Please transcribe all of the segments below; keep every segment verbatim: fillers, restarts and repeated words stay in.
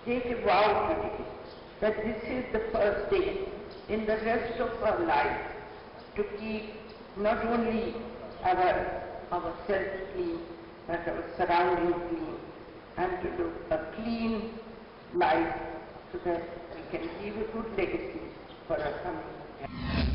Take a vow today that this is the first day in the rest of our life to keep not only our, ourselves clean, but our surrounding clean, and to live a clean life so that we can leave a good legacy for our coming generation.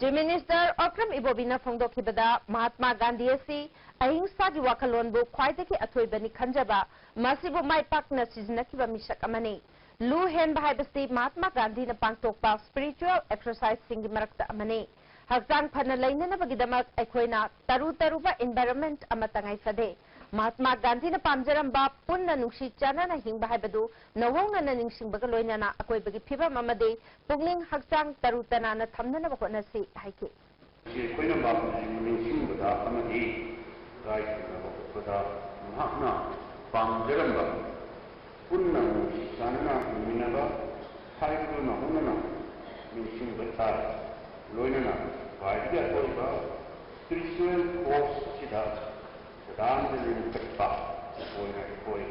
Chief Minister Okram Ibobina ꯐꯣꯡꯗꯣꯛꯈꯤꯕꯗ, Mahatma Gandhi ꯑꯁꯤ ꯑꯍꯤꯡꯁꯥꯒꯤ ꯋꯥꯈꯜꯂꯣꯟꯕꯨ ꯈ꯭ꯋꯥꯏꯗꯒꯤ ꯑꯊꯣꯏꯕꯅꯤ ꯈꯟꯖꯕ, ꯃꯁꯤꯕꯨ ꯃꯥꯏ ꯄꯥꯛꯅ ꯁꯤꯖꯤꯟꯅꯈꯤꯕ ꯃꯤꯁꯛ ꯑꯃꯅꯤ꯫ ꯂꯨ ꯍꯦꯟꯕ ꯍꯥꯏꯕꯁꯤ ꯃꯍꯥꯠꯃꯥ ꯒꯥꯟꯙꯤꯅ ꯄꯥꯡꯊꯣꯛꯄ spiritual exerciseꯁꯤꯡꯒꯤ ꯃꯔꯛꯇ ꯑꯃꯅꯤ꯫ ꯍꯛꯆꯥꯡ ꯐꯅ ꯂꯩꯅꯅꯕꯒꯤꯗꯃꯛ ꯑꯩꯈꯣꯏꯅ ꯇꯔꯨ ꯇꯔꯨꯕ environment ꯑꯃ ꯇꯉꯥꯏ ꯐꯗꯦ꯫ ꯃꯍꯥꯠꯃꯥ ꯒꯥꯟꯙꯤꯅ ꯄꯥꯝꯖꯔꯝꯕ ꯄꯨꯟꯅ ꯅꯨꯡꯁꯤ ꯆꯥꯟꯅꯅ ꯍꯤꯡꯕ ꯍꯥꯏꯕꯗꯨ ꯅꯧꯍꯧꯅꯅ ꯅꯤꯡꯁꯤꯡꯕꯒ ꯂꯣꯏꯅꯅ ꯑꯀꯣꯏꯕꯒꯤ ꯐꯤꯕꯝ ꯑꯃꯗꯤ ꯄꯨꯛꯅꯤꯡ ꯍꯛꯆꯥꯡ ꯇꯔꯨ ꯇꯅꯥꯟꯅ ꯊꯝꯅꯅꯕ ꯍꯣꯠꯅꯁꯤ ꯍꯥꯏꯈꯤ꯫ ꯉꯁꯤ ꯑꯩꯈꯣꯏꯅ ꯃꯍꯥꯛꯄꯨ ꯅꯤꯡꯁꯤꯡꯕꯗ ꯑꯃꯗꯤ ꯏꯀꯥꯏ ꯈꯨꯝꯅꯕ ꯎꯠꯄꯗ ꯃꯍꯥꯛꯅ ꯄꯥꯝꯖꯔꯝꯕ ꯄꯨꯟꯅ ꯅꯨꯡꯁꯤ ꯆꯥꯟꯅꯅ ꯍꯤꯡꯃꯤꯟꯅꯕ ꯍꯥꯏꯕꯗꯨ ꯅꯧꯍꯧꯅꯅ ꯅꯤꯡꯁꯤꯡꯕ ꯇꯥꯏ꯫ ꯂꯣꯏꯅꯅ ꯈ꯭ꯋꯥꯏꯗꯒꯤ ꯑꯀꯣꯏꯕ spiritual force ꯑꯁꯤꯗ ꯁꯗꯥꯅꯟꯗ ꯂꯤꯡꯈꯠꯄ ꯑꯣꯏꯅ ꯑꯩꯈꯣꯏ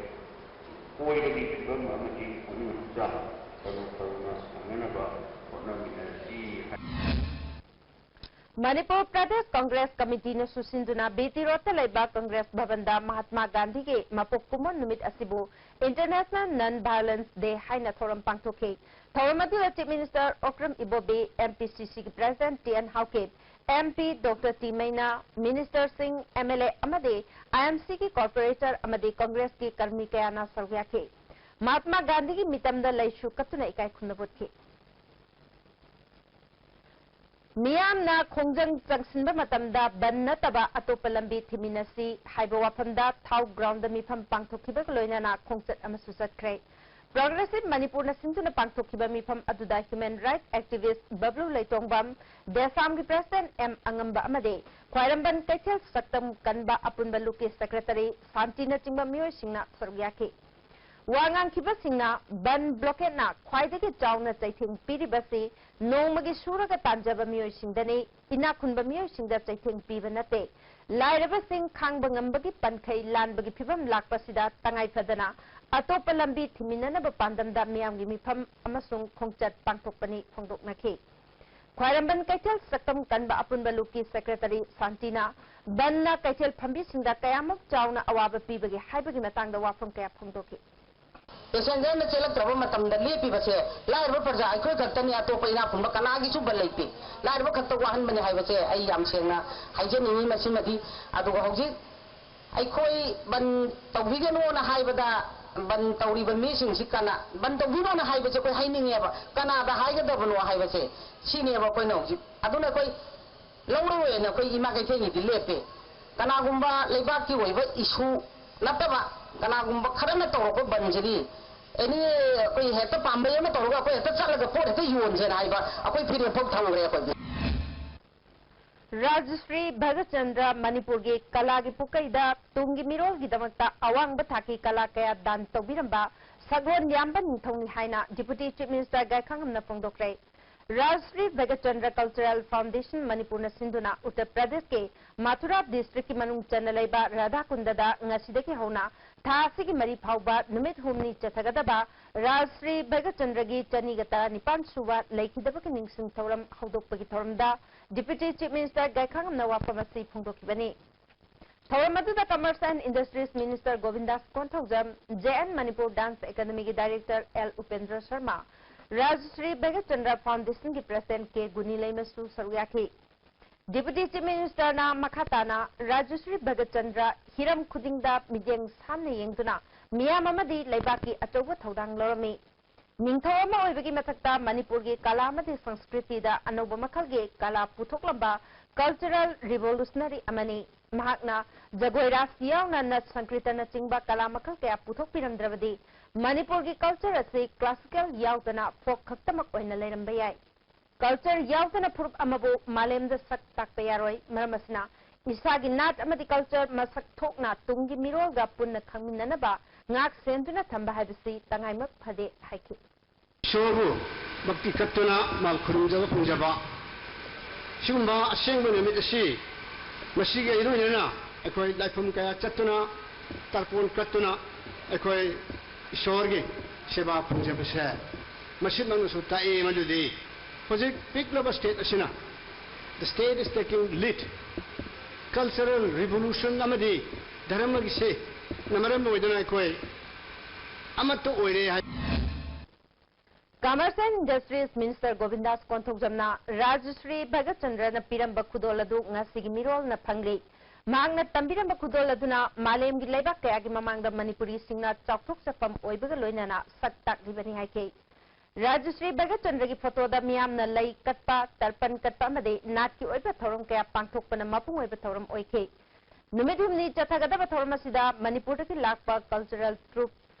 ꯀꯣꯏꯕꯒꯤ ꯐꯤꯕꯝ ꯑꯃꯗꯤ ꯄꯨꯛꯅꯤꯡ ꯍꯛꯆꯥꯡ ꯇꯔꯨ ꯇꯔꯨꯅ ꯊꯝꯅꯅꯕ ꯍꯣꯠꯅꯃꯤꯟꯅꯁꯤ ꯍꯥꯏ꯫ ꯃꯅꯤꯄꯨꯔ ꯄ꯭ꯔꯗꯦꯁ ꯀꯪꯒ꯭ꯔꯦꯁ ꯀꯃꯤꯇꯤꯅꯁꯨ ꯁꯤꯟꯗꯨꯅ ꯕꯤ ꯇꯤ ꯔꯣꯗꯇ ꯂꯩꯕ ꯀꯪꯒ꯭ꯔꯦꯁ ꯚꯕꯟꯗ ꯃꯍꯥꯠꯃꯥ ꯒꯥꯟꯙꯤꯒꯤ ꯃꯄꯣꯛ ꯀꯨꯝꯑꯣꯟ ꯅꯨꯃꯤꯠ ꯑꯁꯤꯕꯨ International Non Violence Day ꯍꯥꯏꯅ ꯊꯧꯔꯝ ꯄꯥꯡꯊꯣꯛꯈꯤ꯫ ꯊꯧꯔꯝ ꯑꯗꯨꯗ Chief Minister Okram Ibobi, M P C Cꯒꯤ President T N Haokip, M P Doctor T Meina, Ministerꯁꯤꯡ, M L A ꯑꯃꯗꯤ I M Cꯒꯤ corporator ꯑꯃꯗꯤ ꯀꯪꯒ꯭ꯔꯦꯁꯀꯤ ꯀꯔꯃꯤ ꯀꯌꯥꯅ ꯁꯔꯨꯛ ꯌꯥꯈꯤ꯫ ꯃꯍꯥꯠꯃꯥ ꯒꯥꯟꯙꯤꯒꯤ ꯃꯤꯇꯝꯗ ꯂꯩꯁꯨ ꯀꯠꯇꯨꯅ ꯏꯀꯥꯏ ꯈꯨꯝꯅꯕ ꯎꯠꯈꯤ꯫ ꯃꯤꯌꯥꯝꯅ ꯈꯣꯡꯖꯪ ꯆꯪꯁꯤꯟꯕ ꯃꯇꯝꯗ ꯕꯟ ꯅꯠꯇꯕ ꯑꯇꯣꯞꯄ ꯂꯝꯕꯤ ꯊꯤꯃꯤꯟꯅꯁꯤ ꯍꯥꯏꯕ ꯋꯥꯐꯝꯗ ꯊꯥꯎ ꯒ꯭ꯔꯥꯎꯟꯗ ꯃꯤꯐꯝ ꯄꯥꯡꯊꯣꯛꯈꯤꯕꯒ ꯂꯣꯏꯅꯅ ꯈꯣꯡꯆꯠ ꯑꯃꯁꯨ ꯆꯠꯈ꯭ꯔꯦ꯫ Progressive ꯃꯅꯤꯄꯨꯔꯅ ꯁꯤꯟꯗꯨꯅ ꯄꯥꯡꯊꯣꯛꯈꯤꯕ ꯃꯤꯐꯝ ꯑꯗꯨꯗ human rights activist ꯕꯕ꯭ꯂꯨ ꯂꯩꯇꯣꯡꯕꯝ, ꯗꯦꯁꯥꯝꯒꯤ President M ꯑꯉꯝꯕ ꯑꯃꯗꯤ ꯈ꯭ꯋꯥꯏꯔꯝꯕꯟ ꯀꯩꯊꯦꯜ ꯁꯛꯇꯝ ꯀꯟꯕ ꯑꯄꯨꯟꯕ ꯂꯨꯞꯀꯤ Secretary ꯁꯥꯟꯇꯤꯅꯆꯤꯡꯕ ꯃꯤꯑꯣꯏꯁꯤꯡꯅ ꯁꯔꯨꯛ ꯌꯥꯈꯤ꯫ ꯋꯥ ꯉꯥꯡꯈꯤꯕꯁꯤꯡꯅ ꯕꯟ ꯕ꯭ꯂꯣꯀꯦꯠꯅ ꯈ꯭ꯋꯥꯏꯗꯒꯤ ꯆꯥꯎꯅ ꯆꯩꯊꯦꯡ ꯄꯤꯔꯤꯕꯁꯤ ꯅꯣꯡꯃꯒꯤ ꯁꯨꯔꯒ ꯇꯥꯟꯖꯕ ꯃꯤꯑꯣꯏꯁꯤꯡꯗꯅꯤ, ꯏꯅꯥꯛ ꯈꯨꯟꯕ ꯃꯤꯑꯣꯏꯁꯤꯡꯗ ꯆꯩꯊꯦꯡ ꯄꯤꯕ ꯅꯠꯇꯦ꯫ ꯂꯥꯏꯔꯕꯁꯤꯡ ꯈꯥꯡꯕ ꯉꯝꯕꯒꯤ ꯄꯟꯈꯩ ꯂꯥꯟꯕꯒꯤ ꯐꯤꯚꯝ ꯂꯥꯛꯄꯁꯤꯗ ꯇꯉꯥꯏ ꯐꯗꯅ ꯑꯇꯣꯞꯄ ꯂꯝꯕꯤ ꯊꯤꯃꯤꯟꯅꯅꯕ ꯄꯥꯟꯗꯝꯗ ꯃꯤꯌꯥꯝꯒꯤ ꯃꯤꯐꯝ ꯑꯃꯁꯨꯡ ꯈꯣꯡꯆꯠ ꯄꯥꯡꯊꯣꯛꯄꯅꯤ ꯐꯣꯡꯗꯣꯛꯅꯈꯤ꯫ ꯈ꯭ꯋꯥꯏꯔꯝꯕꯟ ꯀꯩꯊꯦꯜ ꯁꯛꯇꯝ ꯀꯟꯕ ꯑꯄꯨꯟꯕ ꯂꯨꯞꯀꯤ ꯁꯦꯀ꯭ꯔꯦꯇꯔꯤ ꯁꯥꯟꯇꯤꯅ ꯕꯟꯅ ꯀꯩꯊꯦꯜ ꯐꯝꯕꯤꯁꯤꯡꯗ ꯀꯌꯥꯃꯨꯛ ꯆꯥꯎꯅ ꯑꯋꯥꯕ ꯄꯤꯕꯒꯦ ꯍꯥꯏꯕꯒꯤ ꯃꯇꯥꯡꯗ ꯋꯥꯐꯝ ꯀꯌꯥ ꯐꯣꯡꯗꯣꯛꯈꯤ꯫ ꯄꯦꯁꯦꯟꯖꯔꯅ ꯆꯦꯜꯂꯛꯇ꯭ꯔꯕ ꯃꯇꯝꯗ ꯂꯦꯞꯄꯤꯕꯁꯦ ꯂꯥꯏꯔꯕ ꯄ꯭ꯔꯖꯥ ꯑꯩꯈꯣꯏ ꯈꯛꯇꯅꯤ, ꯑꯇꯣꯞꯄ ꯏꯅꯥꯛ ꯈꯨꯟꯕ ꯀꯅꯥꯒꯤꯁꯨ ꯕꯟ ꯂꯩꯇꯦ꯫ ꯂꯥꯏꯔꯕ ꯈꯛꯇ ꯋꯥꯍꯟꯕꯅꯤ ꯍꯥꯏꯕꯁꯦ ꯑꯩ ꯌꯥꯝ ꯁꯦꯡꯅ ꯍꯥꯏꯖꯅꯤꯡꯉꯤ꯫ ꯃꯁꯤꯃꯗꯤ ꯑꯗꯨꯒ ꯍꯧꯖꯤꯛ ꯑꯩꯈꯣꯏ ꯕꯟ ꯇꯧꯕꯤꯒꯅꯣꯅ ꯍꯥꯏꯕꯗ ꯕꯟ ꯇꯧꯔꯤꯕ ꯃꯤꯁꯤꯡꯁꯤ ꯀꯅꯥ, ꯕꯟ ꯇꯧꯕꯤꯅꯣꯅ ꯍꯥꯏꯕꯁꯦ ꯑꯩꯈꯣꯏ ꯍꯥꯏꯅꯤꯡꯉꯦꯕ, ꯀꯅꯥꯗ ꯍꯥꯏꯒꯗꯕꯅꯣ ꯍꯥꯏꯕꯁꯦ ꯁꯤꯅꯦꯕ ꯑꯩꯈꯣꯏꯅ ꯍꯧꯖꯤꯛ꯫ ꯑꯗꯨꯅ ꯑꯩꯈꯣꯏ ꯂꯧꯔꯣꯏꯅ ꯑꯩꯈꯣꯏ ꯏꯃꯥ ꯀꯩꯊꯦꯜꯒꯤꯗꯤ ꯂꯦꯞꯄꯦ꯫ ꯀꯅꯥꯒꯨꯝꯕ ꯂꯩꯕꯥꯛꯀꯤ ꯑꯣꯏꯕ ꯏꯁꯨ ꯅꯠꯇꯕ ꯀꯅꯥꯒꯨꯝꯕ ꯈꯔꯅ ꯇꯧꯔꯛꯄ ꯕꯟꯁꯤꯗꯤ ꯑꯦꯅꯤ ꯑꯩꯈꯣꯏ ꯍꯦꯛꯇ ꯄꯥꯝꯕꯩ ꯑꯃ ꯇꯧꯔꯒ ꯑꯩꯈꯣꯏ ꯍꯦꯛꯇ ꯆꯠꯂꯒ ꯄꯣꯠ ꯍꯦꯛꯇ ꯌꯣꯟꯁꯦꯅ ꯍꯥꯏꯕ ꯑꯩꯈꯣꯏ ꯐꯤꯔꯦꯞ ꯐꯥꯎ ꯊꯝꯈ꯭ꯔꯦ ꯑꯩꯈꯣꯏꯗꯤ꯫ ꯔꯥꯖꯁ꯭ꯔꯤ ꯚꯒꯠꯆꯟꯗ꯭ꯔ ꯃꯅꯤꯄꯨꯔꯒꯤ ꯀꯂꯥꯒꯤ ꯄꯨꯀꯩꯗ ꯇꯨꯡꯒꯤ ꯃꯤꯔꯣꯜꯒꯤꯗꯃꯛꯇ ꯑꯋꯥꯡꯕ ꯊꯥꯛꯀꯤ ꯀꯂꯥ ꯀꯌꯥ ꯗꯥꯟ ꯇꯧꯕꯤꯔꯝꯕ ꯁꯛꯂꯣꯟ ꯌꯥꯝꯕ ꯅꯤꯡꯊꯧꯅꯤ ꯍꯥꯏꯅ Deputy Chief Minister ꯒꯥꯏꯈꯥꯉꯝꯅ ꯐꯣꯡꯗꯣꯛꯈ꯭ꯔꯦ꯫ Rajshri ꯚꯒꯠꯆꯟꯗ꯭ꯔ Cultural Foundation ꯃꯅꯤꯄꯨꯔꯅ ꯁꯤꯟꯗꯨꯅ ꯎꯠꯇꯔ ꯄ꯭ꯔꯗꯦꯁꯀꯤ ꯃꯊꯨꯔꯥ ꯗꯤꯁꯇ꯭ꯔꯤꯛꯀꯤ ꯃꯅꯨꯡ ꯆꯟꯅ ꯂꯩꯕ ꯔꯥꯙꯥꯀꯨꯟꯗꯗ ꯉꯁꯤꯗꯒꯤ ꯍꯧꯅ ꯊꯥ ꯑꯁꯤꯒꯤ ꯃꯔꯤ ꯐꯥꯎꯕ ꯅꯨꯃꯤꯠ ꯍꯨꯝꯅꯤ ꯆꯠꯊꯒꯗꯕ ꯔꯥꯖꯁ꯭ꯔꯤ ꯚꯒꯠꯆꯟꯗ꯭ꯔꯒꯤ ꯆꯅꯤꯒ ꯇꯔꯥꯅꯤꯄꯥꯟ ꯁꯨꯕ ꯂꯩꯈꯤꯗꯕꯒꯤ ꯅꯤꯡꯁꯤꯡ ꯊꯧꯔꯝ ꯍꯧꯗꯣꯛꯄꯒꯤ ꯊꯧꯔꯝꯗ Deputy Chief Minister ꯒꯥꯏꯈꯥꯉꯝꯅ ꯋꯥꯐꯝ ꯑꯁꯤ ꯐꯣꯡꯗꯣꯛꯈꯤꯕꯅꯤ꯫ ꯊꯧꯔꯝ ꯑꯗꯨꯗ Commerce and Industries Minister ꯒꯣꯕꯤꯟꯗꯥꯁ Konthoujam, J N Manipur Dance Academy ꯒꯤ Director L Upendra Sharma, Rajshri ꯚꯒꯠꯆꯟꯗ꯭ꯔ Foundation ꯒꯤ President ꯀꯦ ꯒꯨꯅꯤꯂꯩꯃꯁꯨ ꯁꯔꯨꯛ ꯌꯥꯈꯤ꯫ Deputy Chief Minister ꯅ ꯃꯈꯥ ꯇꯥꯅ ꯔꯥꯖꯁ꯭ꯔꯤ ꯚꯒꯠꯆꯟꯗ꯭ꯔ ꯍꯤꯔꯝ ꯈꯨꯗꯤꯡꯗ ꯃꯤꯠꯌꯦꯡ ꯁꯥꯟꯅ ꯌꯦꯡꯗꯨꯅ ꯃꯤꯌꯥꯝ ꯑꯃꯗꯤ ꯂꯩꯕꯥꯛꯀꯤ ꯑꯆꯧꯕ ꯊꯧꯗꯥꯡ ꯂꯧꯔꯝꯃꯤ꯫ ꯅꯤꯡꯊꯧ ꯑꯃ ꯑꯣꯏꯕꯒꯤ ꯃꯊꯛꯇ ꯃꯅꯤꯄꯨꯔꯒꯤ ꯀꯂꯥ ꯑꯃꯗꯤ ꯁꯪꯁꯀ꯭ꯔꯤꯇꯤꯗ ꯑꯅꯧꯕ ꯃꯈꯜꯒꯤ ꯀꯂꯥ ꯄꯨꯊꯣꯛꯂꯝꯕ cultural revolutionary ꯑꯃꯅꯤ꯫ ꯃꯍꯥꯛꯅ ꯖꯒꯣꯏ ꯔꯥꯁ ꯌꯥꯎꯅ ꯅꯠ ꯁꯪꯀ꯭ꯔꯤꯇꯅꯆꯤꯡꯕ ꯀꯂꯥ ꯃꯈꯜ ꯀꯌꯥ ꯄꯨꯊꯣꯛꯄꯤꯔꯝꯗ꯭ꯔꯕꯗꯤ ꯃꯅꯤꯄꯨꯔꯒꯤ culture ꯑꯁꯤ classical ꯌꯥꯎꯗꯅ folk ꯈꯛꯇꯃꯛ ꯑꯣꯏꯅ ꯂꯩꯔꯝꯕ ꯌꯥꯏ꯫ Culture ꯌꯥꯎꯗꯅ ꯐꯨꯔꯨꯞ ꯑꯃꯕꯨ ꯃꯥꯂꯦꯝꯗ ꯁꯛ ꯇꯥꯛꯄ ꯌꯥꯔꯣꯏ꯫ ꯃꯔꯝ ꯑꯁꯤꯅ ꯏꯁꯥꯒꯤ ꯅꯥꯠ ꯑꯃꯗꯤ culture ꯃꯁꯛ ꯊꯣꯛꯅ ꯇꯨꯡꯒꯤ ꯃꯤꯔꯣꯜꯒ ꯄꯨꯟꯅ ꯈꯪꯃꯤꯟꯅꯅꯕ ꯉꯥꯛ ꯁꯦꯟꯗꯨꯅ ꯊꯝꯕ ꯍꯥꯏꯕꯁꯤ ꯇꯉꯥꯏꯃꯛ ꯐꯗꯦ ꯍꯥꯏꯈꯤ꯫ ꯏꯁꯣꯔꯕꯨ ꯚꯛꯇꯤ ꯀꯠꯇꯨꯅ ꯃꯥ ꯈꯨꯔꯨꯝꯖꯕ ꯐꯪꯖꯕ ꯁꯤꯒꯨꯝꯕ ꯑꯁꯦꯡꯕ ꯅꯨꯃꯤꯠ ꯑꯁꯤ ꯃꯁꯤꯒ ꯏꯔꯣꯏꯅꯅ ꯑꯩꯈꯣꯏ ꯂꯥꯏꯐꯝ ꯀꯌꯥ ꯆꯠꯇꯨꯅ ꯇꯔꯄꯣꯟ ꯀꯠꯇꯨꯅ ꯑꯩꯈꯣꯏ ꯏꯁꯣꯔꯒꯤ ꯁꯦꯕꯥ ꯐꯪꯖꯕꯁꯦ ꯃꯁꯤꯃꯛꯅꯁꯨ ꯇꯥꯛꯏ꯫ ꯃꯗꯨꯗꯤ ꯍꯧꯖꯤꯛ ꯄꯤꯛꯂꯕ ꯁ꯭ꯇꯦꯠ ꯑꯁꯤꯅ, the state is taking lead, cultural revolution ꯑꯃꯗꯤ ꯙꯔꯃꯒꯤꯁꯦ ꯅ ꯃꯔꯝ ꯑꯣꯏꯗꯨꯅ ꯑꯩꯈꯣꯏ ꯑꯃꯠꯇ ꯑꯣꯏꯔꯦ ꯍꯥꯏ꯫ Commerce and Industries Minister ꯒꯣꯕꯤꯟꯗꯥꯁ ꯀꯣꯟꯊꯧꯖꯝꯅ Rajshri ꯚꯒꯠꯆꯟꯗ꯭ꯔꯅ ꯄꯤꯔꯝꯕ ꯈꯨꯗꯣꯜ ꯑꯗꯨ ꯉꯁꯤꯒꯤ ꯃꯤꯔꯣꯜꯅ ꯐꯪꯂꯤ꯫ ꯃꯍꯥꯛꯅ ꯇꯝꯕꯤꯔꯝꯕ ꯈꯨꯗꯣꯜ ꯑꯗꯨꯅ ꯃꯥꯂꯦꯝꯒꯤ ꯂꯩꯕꯥꯛ ꯀꯌꯥꯒꯤ ꯃꯃꯥꯡꯗ ꯃꯅꯤꯄꯨꯔꯤꯁꯤꯡꯅ ꯆꯥꯎꯊꯣꯛꯆꯐꯝ ꯑꯣꯏꯕꯒ ꯂꯣꯏꯅꯅ ꯁꯛ ꯇꯥꯛꯂꯤꯕꯅꯤ ꯍꯥꯏꯈꯤ꯫ ꯔꯥꯖꯁ꯭ꯔꯤ ꯚꯒꯠꯆꯟꯗ꯭ꯔꯒꯤ ꯐꯣꯇꯣꯗ ꯃꯤꯌꯥꯝꯅ ꯂꯩ ꯀꯠꯄ, ꯇꯔꯄꯟ ꯀꯠꯄ ꯑꯃꯗꯤ ꯅꯥꯠꯀꯤ ꯑꯣꯏꯕ ꯊꯧꯔꯝ ꯀꯌꯥ ꯄꯥꯡꯊꯣꯛꯄꯅ ꯃꯄꯨꯡ ꯑꯣꯏꯕ ꯊꯧꯔꯝ ꯑꯣꯏꯈꯤ꯫ ꯅꯨꯃꯤꯠ ꯍꯨꯝꯅꯤ ꯆꯠꯊꯒꯗꯕ ꯊꯧꯔꯝ ꯑꯁꯤꯗ ꯃꯅꯤꯄꯨꯔꯗꯒꯤ ꯂꯥꯛꯄ cultural troupe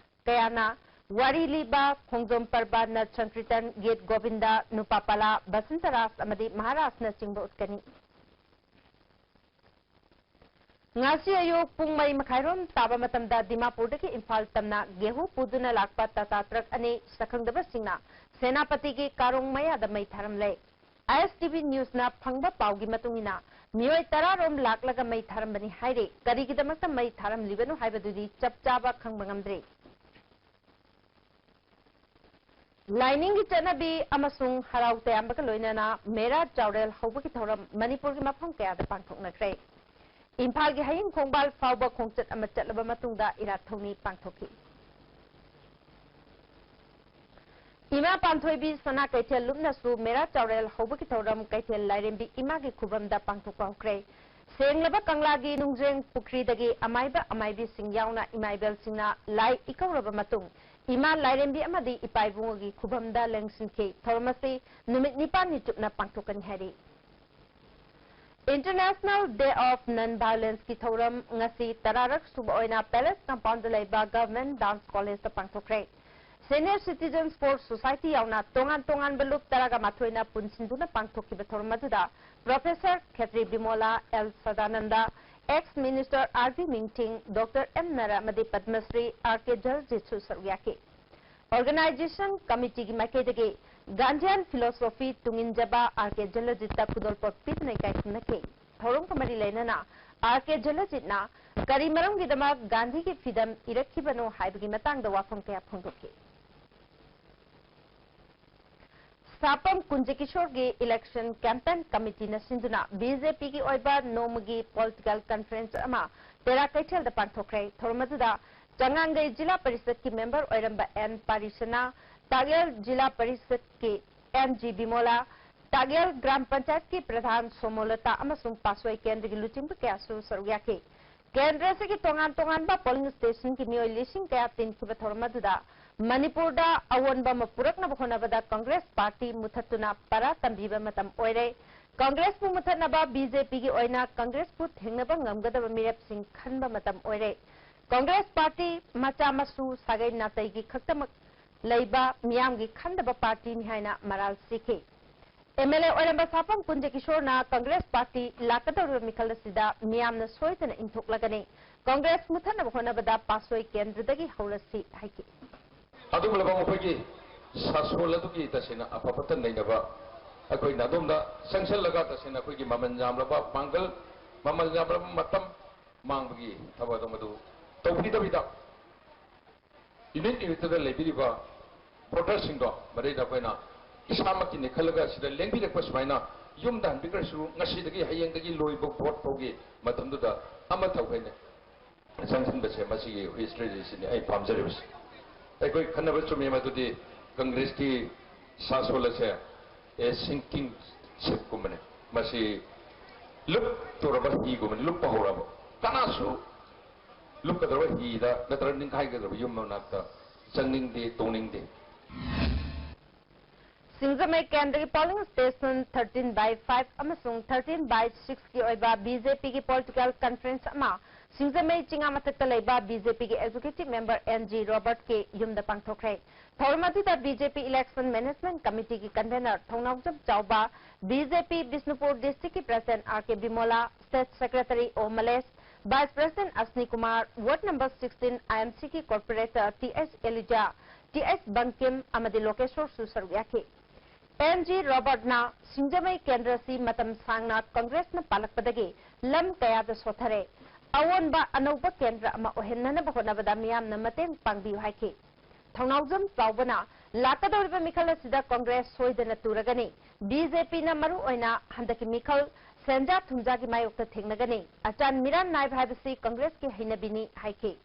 ꯀꯌꯥꯅ ꯋꯥꯔꯤ ꯂꯤꯕ, ꯈꯣꯡꯖꯣꯝ ꯄꯔꯕ, ꯅꯠ ꯁꯪꯀ꯭ꯔꯤꯇꯟ, ꯒꯤꯠ ꯒꯣꯕꯤꯟꯗ, ꯅꯨꯄꯥ ꯄꯂꯥ, ꯕꯁꯟꯇ ꯔꯥꯁ ꯑꯃꯗꯤ ꯃꯍꯥꯔꯥꯁꯅꯆꯤꯡꯕ ꯎꯠꯀꯅꯤ꯫ ꯉꯁꯤ ꯑꯌꯨꯛ ꯄꯨꯡ ꯃꯔꯤ ꯃꯈꯥꯏꯔꯣꯝ ꯇꯥꯕ ꯃꯇꯝꯗ ꯗꯤꯃꯥꯄꯨꯔꯗꯒꯤ ꯏꯝꯐꯥꯜ ꯇꯝꯅ ꯒꯦꯍꯨ ꯄꯨꯗꯨꯅ ꯂꯥꯛꯄ ꯇꯥꯇꯥ ꯇ꯭ꯔꯛ ꯑꯅꯤ ꯁꯛꯈꯪꯗꯕꯁꯤꯡꯅ ꯁꯦꯅꯥꯄꯇꯤꯒꯤ ꯀꯥꯔꯣꯡ ꯃꯌꯥꯗ ꯃꯩ ꯊꯥꯔꯝꯂꯦ꯫ ISTV Newsꯅ ꯐꯪꯕ ꯄꯥꯎꯒꯤ ꯃꯇꯨꯡ ꯏꯟꯅ, ꯃꯤꯑꯣꯏ ꯇꯔꯥ ꯔꯣꯝ ꯂꯥꯛꯂꯒ ꯃꯩ ꯊꯥꯔꯝꯕꯅꯤ ꯍꯥꯏꯔꯤ꯫ ꯀꯔꯤꯒꯤꯗꯃꯛꯇ ꯃꯩ ꯊꯥꯔꯝꯂꯤꯕꯅꯣ ꯍꯥꯏꯕꯗꯨꯗꯤ ꯆꯞ ꯆꯥꯕ ꯈꯪꯕ ꯉꯝꯗ꯭ꯔꯤ꯫ ꯂꯥꯏꯅꯤꯡꯒꯤ ꯆꯠꯅꯕꯤ ꯑꯃꯁꯨꯡ ꯍꯔꯥꯎ ꯇꯌꯥꯝꯕꯒ ꯂꯣꯏꯅꯅ ꯃꯦꯔꯥ ꯆꯥꯎꯔꯦꯜ ꯍꯧꯕꯒꯤ ꯊꯧꯔꯝ ꯃꯅꯤꯄꯨꯔꯒꯤ ꯃꯐꯝ ꯀꯌꯥꯗ ꯄꯥꯡꯊꯣꯛꯅꯈ꯭ꯔꯦ꯫ ꯏꯝꯐꯥꯜꯒꯤ ꯍꯌꯤꯡ ꯈꯣꯡꯕꯥꯜ ꯐꯥꯎꯕ ꯈꯣꯡꯆꯠ ꯑꯃ ꯆꯠꯂꯕ ꯃꯇꯨꯡꯗ ꯏꯔꯥꯠ ꯊꯧꯅꯤ ꯄꯥꯡꯊꯣꯛꯈꯤ꯫ ꯏꯃꯥ ꯄꯥꯟꯊꯣꯏꯕꯤ ꯁꯅꯥ ꯀꯩꯊꯦꯜ ꯂꯨꯞꯅꯁꯨ ꯃꯦꯔꯥ ꯆꯥꯎꯔꯦꯜ ꯍꯧꯕꯒꯤ ꯊꯧꯔꯝ ꯀꯩꯊꯦꯜ ꯂꯥꯏꯔꯦꯝꯕꯤ ꯏꯃꯥꯒꯤ ꯈꯨꯕꯝꯗ ꯄꯥꯡꯊꯣꯛꯄ ꯍꯧꯈ꯭ꯔꯦ꯫ ꯁꯦꯡꯂꯕ ꯀꯪꯂꯥꯒꯤ ꯅꯨꯡꯖ꯭ꯔꯦꯡ ꯄꯨꯈ꯭ꯔꯤꯗꯒꯤ ꯑꯃꯥꯏꯕ ꯑꯃꯥꯏꯕꯤꯁꯤꯡ ꯌꯥꯎꯅ ꯏꯃꯥ ꯏꯕꯦꯜꯁꯤꯡꯅ ꯂꯥꯏ ꯏꯀꯧꯔꯕ ꯃꯇꯨꯡ ꯏꯃꯥ ꯂꯥꯏꯔꯦꯝꯕꯤ ꯑꯃꯗꯤ ꯏꯄꯥ ꯏꯕꯨꯡꯉꯣꯒꯤ ꯈꯨꯕꯝꯗ ꯂꯦꯡꯁꯤꯟꯈꯤ꯫ ꯊꯧꯔꯝ ꯑꯁꯤ ꯅꯨꯃꯤꯠ ꯅꯤꯄꯥꯜꯅꯤ ꯆꯨꯞꯅ ꯄꯥꯡꯊꯣꯛꯀꯅꯤ ꯍꯥꯏꯔꯤ꯫ International Day of Non-Violence ꯀꯤ ꯊꯧꯔꯝ ꯉꯁꯤ ꯇꯔꯥꯔꯛ ꯁꯨꯕ ꯑꯣꯏꯅ Palace Compound ꯗ ꯂꯩꯕ Government Dance College ꯇ ꯄꯥꯡꯊꯣꯛꯈ꯭ꯔꯦ꯫ Senior Citizens for Society ꯌꯥꯎꯅ ꯇꯣꯉꯥꯟ ꯇꯣꯉꯥꯟꯕ ꯂꯨꯞ ꯇꯔꯥꯒ ꯃꯥꯊꯣꯏꯅ ꯄꯨꯟꯁꯤꯟꯗꯨꯅ ꯄꯥꯡꯊꯣꯛꯈꯤꯕ ꯊꯧꯔꯝ ꯑꯗꯨꯗ Professor Khetri Bimola, L Sadananda, ex Minister R B Mingthing, doctor M Nara ꯑꯃꯗꯤ ꯄꯗꯃꯁ꯭ꯔꯤ ꯑꯥꯔ ꯀꯦ ꯖꯜꯖꯤꯠꯁꯨ ꯁꯔꯨꯛ ꯌꯥꯈꯤ꯫ Organization Committee ꯒꯤ ꯃꯥꯏꯀꯩꯗꯒꯤ Gandhian philosophy ꯇꯨꯡꯏꯟꯖꯕ ꯑꯥꯔ ꯀꯦ ꯖꯜꯖꯤꯠꯇ ꯈꯨꯗꯣꯜꯄꯣꯠ ꯄꯤꯗꯨꯅ ꯏꯀꯥꯏ ꯈꯨꯝꯅꯈꯤ꯫ ꯊꯧꯔꯝꯒ ꯃꯔꯤ ꯂꯩꯅꯅ ꯑꯥꯔ ꯀꯦ ꯖꯂꯖꯤꯠꯅ ꯀꯔꯤ ꯃꯔꯝꯒꯤꯗꯃꯛ ꯒꯥꯟꯙꯤꯒꯤ ꯐꯤꯗꯝ ꯏꯔꯛꯈꯤꯕꯅꯣ ꯍꯥꯏꯕꯒꯤ ꯃꯇꯥꯡꯗ ꯋꯥꯐꯝ ꯀꯌꯥ ꯐꯣꯡꯗꯣꯛꯈꯤ꯫ ꯁꯥꯄꯝ ꯀꯨꯟꯖ ꯀꯤꯁꯣꯔꯒꯤ election campaign committeeꯅ ꯁꯤꯟꯗꯨꯅ ꯕꯤ ꯖꯦ ꯄꯤꯒꯤ ꯑꯣꯏꯕ ꯅꯣꯡꯃꯒꯤ political conference ꯑꯃ ꯇꯦꯔꯥ ꯀꯩꯊꯦꯜꯗ ꯄꯥꯡꯊꯣꯛꯈ꯭ꯔꯦ꯫ ꯊꯧꯔꯝ ꯑꯗꯨꯗ ꯆꯉꯥꯡꯒꯩ ꯖꯤꯂꯥ ꯄꯔꯤꯁꯗꯀꯤ member ꯑꯣꯏꯔꯝꯕ ꯑꯦꯟ ꯄꯥꯔꯤꯁꯅꯥ, ꯇꯥꯛꯌꯦꯜ ꯖꯤꯂꯥ ꯄꯔꯤꯁꯗꯀꯤ ꯑꯦꯟ ꯖꯤ ꯕꯤꯃꯣꯂꯥ, ꯇꯥꯛꯌꯦꯜ ꯒ꯭ꯔꯥꯝ ꯄꯟꯆꯥꯌꯠꯀꯤ ꯄ꯭ꯔꯙꯥꯟ ꯁꯣꯃꯣꯂꯇꯥ ꯑꯃꯁꯨꯡ ꯄꯥꯁꯣꯏ ꯀꯦꯟꯗ꯭ꯔꯒꯤ ꯂꯨꯆꯤꯡꯕ ꯀꯌꯥꯁꯨ ꯁꯔꯨꯛ ꯌꯥꯈꯤ꯫ ꯀꯦꯟꯗ꯭ꯔ ꯑꯁꯤꯒꯤ ꯇꯣꯉꯥꯟ ꯇꯣꯉꯥꯟꯕ polling stationꯒꯤ ꯃꯤꯑꯣꯏ ꯂꯤꯁꯤꯡ ꯀꯌꯥ ꯇꯤꯟꯈꯤꯕ ꯊꯧꯔꯝ ꯑꯗꯨꯗ ꯃꯅꯤꯄꯨꯔꯗ ꯑꯑꯣꯟꯕ ꯑꯃ ꯄꯨꯔꯛꯅꯕ ꯍꯣꯠꯅꯕꯗ ꯀꯪꯒ꯭ꯔꯦꯁ ꯄꯥꯔꯇꯤ ꯃꯨꯊꯠꯇꯨꯅ ꯄꯔꯥ ꯇꯝꯕꯤꯕ ꯃꯇꯝ ꯑꯣꯏꯔꯦ꯫ ꯀꯪꯒ꯭ꯔꯦꯁꯄꯨ ꯃꯨꯊꯠꯅꯕ ꯕꯤ ꯖꯦ ꯄꯤꯒꯤ ꯑꯣꯏꯅ ꯀꯪꯒ꯭ꯔꯦꯁꯄꯨ ꯊꯦꯡꯅꯕ ꯉꯝꯒꯗꯕ ꯃꯤꯔꯦꯞꯁꯤꯡ ꯈꯟꯕ ꯃꯇꯝ ꯑꯣꯏꯔꯦ꯫ ꯀꯪꯒ꯭ꯔꯦꯁ ꯄꯥꯔꯇꯤ ꯃꯆꯥ ꯃꯁꯨ, ꯁꯥꯒꯩ ꯅꯥꯇꯩꯒꯤ ꯈꯛꯇꯃꯛ ꯂꯩꯕ ꯃꯤꯌꯥꯝꯒꯤ ꯈꯟꯗꯕ ꯄꯥꯔꯇꯤꯅꯤ ꯍꯥꯏꯅ ꯃꯔꯥꯜ ꯁꯤꯈꯤ꯫ ꯑꯦꯝ ꯑꯦꯜ ꯑꯦ ꯑꯣꯏꯔꯝꯕ ꯁꯥꯄꯝ ꯀꯨꯟꯖ ꯀꯤꯁꯣꯔꯅ ꯀꯪꯒ꯭ꯔꯦꯁ ꯄꯥꯔꯇꯤ ꯂꯥꯛꯀꯗꯧꯔꯤꯕ ꯃꯤꯈꯜ ꯑꯁꯤꯗ ꯃꯤꯌꯥꯝꯅ ꯁꯣꯏꯗꯅ ꯏꯟꯊꯣꯛꯂꯒꯅꯤ꯫ ꯀꯪꯒ꯭ꯔꯦꯁ ꯃꯨꯊꯠꯅꯕ ꯍꯣꯠꯅꯕꯗ ꯄꯥꯁꯣꯏ ꯀꯦꯟꯗ꯭ꯔꯗꯒꯤ ꯍꯧꯔꯁꯤ ꯍꯥꯏꯈꯤ꯫ ꯑꯗꯨꯒꯨꯝꯂꯕ ꯃꯈꯣꯏꯒꯤ ꯁꯥꯁꯣꯜ ꯑꯗꯨꯒꯤ ꯇꯁꯦꯡꯅ ꯑꯐ ꯐꯠꯇ ꯅꯩꯅꯕ ꯑꯩꯈꯣꯏꯅ ꯑꯗꯣꯝꯗ ꯆꯪꯁꯤꯜꯂꯒ ꯇꯁꯦꯡꯅ ꯑꯩꯈꯣꯏꯒꯤ ꯃꯃꯜ ꯌꯥꯝꯂꯕ ꯄꯥꯡꯒꯜ, ꯃꯃꯜ ꯌꯥꯝꯂꯕ ꯃꯇꯝ ꯃꯥꯡꯕꯒꯤ ꯊꯕꯛ ꯑꯗꯨ ꯃꯗꯨ ꯇꯧꯕꯤꯗꯕꯤꯗ, unit unitꯇ ꯂꯩꯕꯤꯔꯤꯕ voterꯁꯤꯡꯗꯣ, ꯃꯗꯩꯗ ꯑꯩꯈꯣꯏꯅ ꯏꯁꯥꯃꯛꯀꯤꯅꯤ ꯈꯜꯂꯒ ꯁꯤꯗ ꯂꯦꯡꯕꯤꯔꯛꯄ ꯁꯨꯃꯥꯏꯅ ꯌꯨꯝꯗ ꯍꯟꯕꯤꯈ꯭ꯔꯁꯨ, ꯉꯁꯤꯗꯒꯤ ꯍꯌꯦꯡꯗꯒꯤ ꯂꯣꯏꯕ vote ꯐꯥꯎꯒꯤ ꯃꯇꯝꯗꯨꯗ ꯑꯃꯠꯇ ꯑꯩꯈꯣꯏꯅ ꯆꯪꯁꯤꯟꯕꯁꯦ, ꯃꯁꯤꯒꯤ historyꯁꯤꯅꯤ ꯑꯩ ꯄꯥꯝꯖꯔꯤꯕꯁꯦ꯫ ꯑꯩꯈꯣꯏ ꯈꯟꯅꯕ ꯆꯨꯝꯃꯤ, ꯃꯗꯨꯗꯤ ꯀꯪꯒ꯭ꯔꯦꯁꯀꯤ ꯁꯥꯁꯣꯜ ꯑꯁꯦ a sinking shipꯀꯨꯝꯕꯅꯤ꯫ ꯃꯁꯤ ꯂꯨꯞꯇꯧꯔꯕ ꯍꯤꯒꯨꯝꯕꯅꯤ, ꯂꯨꯞꯄ ꯍꯧꯔꯕ꯫ ꯀꯅꯥꯁꯨ ꯂꯨꯞꯀꯗꯧꯔꯕ ꯍꯤꯗ ꯅꯠꯇ꯭ꯔꯒ ꯅꯤꯡꯈꯥꯏꯒꯗꯧꯔꯕ ꯌꯨꯝ ꯃꯅꯥꯛꯇ ꯆꯪꯅꯤꯡꯗꯦ, ꯇꯣꯡꯅꯤꯡꯗꯦ꯫ ꯁꯤꯡꯖꯃꯩ ꯀꯦꯟꯗ꯭ꯔꯒꯤ polling station thirteen by five ꯑꯃꯁꯨꯡ thirteen by sixꯀꯤ ꯑꯣꯏꯕ ꯕꯤ ꯖꯦ ꯄꯤꯒꯤ political conference ꯑꯃ ꯁꯤꯡꯖꯃꯩ ꯆꯤꯉꯥ ꯃꯊꯛꯇ ꯂꯩꯕ ꯕꯤ ꯖꯦ ꯄꯤꯒꯤ executive member ꯑꯦꯟ ꯖꯤ ꯔꯣꯕꯔꯠꯀꯤ ꯌꯨꯝꯗ ꯄꯥꯡꯊꯣꯛꯈ꯭ꯔꯦ꯫ ꯊꯧꯔꯝ ꯑꯗꯨꯗ B J P election management committeeꯒꯤ convener Thounaojam Chaoba, B J P Bishnupur districtꯀꯤ president R K Bimola, state secretary O Malesh, vice president Ashni Kumar, ward number sixteen I M Cꯒꯤ corporator T H Eliza, T H Bangkim ꯑꯃꯗꯤ ꯂꯣꯀꯦꯁꯣꯔꯁꯨ ꯁꯔꯨꯛ ꯌꯥꯈꯤ꯫ ꯑꯦꯟ ꯖꯤ ꯔꯣꯕꯔꯠꯅ ꯁꯤꯡꯖꯃꯩ ꯀꯦꯟꯗ꯭ꯔ ꯑꯁꯤ ꯃꯇꯝ ꯁꯥꯡꯅ ꯀꯪꯒ꯭ꯔꯦꯁꯅ ꯄꯥꯜꯂꯛꯄꯗꯒꯤ ꯂꯝ ꯀꯌꯥꯗ ꯁꯣꯠꯊꯔꯦ꯫ ꯑꯑꯣꯟꯕ ꯑꯅꯧꯕ ꯀꯦꯟꯗ꯭ꯔ ꯑꯃ ꯑꯣꯏꯍꯟꯅꯅꯕ ꯍꯣꯠꯅꯕꯗ ꯃꯤꯌꯥꯝꯅ ꯃꯇꯦꯡ ꯄꯥꯡꯕꯤꯌꯨ ꯍꯥꯏꯈꯤ꯫ ꯊꯧꯅꯥꯎꯖꯝ ꯆꯥꯎꯕꯅ ꯂꯥꯛꯀꯗꯧꯔꯤꯕ ꯃꯤꯈꯜ ꯑꯁꯤꯗ ꯀꯪꯒ꯭ꯔꯦꯁ ꯁꯣꯏꯗꯅ ꯇꯨꯔꯒꯅꯤ꯫ ꯕꯤ ꯖꯦ ꯄꯤꯅ ꯃꯔꯨ ꯑꯣꯏꯅ ꯍꯟꯗꯛꯀꯤ ꯃꯤꯈꯜ ꯁꯦꯟꯖꯥ ꯊꯨꯝꯖꯥꯒꯤ ꯃꯥꯌꯣꯛꯇ ꯊꯦꯡꯅꯒꯅꯤ꯫ ꯑꯆꯥꯟ ꯃꯤꯔꯥꯟ ꯅꯥꯏꯕ ꯍꯥꯏꯕꯁꯤ ꯀꯪꯒ꯭ꯔꯦꯁꯀꯤ ꯍꯩꯅꯕꯤꯅꯤ ꯍꯥꯏꯈꯤ꯫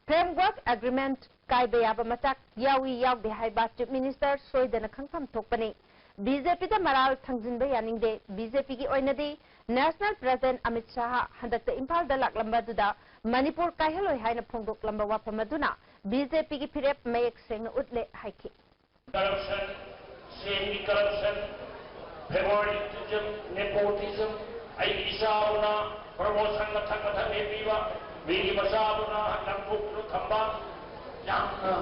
Framework Agreement ꯀꯥꯏꯕ ꯌꯥꯕ ꯃꯆꯥꯛ ꯌꯥꯎꯏ ꯌꯥꯎꯗꯦ ꯍꯥꯏꯕ Chief Minister ꯁꯣꯏꯗꯅ ꯈꯪꯐꯝ ꯊꯣꯛꯄꯅꯤ꯫ ꯕꯤ ꯖꯦ ꯄꯤꯗ ꯃꯔꯥꯜ ꯊꯥꯡꯖꯤꯟꯕ ꯌꯥꯅꯤꯡꯗꯦ꯫ ꯕꯤ ꯖꯦ ꯄꯤꯒꯤ ꯑꯣꯏꯅꯗꯤ National President ꯑꯃꯤꯠ ꯁꯥꯍ ꯍꯟꯗꯛꯇ ꯏꯝꯐꯥꯜꯗ ꯂꯥꯛꯂꯝꯕ ꯑꯗꯨꯗ ꯃꯅꯤꯄꯨꯔ ꯀꯥꯏꯍꯜꯂꯣꯏ ꯍꯥꯏꯅ ꯐꯣꯡꯗꯣꯛꯂꯝꯕ ꯋꯥꯐꯝ ꯑꯗꯨꯅ ꯕꯤ ꯖꯦ ꯄꯤꯒꯤ ꯐꯤꯔꯦꯞ ꯃꯌꯦꯛ ꯁꯦꯡꯅ ꯎꯠꯂꯦ ꯍꯥꯏꯈꯤ꯫ Corruption, ꯁꯦꯟꯒꯤ corruption, favoritism, nepotism, ꯑꯩꯒꯤ ꯏꯆꯥꯕꯨꯅ promotion ꯃꯊꯪ ꯃꯊꯪ ꯍꯦꯛ ꯄꯤꯕ, ꯃꯤꯒꯤ ꯃꯆꯥꯕꯨꯅ ꯅꯝꯊꯣꯛꯇꯨꯅ ꯊꯝꯕ, ꯌꯥꯝꯅ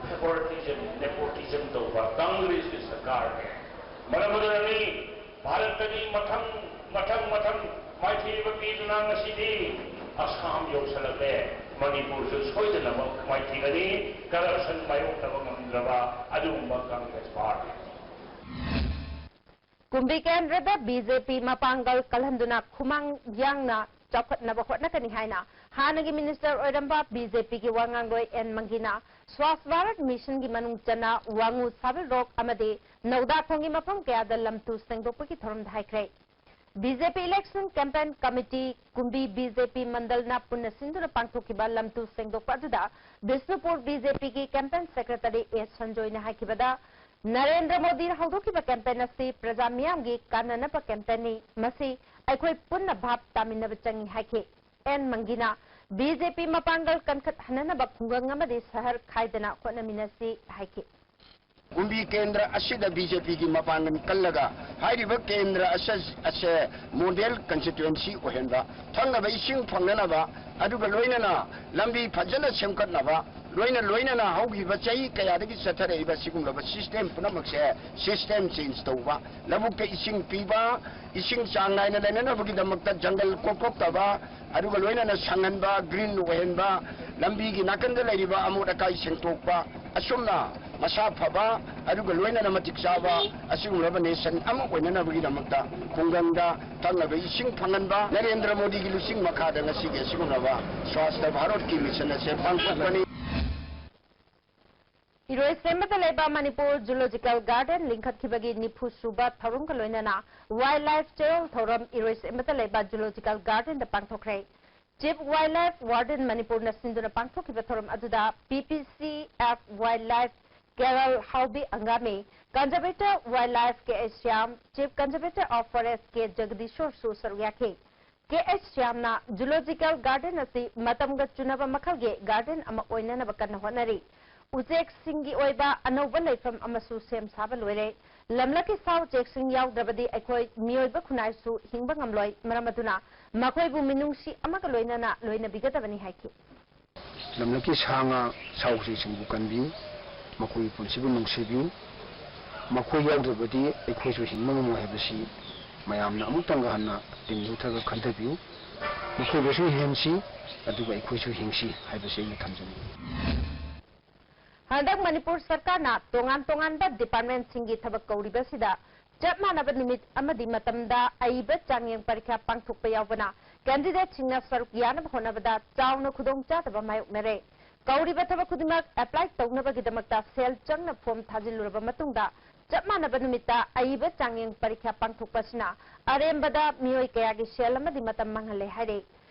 favoritism, nepotism ꯇꯧꯕ ꯀꯪꯒ꯭ꯔꯦꯁꯀꯤ ꯁꯔꯀꯥꯔꯅꯦ꯫ ꯃꯔꯝ ꯑꯗꯨꯅꯅꯤ ꯚꯥꯔꯠꯇꯗꯤ ꯃꯊꯪ ꯃꯊꯪ ꯃꯊꯪ ꯃꯥꯏꯊꯤꯕ ꯄꯤꯗꯨꯅ ꯉꯁꯤꯗꯤ ꯑꯁꯥꯝ ꯌꯧꯁꯜꯂꯛꯂꯦ꯫ ꯃꯅꯤꯄꯨꯔꯁꯨ ꯁꯣꯏꯗꯅꯃꯛ ꯃꯥꯏꯊꯤꯒꯅꯤ꯫ Corruption ꯃꯥꯌꯣꯛꯅꯕ ꯉꯝꯗ꯭ꯔꯕ ꯑꯗꯨꯒꯨꯝꯕ ꯀꯪꯒ꯭ꯔꯦꯁ ꯄꯥꯔꯇꯤ꯫ ꯀꯨꯝꯕꯤ ꯀꯦꯟꯗ꯭ꯔꯗ ꯕꯤ ꯖꯦ ꯄꯤ ꯃꯄꯥꯡꯒꯜ ꯀꯜꯍꯟꯗꯨꯅ ꯈꯨꯃꯥꯡ ꯌꯥꯡꯅ ꯆꯥꯎꯈꯠꯅꯕ ꯍꯣꯠꯅꯒꯅꯤ ꯍꯥꯏꯅ ꯍꯥꯟꯅꯒꯤ Minister ꯑꯣꯏꯔꯝꯕ ꯕꯤ ꯖꯦ ꯄꯤꯒꯤ ꯋꯥꯉꯥꯡꯂꯣꯏ ꯑꯦꯟ ꯃꯪꯒꯤꯅ Swachh Bharat Missionꯒꯤ ꯃꯅꯨꯡ ꯆꯟꯅ ꯋꯥꯉꯨ, ꯁꯥꯕꯤꯜ ꯔꯣꯛ ꯑꯃꯗꯤ ꯅꯧꯗꯥꯈꯣꯡꯒꯤ ꯃꯐꯝ ꯀꯌꯥꯗ ꯂꯝꯇꯨ ꯁꯦꯡꯗꯣꯛꯄꯒꯤ ꯊꯧꯔꯝꯗ ꯍꯥꯏꯈ꯭ꯔꯦ꯫ B J P Election Campaign Committee Kumbi B J P ꯃꯟꯗꯜꯅ ꯄꯨꯟꯅ ꯁꯤꯟꯗꯨꯅ ꯄꯥꯡꯊꯣꯛꯈꯤꯕ ꯂꯝꯇꯨ ꯁꯦꯡꯗꯣꯛꯄ ꯑꯗꯨꯗ ꯕꯤꯁꯅꯨꯄꯨꯔ ꯕꯤ ꯖꯦ ꯄꯤꯒꯤ Campaign Secretary ꯑꯦ ꯁꯟꯖꯣꯏꯅ ꯍꯥꯏꯈꯤꯕꯗ, ꯅꯔꯦꯟꯗ꯭ꯔ ꯃꯣꯗꯤꯅ ꯍꯧꯗꯣꯛꯈꯤꯕ campaign ꯑꯁꯤ ꯄ꯭ꯔꯖꯥ ꯃꯤꯌꯥꯝꯒꯤ ꯀꯥꯟꯅꯅꯕ campaignꯅꯤ꯫ ꯃꯁꯤ ꯑꯩꯈꯣꯏ ꯄꯨꯟꯅ ꯚꯥꯞ ꯇꯥꯃꯤꯟꯅꯕ ꯆꯪꯏ ꯍꯥꯏꯈꯤ꯫ ꯑꯦꯟ ꯃꯪꯒꯤꯅ ꯕꯤ ꯖꯦ ꯄꯤ ꯃꯄꯥꯡꯒꯜ ꯀꯟꯈꯠꯍꯟꯅꯅꯕ ꯈꯨꯡꯒꯪ ꯑꯃꯗꯤ ꯁꯍꯔ ꯈꯥꯏꯗꯅ ꯍꯣꯠꯅꯃꯤꯟꯅꯁꯤ ꯍꯥꯏꯈꯤ꯫ ꯀꯨꯝꯕꯤ ꯀꯦꯟꯗ꯭ꯔ ꯑꯁꯤꯗ ꯕꯤ ꯖꯦ ꯄꯤꯒꯤ ꯃꯄꯥꯡꯒꯜ ꯀꯜꯂꯒ ꯍꯥꯏꯔꯤꯕ ꯀꯦꯟꯗ꯭ꯔ ꯑꯁ-, ꯑꯁꯦ model constituency ꯑꯣꯏꯍꯟꯕ, ꯊꯛꯅꯕ ꯏꯁꯤꯡ ꯐꯪꯅꯅꯕ, ꯑꯗꯨꯒ ꯂꯣꯏꯅꯅ ꯂꯝꯕꯤ ꯐꯖꯅ ꯁꯦꯝꯒꯠꯅꯕ, ꯂꯣꯏꯅ ꯂꯣꯏꯅꯅ ꯍꯧꯈꯤꯕ ꯆꯍꯤ ꯀꯌꯥꯗꯒꯤ ꯆꯠꯊꯔꯛꯏꯕ ꯁꯤꯒꯨꯝꯂꯕ system ꯄꯨꯝꯅꯃꯛꯁꯦ system change ꯇꯧꯕ, ꯂꯧꯕꯨꯛꯇ ꯏꯁꯤꯡ ꯄꯤꯕ, ꯏꯁꯤꯡ ꯆꯥꯡ ꯅꯥꯏꯅ ꯂꯩꯅꯅꯕꯒꯤꯗꯃꯛꯇ ꯖꯪꯒꯜ ꯀꯣꯛꯊꯣꯛꯇꯕ, ꯑꯗꯨꯒ ꯂꯣꯏꯅꯅ ꯁꯪꯍꯟꯕ, green ꯑꯣꯏꯍꯟꯕ, ꯂꯝꯕꯤꯒꯤ ꯅꯥꯀꯟꯗ ꯂꯩꯔꯤꯕ ꯑꯃꯣꯠ ꯑꯀꯥꯏ ꯁꯦꯡꯗꯣꯛꯄ, ꯑꯁꯨꯝꯅ ꯃꯁꯥ ꯐꯕ ꯑꯗꯨꯒ ꯂꯣꯏꯅꯅ ꯃꯇꯤꯛ ꯆꯥꯕ ꯑꯁꯤꯒꯨꯝꯂꯕ ꯅꯦꯁꯟ ꯑꯃ ꯑꯣꯏꯅꯅꯕꯒꯤꯗꯃꯛꯇ ꯈꯨꯡꯒꯪꯗ ꯊꯛꯅꯕ ꯏꯁꯤꯡ ꯐꯪꯍꯟꯕ ꯅꯔꯦꯟꯗ꯭ꯔ ꯃꯣꯗꯤꯒꯤ ꯂꯨꯆꯤꯡ ꯃꯈꯥꯗ ꯉꯁꯤꯒꯤ ꯑꯁꯤꯒꯨꯝꯂꯕ ꯁ꯭ꯋꯥꯁꯊ ꯚꯥꯔꯠꯀꯤ ꯃꯤꯁꯟ ꯑꯁꯦ ꯄꯥꯡꯊꯣꯛꯄꯅꯤ꯫ ꯏꯔꯣꯏꯁꯦꯝꯕꯗ ꯂꯩꯕ ꯃꯅꯤꯄꯨꯔ ꯖꯨꯂꯣꯖꯤꯀꯦꯜ ꯒꯥꯔꯗꯦꯟ ꯂꯤꯡꯈꯠꯈꯤꯕꯒꯤ ꯅꯤꯐꯨ ꯁꯨꯕ ꯊꯧꯔꯝꯒ ꯂꯣꯏꯅꯅ ꯋꯥꯏꯜ ꯂꯥꯏꯐ ꯆꯌꯣꯜ ꯊꯧꯔꯝ ꯏꯔꯣꯏꯁꯦꯝꯕꯗ ꯂꯩꯕ ꯖꯨꯂꯣꯖꯤꯀꯦꯜ ꯒꯥꯔꯗꯦꯟꯗ ꯄꯥꯡꯊꯣꯛꯈ꯭ꯔꯦ꯫ ꯆꯤꯐ ꯋꯥꯏꯜ ꯂꯥꯏꯐ ꯋꯥꯔꯗꯦꯟ ꯃꯅꯤꯄꯨꯔꯅ ꯁꯤꯟꯗꯨꯅ ꯄꯥꯡꯊꯣꯛꯈꯤꯕ ꯊꯧꯔꯝ ꯑꯗꯨꯗ P P C F wild life ꯀꯦꯔꯜ ꯍꯥꯎꯕꯤ Angami, conservator wild life K H Shyam, chief conservator of forest K ꯖꯒꯗꯤꯁꯣꯔꯁꯨ ꯁꯔꯨꯛ ꯌꯥꯈꯤ꯫ ꯀꯦ ꯑꯩꯆ ꯁ꯭ꯌꯥꯝꯅ ꯖꯨꯂꯣꯖꯤꯀꯦꯜ ꯒꯥꯔꯗꯦꯟ ꯑꯁꯤ ꯃꯇꯝꯒ ꯆꯨꯅꯕ ꯃꯈꯜꯒꯤ ꯒꯥꯔꯗꯦꯟ ꯑꯃ ꯑꯣꯏꯅꯅꯕ ꯀꯟꯅ ꯍꯣꯠꯅꯔꯤ꯫ ꯎꯆꯦꯛꯁꯤꯡꯒꯤ ꯑꯣꯏꯕ ꯑꯅꯧꯕ ꯂꯩꯐꯝ ꯑꯃꯁꯨ ꯁꯦꯝ ꯁꯥꯕ ꯂꯣꯏꯔꯦ꯫ ꯂꯝꯂꯛꯀꯤ ꯁꯥ ꯎꯆꯦꯛꯁꯤꯡ ꯌꯥꯎꯗ꯭ꯔꯕꯗꯤ ꯑꯩꯈꯣꯏ ꯃꯤꯑꯣꯏꯕ ꯈꯨꯟꯅꯥꯏꯁꯨ ꯍꯤꯡꯕ ꯉꯝꯂꯣꯏ꯫ ꯃꯔꯝ ꯑꯗꯨꯅ ꯃꯈꯣꯏꯕꯨ ꯃꯤꯅꯨꯡꯁꯤ ꯑꯃꯒ ꯂꯣꯏꯅꯅ ꯂꯣꯏꯅꯕꯤꯒꯗꯕꯅꯤ ꯍꯥꯏꯈꯤ꯫ ꯂꯝꯂꯛꯀꯤ ꯁꯥ ꯉꯥ, ꯁꯥ ꯎꯆꯦꯛꯁꯤꯡꯕꯨ ꯀꯟꯕꯤꯌꯨ꯫ ꯃꯈꯣꯏꯒꯤ ꯄꯨꯟꯁꯤꯕꯨ ꯅꯨꯡꯁꯤꯕꯤꯌꯨ꯫ ꯃꯈꯣꯏ ꯌꯥꯎꯗ꯭ꯔꯕꯗꯤ ꯑꯩꯈꯣꯏꯁꯨ ꯍꯤꯡꯕ ꯉꯝꯃꯣꯏ ꯍꯥꯏꯕꯁꯤ ꯃꯌꯥꯝꯅ ꯑꯃꯨꯛꯇꯪꯒ ꯍꯟꯅ ꯇꯤꯟ ꯂꯨꯊꯔꯒ ꯈꯟꯊꯕꯤꯌꯨ꯫ ꯃꯈꯣꯏꯕꯨꯁꯨ ꯍꯤꯡꯍꯟꯁꯤ, ꯑꯗꯨꯒ ꯑꯩꯈꯣꯏꯁꯨ ꯍꯤꯡꯁꯤ ꯍꯥꯏꯕꯁꯤ ꯑꯩꯅ ꯊꯝꯖꯅꯤꯡꯏ꯫ ꯍꯟꯗꯛ ꯃꯅꯤꯄꯨꯔ ꯁꯔꯀꯥꯔꯅ ꯇꯣꯉꯥꯟ ꯇꯣꯉꯥꯟꯕ ꯗꯤꯄꯥꯔꯠꯃꯦꯟꯠꯁꯤꯡꯒꯤ ꯊꯕꯛ ꯀꯧꯔꯤꯕꯁꯤꯗ ꯆꯞ ꯃꯥꯟꯅꯕ ꯅꯨꯃꯤꯠ ꯑꯃꯗꯤ ꯃꯇꯝꯗ ꯑꯏꯕ ꯆꯥꯡꯌꯦꯡ ꯄꯔꯤꯈ꯭ꯌꯥ ꯄꯥꯡꯊꯣꯛꯄ ꯌꯥꯎꯕꯅ ꯀꯦꯟꯗꯤꯗꯦꯠꯁꯤꯡꯅ ꯁꯔꯨꯛ ꯌꯥꯅꯕ ꯍꯣꯠꯅꯕꯗ ꯆꯥꯎꯅ ꯈꯨꯗꯣꯡꯆꯥꯗꯕ ꯃꯥꯌꯣꯛꯅꯔꯦ꯫ ꯀꯧꯔꯤꯕ ꯊꯕꯛ ꯈꯨꯗꯤꯡꯃꯛ ꯑꯦꯄ꯭ꯂꯥꯏ ꯇꯧꯅꯕꯒꯤꯗꯃꯛꯇ ꯁꯦꯜ ꯆꯪꯅ ꯐꯣꯔꯝ ꯊꯥꯖꯤꯜꯂꯨꯔꯕ ꯃꯇꯨꯡꯗ ꯆꯞ ꯃꯥꯟꯅꯕ ꯅꯨꯃꯤꯠꯇ ꯑꯏꯕ ꯆꯥꯡꯌꯦꯡ ꯄꯔꯤꯈ꯭ꯌꯥ ꯄꯥꯡꯊꯣꯛꯄ ꯑꯁꯤꯅ ꯑꯔꯦꯝꯕꯗ ꯃꯤꯑꯣꯏ ꯀꯌꯥꯒꯤ ꯁꯦꯜ ꯑꯃꯗꯤ ꯃꯇꯝ ꯃꯥꯡꯍꯜꯂꯦ ꯍꯥꯏꯔꯦ꯫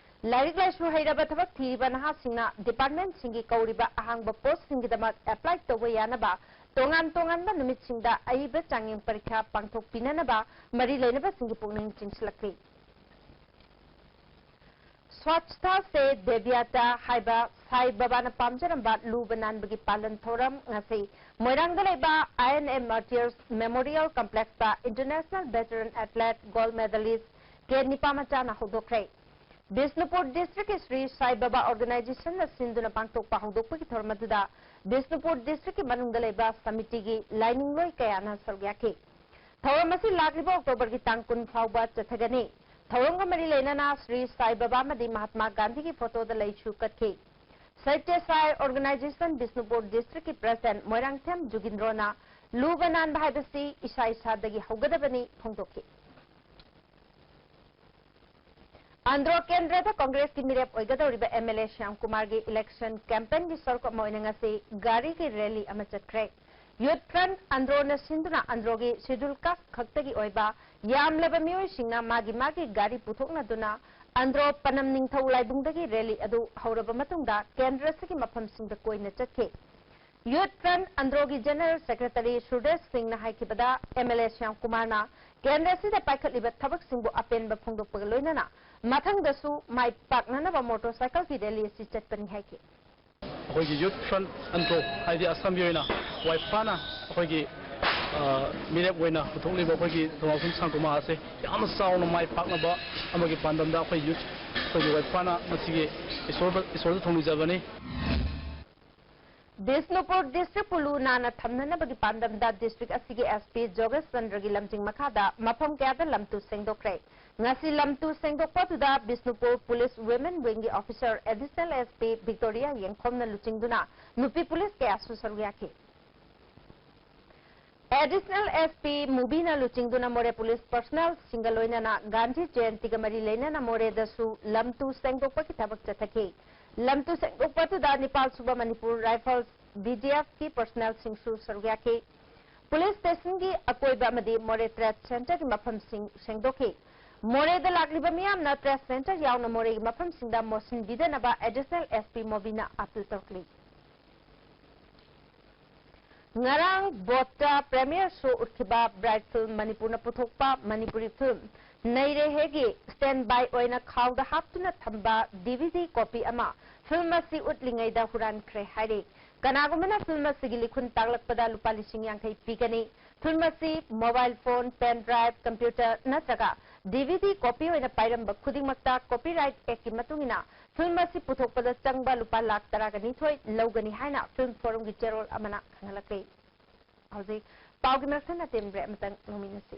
ꯂꯥꯏꯔꯤꯛ ꯂꯥꯏꯁꯨ ꯍꯩꯔꯕ ꯊꯕꯛ ꯊꯤꯔꯤꯕ ꯅꯍꯥꯁꯤꯡꯅ ꯗꯤꯄꯥꯔꯠꯃꯦꯟꯠꯁꯤꯡꯒꯤ ꯀꯧꯔꯤꯕ ꯑꯍꯥꯡꯕ ꯄꯣꯁꯠꯁꯤꯡꯒꯤꯗꯃꯛ ꯑꯦꯄ꯭ꯂꯥꯏ ꯇꯧꯕ ꯌꯥꯅꯕ ꯇꯣꯉꯥꯟ ꯇꯣꯉꯥꯟꯕ ꯅꯨꯃꯤꯠꯁꯤꯡꯗ ꯑꯏꯕ ꯆꯥꯡꯌꯦꯡ ꯄꯔꯤꯈ꯭ꯌꯥ ꯄꯥꯡꯊꯣꯛꯄꯤꯅꯅꯕ ꯃꯔꯤ ꯂꯩꯅꯕꯁꯤꯡꯒꯤ ꯄꯨꯛꯅꯤꯡ ꯆꯤꯡꯁꯤꯜꯂꯛꯂꯤ꯫ ꯁ꯭ꯋꯥꯆꯊꯥ ꯁꯦ ꯗꯦꯕ꯭ꯌꯥꯇꯥ ꯍꯥꯏꯕ ꯁꯥꯏ ꯕꯕꯥꯅ ꯄꯥꯝꯖꯔꯝꯕ ꯂꯨꯕ ꯅꯥꯟꯕꯒꯤ ꯄꯥꯂꯟ ꯊꯧꯔꯝ ꯉꯁꯤ ꯃꯣꯏꯔꯥꯡꯗ ꯂꯩꯕ I N A martyrs memorial ꯀꯝꯄ꯭ꯂꯦꯛꯁꯇ international veteran athlete gold medalist K ꯅꯤꯄꯥꯃꯆꯥꯅ ꯍꯧꯗꯣꯛꯈ꯭ꯔꯦ꯫ ꯕꯤꯁꯅꯨꯄꯨꯔ ꯗꯤꯁꯇ꯭ꯔꯤꯛꯀꯤ ꯁ꯭ꯔꯤ ꯁꯥꯏ ꯕꯕꯥ ꯑꯣꯔꯒꯅꯥꯏꯖꯦꯁꯟꯅ ꯁꯤꯟꯗꯨꯅ ꯄꯥꯡꯊꯣꯛꯄ ꯍꯧꯗꯣꯛꯄꯒꯤ ꯊꯧꯔꯝ ꯑꯗꯨꯗ ꯕꯤꯁꯅꯨꯄꯨꯔ ꯗꯤꯁꯇ꯭ꯔꯤꯛꯀꯤ ꯃꯅꯨꯡꯗ ꯂꯩꯕ ꯁꯃꯤꯇꯤꯒꯤ ꯂꯥꯏꯅꯤꯡꯂꯣꯏ ꯀꯌꯥꯅ ꯁꯔꯨꯛ ꯌꯥꯈꯤ꯫ ꯊꯧꯔꯝ ꯑꯁꯤ ꯂꯥꯛꯂꯤꯕ ꯑꯣꯛꯇꯣꯕꯔꯒꯤ ꯇꯥꯡ ꯀꯨꯟ ꯐꯥꯎꯕ ꯆꯠꯊꯒꯅꯤ꯫ ꯊꯧꯔꯝꯒ ꯃꯔꯤ ꯂꯩꯅꯅ ꯁ꯭ꯔꯤ ꯁꯥꯏ ꯕꯕꯥ ꯑꯃꯗꯤ ꯃꯍꯥꯠꯃꯥ ꯒꯥꯟꯙꯤꯒꯤ ꯐꯣꯇꯣꯗ ꯂꯩꯁꯨ ꯀꯠꯈꯤ꯫ ꯁꯥꯍꯤꯇ꯭ꯌ ꯁꯥꯏ ꯑꯣꯔꯒꯅꯥꯏꯖꯦꯁꯟ ꯕꯤꯁꯅꯨꯄꯨꯔ ꯗꯤꯁꯇ꯭ꯔꯤꯛꯀꯤ ꯄ꯭ꯔꯁꯤꯗꯦꯟꯠ ꯃꯣꯏꯔꯥꯡꯊꯦꯝ ꯖꯨꯒꯤꯟꯗ꯭ꯔꯣꯅ ꯂꯨꯕ ꯅꯥꯟꯕ ꯍꯥꯏꯕꯁꯤ ꯏꯁꯥ ꯏꯁꯥꯗꯒꯤ ꯍꯧꯒꯗꯕꯅꯤ ꯐꯣꯡꯗꯣꯛꯈꯤ꯫ ꯑꯟꯗ꯭ꯔꯣ ꯀꯦꯟꯗ꯭ꯔꯗ ꯀꯣꯡꯒ꯭ꯔꯦꯁꯀꯤ ꯃꯤꯔꯦꯞ ꯑꯣꯏꯒꯗꯧꯔꯤꯕ ꯑꯦꯝ ꯑꯦꯜ ꯑꯦ ꯁ꯭ꯌꯥꯝ ꯀꯨꯃꯥꯔꯒꯤ ꯏꯂꯦꯛꯁꯟ ꯀꯦꯝꯄꯦꯟꯒꯤ ꯁꯔꯨꯛ ꯑꯃ ꯑꯣꯏꯅ ꯉꯁꯤ ꯒꯥꯔꯤꯒꯤ ꯔꯦꯂꯤ ꯑꯃ ꯆꯠꯈ꯭ꯔꯦ꯫ ꯌꯨꯊ ꯐ꯭ꯔꯟꯠ ꯑꯟꯗ꯭ꯔꯣꯅ ꯁꯤꯟꯗꯨꯅ ꯑꯟꯗ꯭ꯔꯣꯒꯤ ꯁꯦꯗ꯭ꯌꯨꯜ ꯀꯥꯁ ꯈꯛꯇꯒꯤ ꯑꯣꯏꯕ ꯌꯥꯝꯂꯕ ꯃꯤꯑꯣꯏꯁꯤꯡꯅ ꯃꯥꯒꯤ ꯃꯥꯒꯤ ꯒꯥꯔꯤ ꯄꯨꯊꯣꯛꯅꯗꯨꯅ ꯑꯟꯗ꯭ꯔꯣ ꯄꯅꯝ ꯅꯤꯡꯊꯧ ꯂꯥꯏꯕꯨꯡꯗꯒꯤ ꯔꯦꯂꯤ ꯑꯗꯨ ꯍꯧꯔꯕ ꯃꯇꯨꯡꯗ ꯀꯦꯟꯗ꯭ꯔ ꯑꯁꯤꯒꯤ ꯃꯐꯝꯁꯤꯡꯗ ꯀꯣꯏꯅ ꯆꯠꯈꯤ꯫ ꯌꯨꯊ ꯐ꯭ꯔꯟꯠ ꯑꯟꯗ꯭ꯔꯣꯒꯤ ꯖꯦꯅꯔꯦꯜ ꯁꯦꯀ꯭ꯔꯦꯇꯔꯤ ꯁꯨꯔꯗꯦꯁ ꯁꯤꯡꯅ ꯍꯥꯏꯈꯤꯕꯗ, ꯑꯦꯝ ꯑꯦꯜ ꯑꯦ ꯁ꯭ꯌꯥꯝ ꯀꯨꯃꯥꯔꯅ ꯀꯦꯟꯗ꯭ꯔ ꯑꯁꯤꯗ ꯄꯥꯏꯈꯠꯂꯤꯕ ꯊꯕꯛꯁꯤꯡꯕꯨ ꯑꯄꯦꯟꯕ ꯐꯣꯡꯗꯣꯛꯄꯒ ꯂꯣꯏꯅꯅ ꯃꯊꯪꯗꯁꯨ ꯃꯥꯏ ꯄꯥꯛꯅꯅꯕ ꯃꯣꯇꯣꯔꯁꯥꯏꯀꯜꯒꯤ ꯔꯦꯂꯤ ꯑꯁꯤ ꯆꯠꯄꯅꯤ ꯍꯥꯏꯈꯤ꯫ ꯑꯩꯈꯣꯏꯒꯤ ꯌꯨꯊ ꯐ꯭ꯔꯟꯠ ꯑꯟꯗ꯭ꯔꯣ, ꯍꯥꯏꯗꯤ ꯑꯁꯥꯝꯒꯤ ꯑꯣꯏꯅ ꯋꯥꯏꯐꯥꯅ ꯑꯩꯈꯣꯏꯒꯤ, ꯑ, ꯃꯤꯔꯦꯞ ꯑꯣꯏꯅ ꯄꯨꯊꯣꯛꯂꯤꯕ ꯑꯩꯈꯣꯏꯒꯤ ꯊꯧꯅꯥꯎꯊꯨꯝ ꯁ꯭ꯌꯥꯝ ꯀꯨꯃꯥꯔ ꯑꯁꯦ ꯌꯥꯝꯅ ꯆꯥꯎꯅ ꯃꯥꯏ ꯄꯥꯛꯅꯕ ꯑꯃꯒꯤ ꯄꯥꯟꯗꯝꯗ ꯑꯩꯈꯣꯏ ꯌꯨꯊ, ꯑꯩꯈꯣꯏꯒꯤ ꯋꯥꯏꯐꯥꯅ ꯉꯁꯤꯒꯤ ꯏꯁꯣꯔꯗ, ꯏꯁꯣꯔꯗ ꯊꯧꯅꯤꯖꯕꯅꯤ꯫ ꯕꯤꯁꯅꯨꯄꯨꯔ ꯗꯤꯁꯇ꯭ꯔꯤꯛꯄꯨ ꯂꯨ ꯅꯥꯟꯅ ꯊꯝꯅꯅꯕꯒꯤ ꯄꯥꯟꯗꯝꯗ ꯗꯤꯁꯇ꯭ꯔꯤꯛ ꯑꯁꯤꯒꯤ ꯑꯦꯁ ꯄꯤ ꯖꯣꯒꯦꯁ ꯆꯟꯗ꯭ꯔꯒꯤ ꯂꯝꯖꯤꯡ ꯃꯈꯥꯗ ꯃꯐꯝ ꯀꯌꯥꯗ ꯂꯝꯇꯨ ꯁꯦꯡꯗꯣꯛꯈ꯭ꯔꯦ꯫ ꯉꯁꯤ ꯂꯝꯇꯨ ꯁꯦꯡꯗꯣꯛꯄ ꯑꯗꯨꯗ ꯕꯤꯁꯅꯨꯄꯨꯔ ꯄꯨꯂꯤꯁ ꯋꯤꯃꯦꯟ ꯋꯤꯡꯒꯤ officer additional S P Victoria ꯌꯦꯡꯈꯣꯝꯅ ꯂꯨꯆꯤꯡꯗꯨꯅ ꯅꯨꯄꯤ ꯄꯨꯂꯤꯁ ꯀꯌꯥꯁꯨ ꯁꯔꯨꯛ ꯌꯥꯈꯤ꯫ ꯑꯦꯗꯤꯁꯅꯦꯜ ꯑꯦꯁ ꯄꯤ ꯃꯨꯕꯤꯅ ꯂꯨꯆꯤꯡꯗꯨꯅ ꯃꯣꯔꯦ ꯄꯨꯂꯤꯁ ꯄꯔꯁꯅꯦꯜꯁꯤꯡꯒ ꯂꯣꯏꯅꯅ ꯒꯥꯟꯙꯤ ꯖꯌꯟꯇꯤꯒ ꯃꯔꯤ ꯂꯩꯅꯅ ꯃꯣꯔꯦꯗꯁꯨ ꯂꯝꯇꯨ ꯁꯦꯡꯗꯣꯛꯄꯒꯤ ꯊꯕꯛ ꯆꯠꯊꯈꯤ꯫ ꯂꯝꯇꯨ ꯁꯦꯡꯗꯣꯛꯄ ꯑꯗꯨꯗ ꯅꯤꯄꯥꯜ ꯁꯨꯕ ꯃꯅꯤꯄꯨꯔ ꯔꯥꯏꯐꯜꯁ, ꯕꯤ ꯖꯤ ꯑꯦꯐꯀꯤ ꯄꯔꯁꯅꯦꯜꯁꯤꯡꯁꯨ ꯁꯔꯨꯛ ꯌꯥꯈꯤ꯫ ꯄꯨꯂꯤꯁ ꯁ꯭ꯇꯦꯁꯟꯒꯤ ꯑꯀꯣꯏꯕ ꯑꯃꯗꯤ ꯃꯣꯔꯦ ꯇ꯭ꯔꯦꯗ ꯁꯦꯟꯇꯔꯒꯤ ꯃꯐꯝꯁꯤꯡ ꯁꯦꯡꯗꯣꯛꯈꯤ꯫ ꯃꯣꯔꯦꯗ ꯂꯥꯛꯂꯤꯕ ꯃꯤꯌꯥꯝꯅ ꯇ꯭ꯔꯦꯗ ꯁꯦꯟꯇꯔ ꯌꯥꯎꯅ ꯃꯣꯔꯦꯒꯤ ꯃꯐꯝꯁꯤꯡꯗ ꯃꯣꯠꯁꯤꯟꯕꯤꯗꯅꯕ ꯑꯦꯗꯤꯁꯅꯦꯜ ꯑꯦꯁ ꯄꯤ ꯃꯣꯕꯤꯅ ꯑꯥꯄꯤꯜ ꯇꯧꯔꯛꯂꯤ꯫ ꯉꯔꯥꯡ ꯕꯣꯠꯇ ꯄ꯭ꯔꯦꯃꯤꯌꯔ ꯁꯣ ꯎꯠꯈꯤꯕ ꯕ꯭ꯔꯥꯏꯠ ꯐꯤꯜꯝ ꯃꯅꯤꯄꯨꯔꯅ ꯄꯨꯊꯣꯛꯄ ꯃꯅꯤꯄꯨꯔꯤ ꯐꯤꯜꯝ ꯅꯩꯔꯦ ꯍꯦꯒꯤ ꯁ꯭ꯇꯦꯟ ꯕꯥꯏ ꯑꯣꯏꯅ ꯈꯥꯎꯗ ꯍꯥꯞꯇꯨꯅ ꯊꯝꯕ ꯗꯤ ꯚꯤ ꯗꯤ ꯀꯣꯄꯤ ꯑꯃ ꯐꯤꯜꯝ ꯑꯁꯤ ꯎꯠꯂꯤꯉꯩꯗ ꯍꯨꯔꯥꯟꯈ꯭ꯔꯦ ꯍꯥꯏꯔꯤ꯫ ꯀꯅꯥꯒꯨꯝꯕꯅ ꯐꯤꯜꯝ ꯑꯁꯤꯒꯤ ꯂꯤꯈꯨꯟ ꯇꯥꯛꯂꯛꯄꯗ ꯂꯨꯄꯥ ꯂꯤꯁꯤꯡ ꯌꯥꯡꯈꯩ ꯄꯤꯒꯅꯤ꯫ ꯐꯤꯜꯝ ꯑꯁꯤ mobile phone, pen drive, computer ꯅꯠꯇ꯭ꯔꯒ ꯗꯤ ꯚꯤ ꯗꯤ ꯀꯣꯄꯤ ꯑꯣꯏꯅ ꯄꯥꯏꯔꯝꯕ ꯈꯨꯗꯤꯡꯃꯛꯇ ꯀꯣꯄꯤꯔꯥꯏꯠ ꯑꯦꯛꯀꯤ ꯃꯇꯨꯡ ꯏꯟꯅ ꯐꯤꯜꯝ ꯑꯁꯤ ꯄꯨꯊꯣꯛꯄꯗ ꯆꯪꯕ ꯂꯨꯄꯥ ꯂꯥꯈ ꯇꯔꯥꯒ ꯅꯤꯊꯣꯏ ꯂꯧꯒꯅꯤ ꯍꯥꯏꯅ ꯐꯤꯜꯝ ꯐꯣꯔꯝꯒꯤ ꯆꯦꯔꯣꯜ ꯑꯃꯅ ꯈꯪꯍꯜꯂꯛꯂꯤ꯫ ꯍꯧꯖꯤꯛ ꯄꯥꯎꯒꯤ ꯃꯔꯛ ꯊꯠꯅ ꯇꯦꯟ ꯕ꯭ꯔꯦꯛ ꯑꯃꯇꯪ ꯂꯧꯃꯤꯟꯅꯁꯤ꯫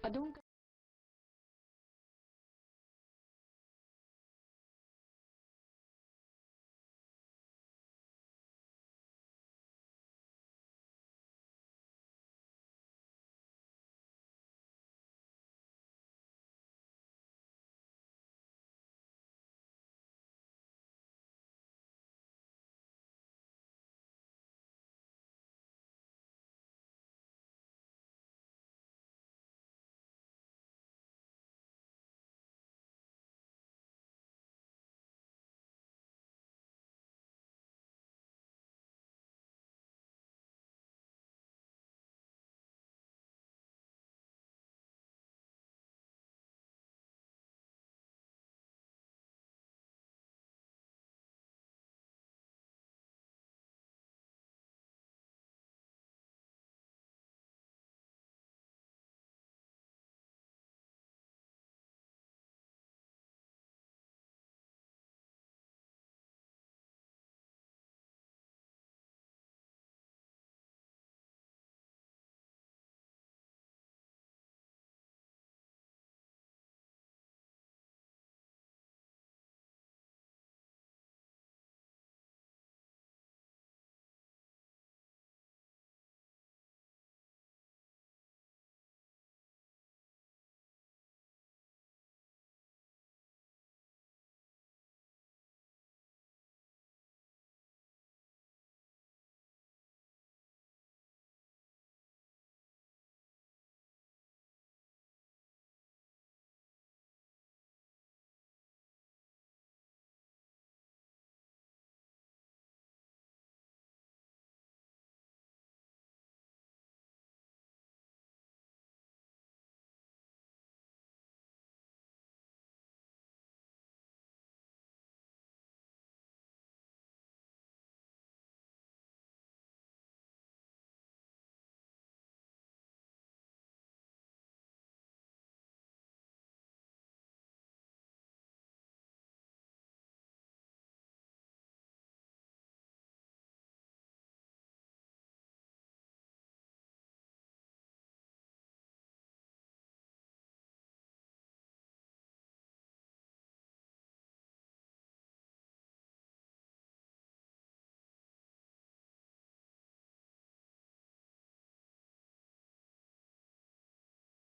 ꯑꯗꯨꯝ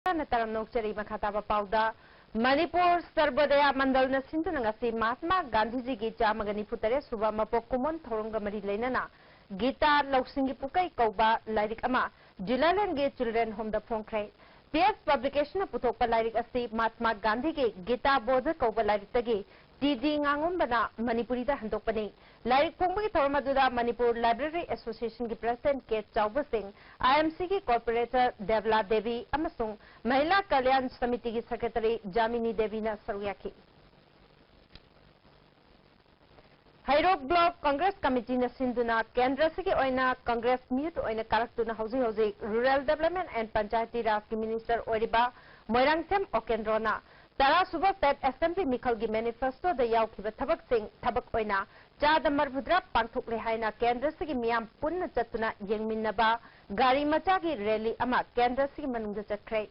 ꯇꯥꯔꯝꯅ ꯇꯥꯔꯝꯅ ꯑꯣꯛꯆꯔꯤ꯫ ꯃꯈꯥ ꯇꯥꯕ ꯄꯥꯎꯗ, ꯃꯅꯤꯄꯨꯔ ꯁꯔꯕꯣꯗꯌꯥ ꯃꯟꯗꯜꯅ ꯁꯤꯟꯗꯨꯅ ꯉꯁꯤ ꯃꯍꯥꯠꯃꯥ ꯒꯥꯟꯙꯤꯖꯤꯒꯤ ꯆꯥꯝꯃꯒ ꯅꯤꯐꯨ ꯇꯔꯦꯠ ꯁꯨꯕ ꯃꯄꯣꯛ ꯀꯨꯝꯑꯣꯟ ꯊꯧꯔꯝꯒ ꯃꯔꯤ ꯂꯩꯅꯅ ꯒꯤꯇꯥ ꯂꯧꯁꯤꯡꯒꯤ ꯄꯨꯀꯩ ꯀꯧꯕ ꯂꯥꯏꯔꯤꯛ ꯑꯃ ꯖꯨꯂꯥꯂꯦꯟꯒꯤ ꯆꯤꯜꯗ꯭ꯔꯦꯟ ꯍꯣꯝꯗ ꯐꯣꯡꯈ꯭ꯔꯦ꯫ ꯄꯤ ꯑꯦꯁ ꯄꯕ꯭ꯂꯤꯀꯦꯁꯟꯅ ꯄꯨꯊꯣꯛꯄ ꯂꯥꯏꯔꯤꯛ ꯑꯁꯤ ꯃꯍꯥꯠꯃꯥ ꯒꯥꯟꯙꯤꯒꯤ ꯒꯤꯇꯥ ꯕꯣꯙ ꯀꯧꯕ ꯂꯥꯏꯔꯤꯛꯇꯒꯤ ꯇꯤ ꯖꯤ ꯉꯥꯉꯣꯝꯕꯅ ꯃꯅꯤꯄꯨꯔꯤꯗ ꯍꯟꯗꯣꯛꯄꯅꯤ꯫ ꯂꯥꯏꯔꯤꯛ ꯐꯣꯡꯕꯒꯤ ꯊꯧꯔꯝ ꯑꯗꯨꯗ ꯃꯅꯤꯄꯨꯔ ꯂꯥꯏꯕ꯭ꯔꯦꯔꯤ ꯑꯦꯁꯣꯁꯤꯌꯦꯁꯟꯒꯤ ꯄ꯭ꯔꯁꯤꯗꯦꯟꯠ ꯀꯦ ꯆꯥꯎꯕꯁꯤꯡ, ꯑꯥꯏ ꯑꯦꯝ ꯁꯤꯒꯤ ꯀꯣꯔꯄꯣꯔꯦꯇꯔ ꯗꯦꯕꯂꯥ ꯗꯦꯕꯤ ꯑꯃꯁꯨꯡ ꯃꯍꯤꯂꯥ ꯀꯜꯌꯥꯟ ꯁꯃꯤꯇꯤꯒꯤ ꯁꯦꯀ꯭ꯔꯦꯇꯔꯤ ꯖꯥꯃꯤꯅꯤ ꯗꯦꯕꯤꯅ ꯁꯔꯨꯛ ꯌꯥꯈꯤ꯫ ꯍꯩꯔꯣꯛ ꯕ꯭ꯂꯣꯛ ꯀꯪꯒ꯭ꯔꯦꯁ ꯀꯃꯤꯇꯤꯅ ꯁꯤꯟꯗꯨꯅ ꯀꯦꯟꯗ꯭ꯔꯁꯤꯒꯤ ꯑꯣꯏꯅ ꯀꯪꯒ꯭ꯔꯦꯁ ꯃꯤꯍꯨꯠ ꯑꯣꯏꯅ ꯀꯥꯔꯛꯇꯨꯅ ꯍꯧꯖꯤꯛ ꯍꯧꯖꯤꯛ rural development and panchayati ꯔꯥꯖꯀꯤ minister ꯑꯣꯏꯔꯤꯕ ꯃꯣꯏꯔꯥꯡꯊꯦꯝ ꯑꯣꯀꯦꯟꯗ꯭ꯔꯣꯅ ꯇꯔꯥ ꯁꯨꯕ ꯁ꯭ꯇꯦꯠ ꯑꯦꯁꯦꯝꯕ꯭ꯂꯤ ꯃꯤꯈꯜꯒꯤ ꯃꯦꯅꯤꯐꯦꯁꯇꯣꯗ ꯌꯥꯎꯈꯤꯕ ꯊꯕꯛꯁꯤꯡ ꯊꯕꯛ ꯑꯣꯏꯅ ꯆꯥꯗ ꯃꯔꯐꯨꯇꯔꯥ ꯄꯥꯡꯊꯣꯛꯂꯦ ꯍꯥꯏꯅ ꯀꯦꯟꯗ꯭ꯔꯁꯤꯒꯤ ꯃꯤꯌꯥꯝ ꯄꯨꯟꯅ ꯆꯠꯇꯨꯅ ꯌꯦꯡꯃꯤꯟꯅꯕ ꯒꯥꯔꯤ ꯃꯆꯥꯒꯤ ꯔꯦꯂꯤ ꯑꯃ ꯀꯦꯟꯗ꯭ꯔꯁꯤꯒꯤ ꯃꯅꯨꯡꯗ ꯆꯠꯈ꯭ꯔꯦ꯫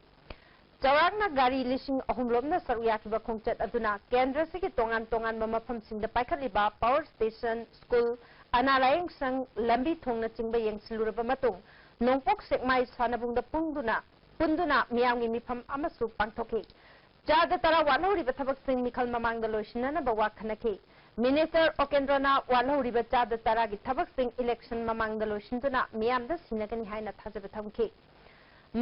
ꯆꯥꯎꯔꯥꯛꯅ ꯒꯥꯔꯤ ꯂꯤꯁꯤꯡ ꯑꯍꯨꯝ ꯂꯣꯝꯅ ꯁꯔꯨꯛ ꯌꯥꯈꯤꯕ ꯈꯣꯡꯆꯠ ꯑꯗꯨꯅ ꯀꯦꯟꯗ꯭ꯔꯁꯤꯒꯤ ꯇꯣꯉꯥꯟ ꯇꯣꯉꯥꯟꯕ ꯃꯐꯝꯁꯤꯡꯗ ꯄꯥꯏꯈꯠꯂꯤꯕ ꯄꯥꯋꯔ ꯁ꯭ꯇꯦꯁꯟ, ꯁ꯭ꯀꯨꯜ, ꯑꯅꯥ ꯂꯥꯌꯦꯡ ꯁꯪ, ꯂꯝꯕꯤ ꯊꯣꯡꯅꯆꯤꯡꯕ ꯌꯦꯡꯁꯤꯜꯂꯨꯔꯕ ꯃꯇꯨꯡ ꯅꯣꯡꯄꯣꯛ ꯁꯦꯛꯃꯥꯏ ꯁꯥꯟꯅꯕꯨꯡꯗ ꯄꯨꯡꯗꯨꯅ ꯄꯨꯟꯗꯨꯅ ꯃꯤꯌꯥꯝꯒꯤ ꯃꯤꯐꯝ ꯑꯃꯁꯨ ꯄꯥꯡꯊꯣꯛꯈꯤ꯫ ꯆꯥꯗ ꯇꯔꯥ ꯋꯥꯠꯍꯧꯔꯤꯕ ꯊꯕꯛꯁꯤꯡ ꯃꯤꯈꯜ ꯃꯃꯥꯡꯗ ꯂꯣꯏꯁꯤꯟꯅꯅꯕ ꯋꯥ ꯈꯟꯅꯈꯤ꯫ ꯃꯤꯅꯤꯁꯇꯔ ꯑꯣꯀꯦꯟꯗ꯭ꯔꯣꯅ ꯋꯥꯠꯍꯧꯔꯤꯕ ꯆꯥꯗ ꯇꯔꯥꯒꯤ ꯊꯕꯛꯁꯤꯡ ꯏꯂꯦꯛꯁꯟ ꯃꯃꯥꯡꯗ ꯂꯣꯏꯁꯤꯟꯗꯨꯅ ꯃꯤꯌꯥꯝꯗ ꯁꯤꯟꯅꯒꯅꯤ ꯍꯥꯏꯅ ꯊꯥꯖꯕ ꯊꯝꯈꯤ꯫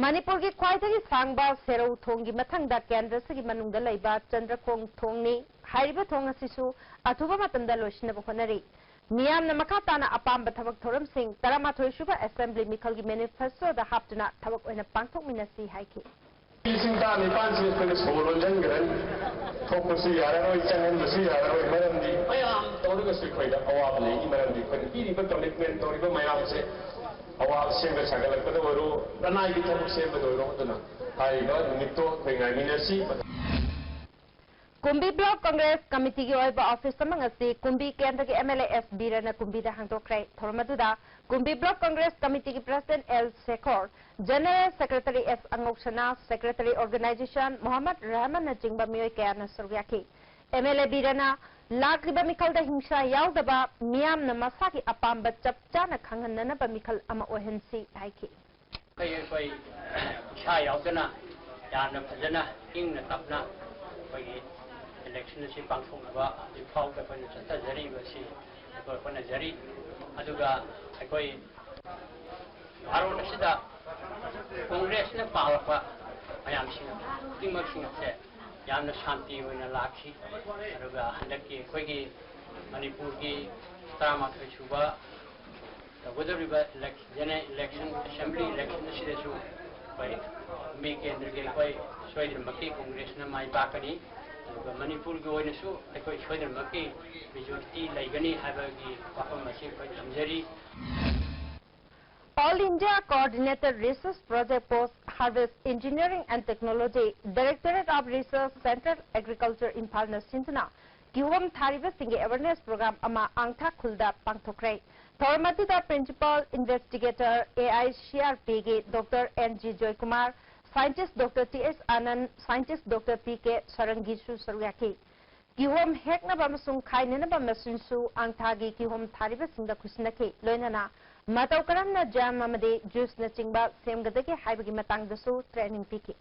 ꯃꯅꯤꯄꯨꯔꯒꯤ ꯈ꯭ꯋꯥꯏꯗꯒꯤ ꯁꯥꯡꯕ ꯁꯦꯔꯧ ꯊꯣꯡꯒꯤ ꯃꯊꯪꯗ ꯀꯦꯟꯗ꯭ꯔꯁꯤꯒꯤ ꯃꯅꯨꯡꯗ ꯂꯩꯕ ꯆꯟꯗ꯭ꯔꯈꯣꯡ ꯊꯣꯡꯅꯤ꯫ ꯍꯥꯏꯔꯤꯕ ꯊꯣꯡ ꯑꯁꯤꯁꯨ ꯑꯊꯨꯕ ꯃꯇꯝꯗ ꯂꯣꯏꯁꯤꯟꯅꯕ ꯍꯣꯠꯅꯔꯤ꯫ ꯃꯤꯌꯥꯝꯅ ꯃꯈꯥ ꯇꯥꯅ ꯑꯄꯥꯝꯕ ꯊꯕꯛ ꯊꯧꯔꯝꯁꯤꯡ ꯇꯔꯥꯃꯥꯊꯣꯏ ꯁꯨꯕ ꯑꯦꯁꯦꯝꯕ꯭ꯂꯤ ꯃꯤꯈꯜꯒꯤ ꯃꯦꯅꯤꯐꯦꯁꯇꯣꯗ ꯍꯥꯞꯇꯨꯅ ꯊꯕꯛ ꯑꯣꯏꯅ ꯄꯥꯡꯊꯣꯛꯃꯤꯟꯅꯁꯤ ꯍꯥꯏꯈꯤ꯫ ꯂꯤꯁꯤꯡ ꯇꯔꯥꯅꯤꯄꯥꯟꯁꯤ ꯑꯩꯈꯣꯏꯅ ꯁꯣ ꯂꯣꯟꯁꯤꯟꯈ꯭ꯔꯅꯤ꯫ ꯊꯣꯛꯄꯁꯨ ꯌꯥꯔꯔꯣꯏ, ꯆꯪꯍꯟꯕꯁꯨ ꯌꯥꯔꯔꯣꯏ꯫ ꯃꯔꯝꯗꯤ ꯃꯌꯥꯝ ꯇꯧꯔꯒꯁꯨ ꯑꯩꯈꯣꯏꯗ ꯑꯋꯥꯕ ꯂꯩ꯫ ꯃꯔꯝꯗꯤ ꯑꯩꯈꯣꯏꯅ ꯄꯤꯔꯤꯕ ꯀꯃꯤꯠꯃꯦꯟ ꯇꯧꯔꯤꯕ ꯃꯌꯥꯝꯁꯦ, ꯑꯋꯥꯕ ꯁꯦꯝꯒꯠ ꯁꯥꯒꯠꯂꯛꯄꯗ ꯑꯣꯏꯔꯣ, ꯂꯅꯥꯏꯒꯤ ꯊꯕꯛ ꯁꯦꯝꯕꯗ ꯑꯣꯏꯔꯣ, ꯑꯗꯨꯅ ꯍꯥꯏꯔꯤꯕ ꯅꯨꯃꯤꯠꯇꯣ ꯑꯩꯈꯣꯏ ꯉꯥꯏꯃꯤꯟꯅꯁꯤ꯫ ꯀꯨꯝꯕꯤ ꯕ꯭ꯂꯣꯛ ꯀꯪꯒ꯭ꯔꯦꯁ ꯀꯃꯤꯇꯤꯒꯤ ꯑꯣꯏꯕ ꯑꯣꯐꯤꯁ ꯑꯃ ꯉꯁꯤ ꯀꯨꯝꯕꯤ ꯀꯦꯟꯗ꯭ꯔꯒꯤ ꯑꯦꯝ ꯑꯦꯜ ꯑꯦ ꯑꯦꯁ ꯕꯤꯔꯦꯟꯅ ꯀꯨꯝꯕꯤꯗ ꯍꯥꯡꯗꯣꯛꯈ꯭ꯔꯦ꯫ ꯊꯧꯔꯝ ꯑꯗꯨꯗ ꯀꯨꯝꯕꯤ ꯕ꯭ꯂꯣꯛ ꯀꯪꯒ꯭ꯔꯦꯁ ꯀꯃꯤꯇꯤꯒꯤ president L Shekhor, general secretary S ꯑꯉꯧꯁꯅꯥ, ꯁꯦꯀ꯭ꯔꯦꯇꯔꯤ ꯑꯣꯔꯒꯅꯥꯏꯖꯦꯁꯟ ꯃꯣꯍꯝꯃꯗ ꯔꯍꯃꯟꯅꯆꯤꯡꯕ ꯃꯤꯑꯣꯏ ꯀꯌꯥꯅ ꯁꯔꯨꯛ ꯌꯥꯈꯤ꯫ ꯑꯦꯝ ꯑꯦꯜ ꯑꯦ ꯕꯤꯔꯦꯟꯅ ꯂꯥꯛꯂꯤꯕ ꯃꯤꯈꯜꯗ ꯍꯤꯡꯁꯥ ꯌꯥꯎꯗꯕ, ꯃꯤꯌꯥꯝꯅ ꯃꯁꯥꯒꯤ ꯑꯄꯥꯝꯕ ꯆꯞ ꯆꯥꯅ ꯈꯪꯍꯟꯅꯅꯕ ꯃꯤꯈꯜ ꯑꯃ ꯑꯣꯏꯍꯟꯁꯤ ꯍꯥꯏꯈꯤ꯫ ꯑꯩꯈꯣꯏ, ꯑꯩꯈꯣꯏ ꯍꯤꯡꯁꯥ ꯌꯥꯎꯗꯅ ꯌꯥꯝꯅ ꯐꯖꯅ ꯏꯪꯅ ꯇꯞꯅ ꯑꯩꯈꯣꯏꯒꯤ ꯏꯂꯦꯛꯁꯟ ꯑꯁꯤ ꯄꯥꯡꯊꯣꯛꯅꯕ ꯍꯧꯖꯤꯛ ꯐꯥꯎꯗ ꯑꯩꯈꯣꯏꯅ ꯆꯠꯊꯖꯔꯤꯕꯁꯤ ꯑꯩꯈꯣꯏ ꯍꯣꯠꯅꯖꯔꯤ꯫ ꯑꯗꯨꯒ ꯑꯩꯈꯣꯏ ꯚꯥꯔꯣꯟ ꯑꯁꯤꯗ ꯀꯣꯡꯒ꯭ꯔꯦꯁꯅ ꯄꯥꯜꯂꯛꯄ ꯃꯌꯥꯝꯁꯤꯡ ꯈꯨꯗꯤꯡꯃꯛꯁꯤꯡ ꯑꯁꯦ ꯌꯥꯝꯅ ꯁꯥꯟꯇꯤ ꯑꯣꯏꯅ ꯂꯥꯛꯈꯤ꯫ ꯑꯗꯨꯒ ꯍꯟꯗꯛꯀꯤ ꯑꯩꯈꯣꯏꯒꯤ ꯃꯅꯤꯄꯨꯔꯒꯤ ꯇꯔꯥꯃꯥꯊꯣꯏ ꯁꯨꯕ ꯇꯧꯒꯗꯧꯔꯤꯕ ꯏꯂꯦꯛ-, ꯖꯦꯅꯦ-, ꯏꯂꯦꯛꯁꯟ, ꯑꯦꯁꯦꯝꯕ꯭ꯂꯤ ꯏꯂꯦꯛꯁꯟ ꯑꯁꯤꯗꯁꯨ ꯑꯩꯈꯣꯏ ꯃꯤ ꯀꯦꯟꯗ꯭ꯔꯒꯤ ꯑꯩꯈꯣꯏ ꯁꯣꯏꯗꯅꯃꯛꯀꯤ ꯀꯣꯡꯒ꯭ꯔꯦꯁꯅ ꯃꯥꯏ ꯄꯥꯛꯀꯅꯤ꯫ ꯑꯗꯨꯒ ꯃꯅꯤꯄꯨꯔꯒꯤ ꯑꯣꯏꯅꯁꯨ ꯑꯩꯈꯣꯏ ꯁꯣꯏꯗꯅꯃꯛꯀꯤ ꯃꯦꯖꯣꯔꯤꯇꯤ ꯂꯩꯒꯅꯤ ꯍꯥꯏꯕꯒꯤ ꯋꯥꯐꯝ ꯑꯁꯤ ꯑꯩꯈꯣꯏ ꯊꯝꯖꯔꯤ꯫ All India Coordinated Research Project Post Harvest Engineering and Technology, Directorate of Research, Central Agriculture, ꯏꯝꯐꯥꯜꯅ ꯁꯤꯟꯗꯨꯅ ꯀꯤꯍꯣꯝ ꯊꯥꯔꯤꯕꯁꯤꯡꯒꯤ awareness program ꯑꯃ ꯑꯥꯡꯊꯥ ꯈꯨꯜꯗ ꯄꯥꯡꯊꯣꯛꯈ꯭ꯔꯦ꯫ ꯊꯧꯔꯝ ꯑꯗꯨꯗ Principal Investigator, A I C R P ꯒꯤ Doctor N G Joykumar, Scientist Doctor T S ꯑꯥꯅꯟ, Scientist Doctor P K ꯁꯔꯪꯒꯤꯁꯨ ꯁꯔꯨꯛ ꯌꯥꯈꯤ꯫ ꯀꯤꯍꯣꯝ ꯍꯦꯛꯅꯕ ꯑꯃꯁꯨꯡ ꯈꯥꯏꯅꯅꯕ ꯃꯦꯁꯤꯟꯁꯨ ꯑꯥꯡꯊꯥꯒꯤ ꯀꯤꯍꯣꯝ ꯊꯥꯔꯤꯕꯁꯤꯡꯗ ꯈꯨꯠꯁꯤꯟꯅꯈꯤ꯫ ꯂꯣꯏꯅꯅ ꯃꯇꯧ ꯀꯔꯝꯅ jam ꯑꯃꯗꯤ juiceꯅꯆꯤꯡꯕ ꯁꯦꯝꯒꯗꯒꯦ ꯍꯥꯏꯕꯒꯤ ꯃꯇꯥꯡꯗꯁꯨ training ꯄꯤꯈꯤ꯫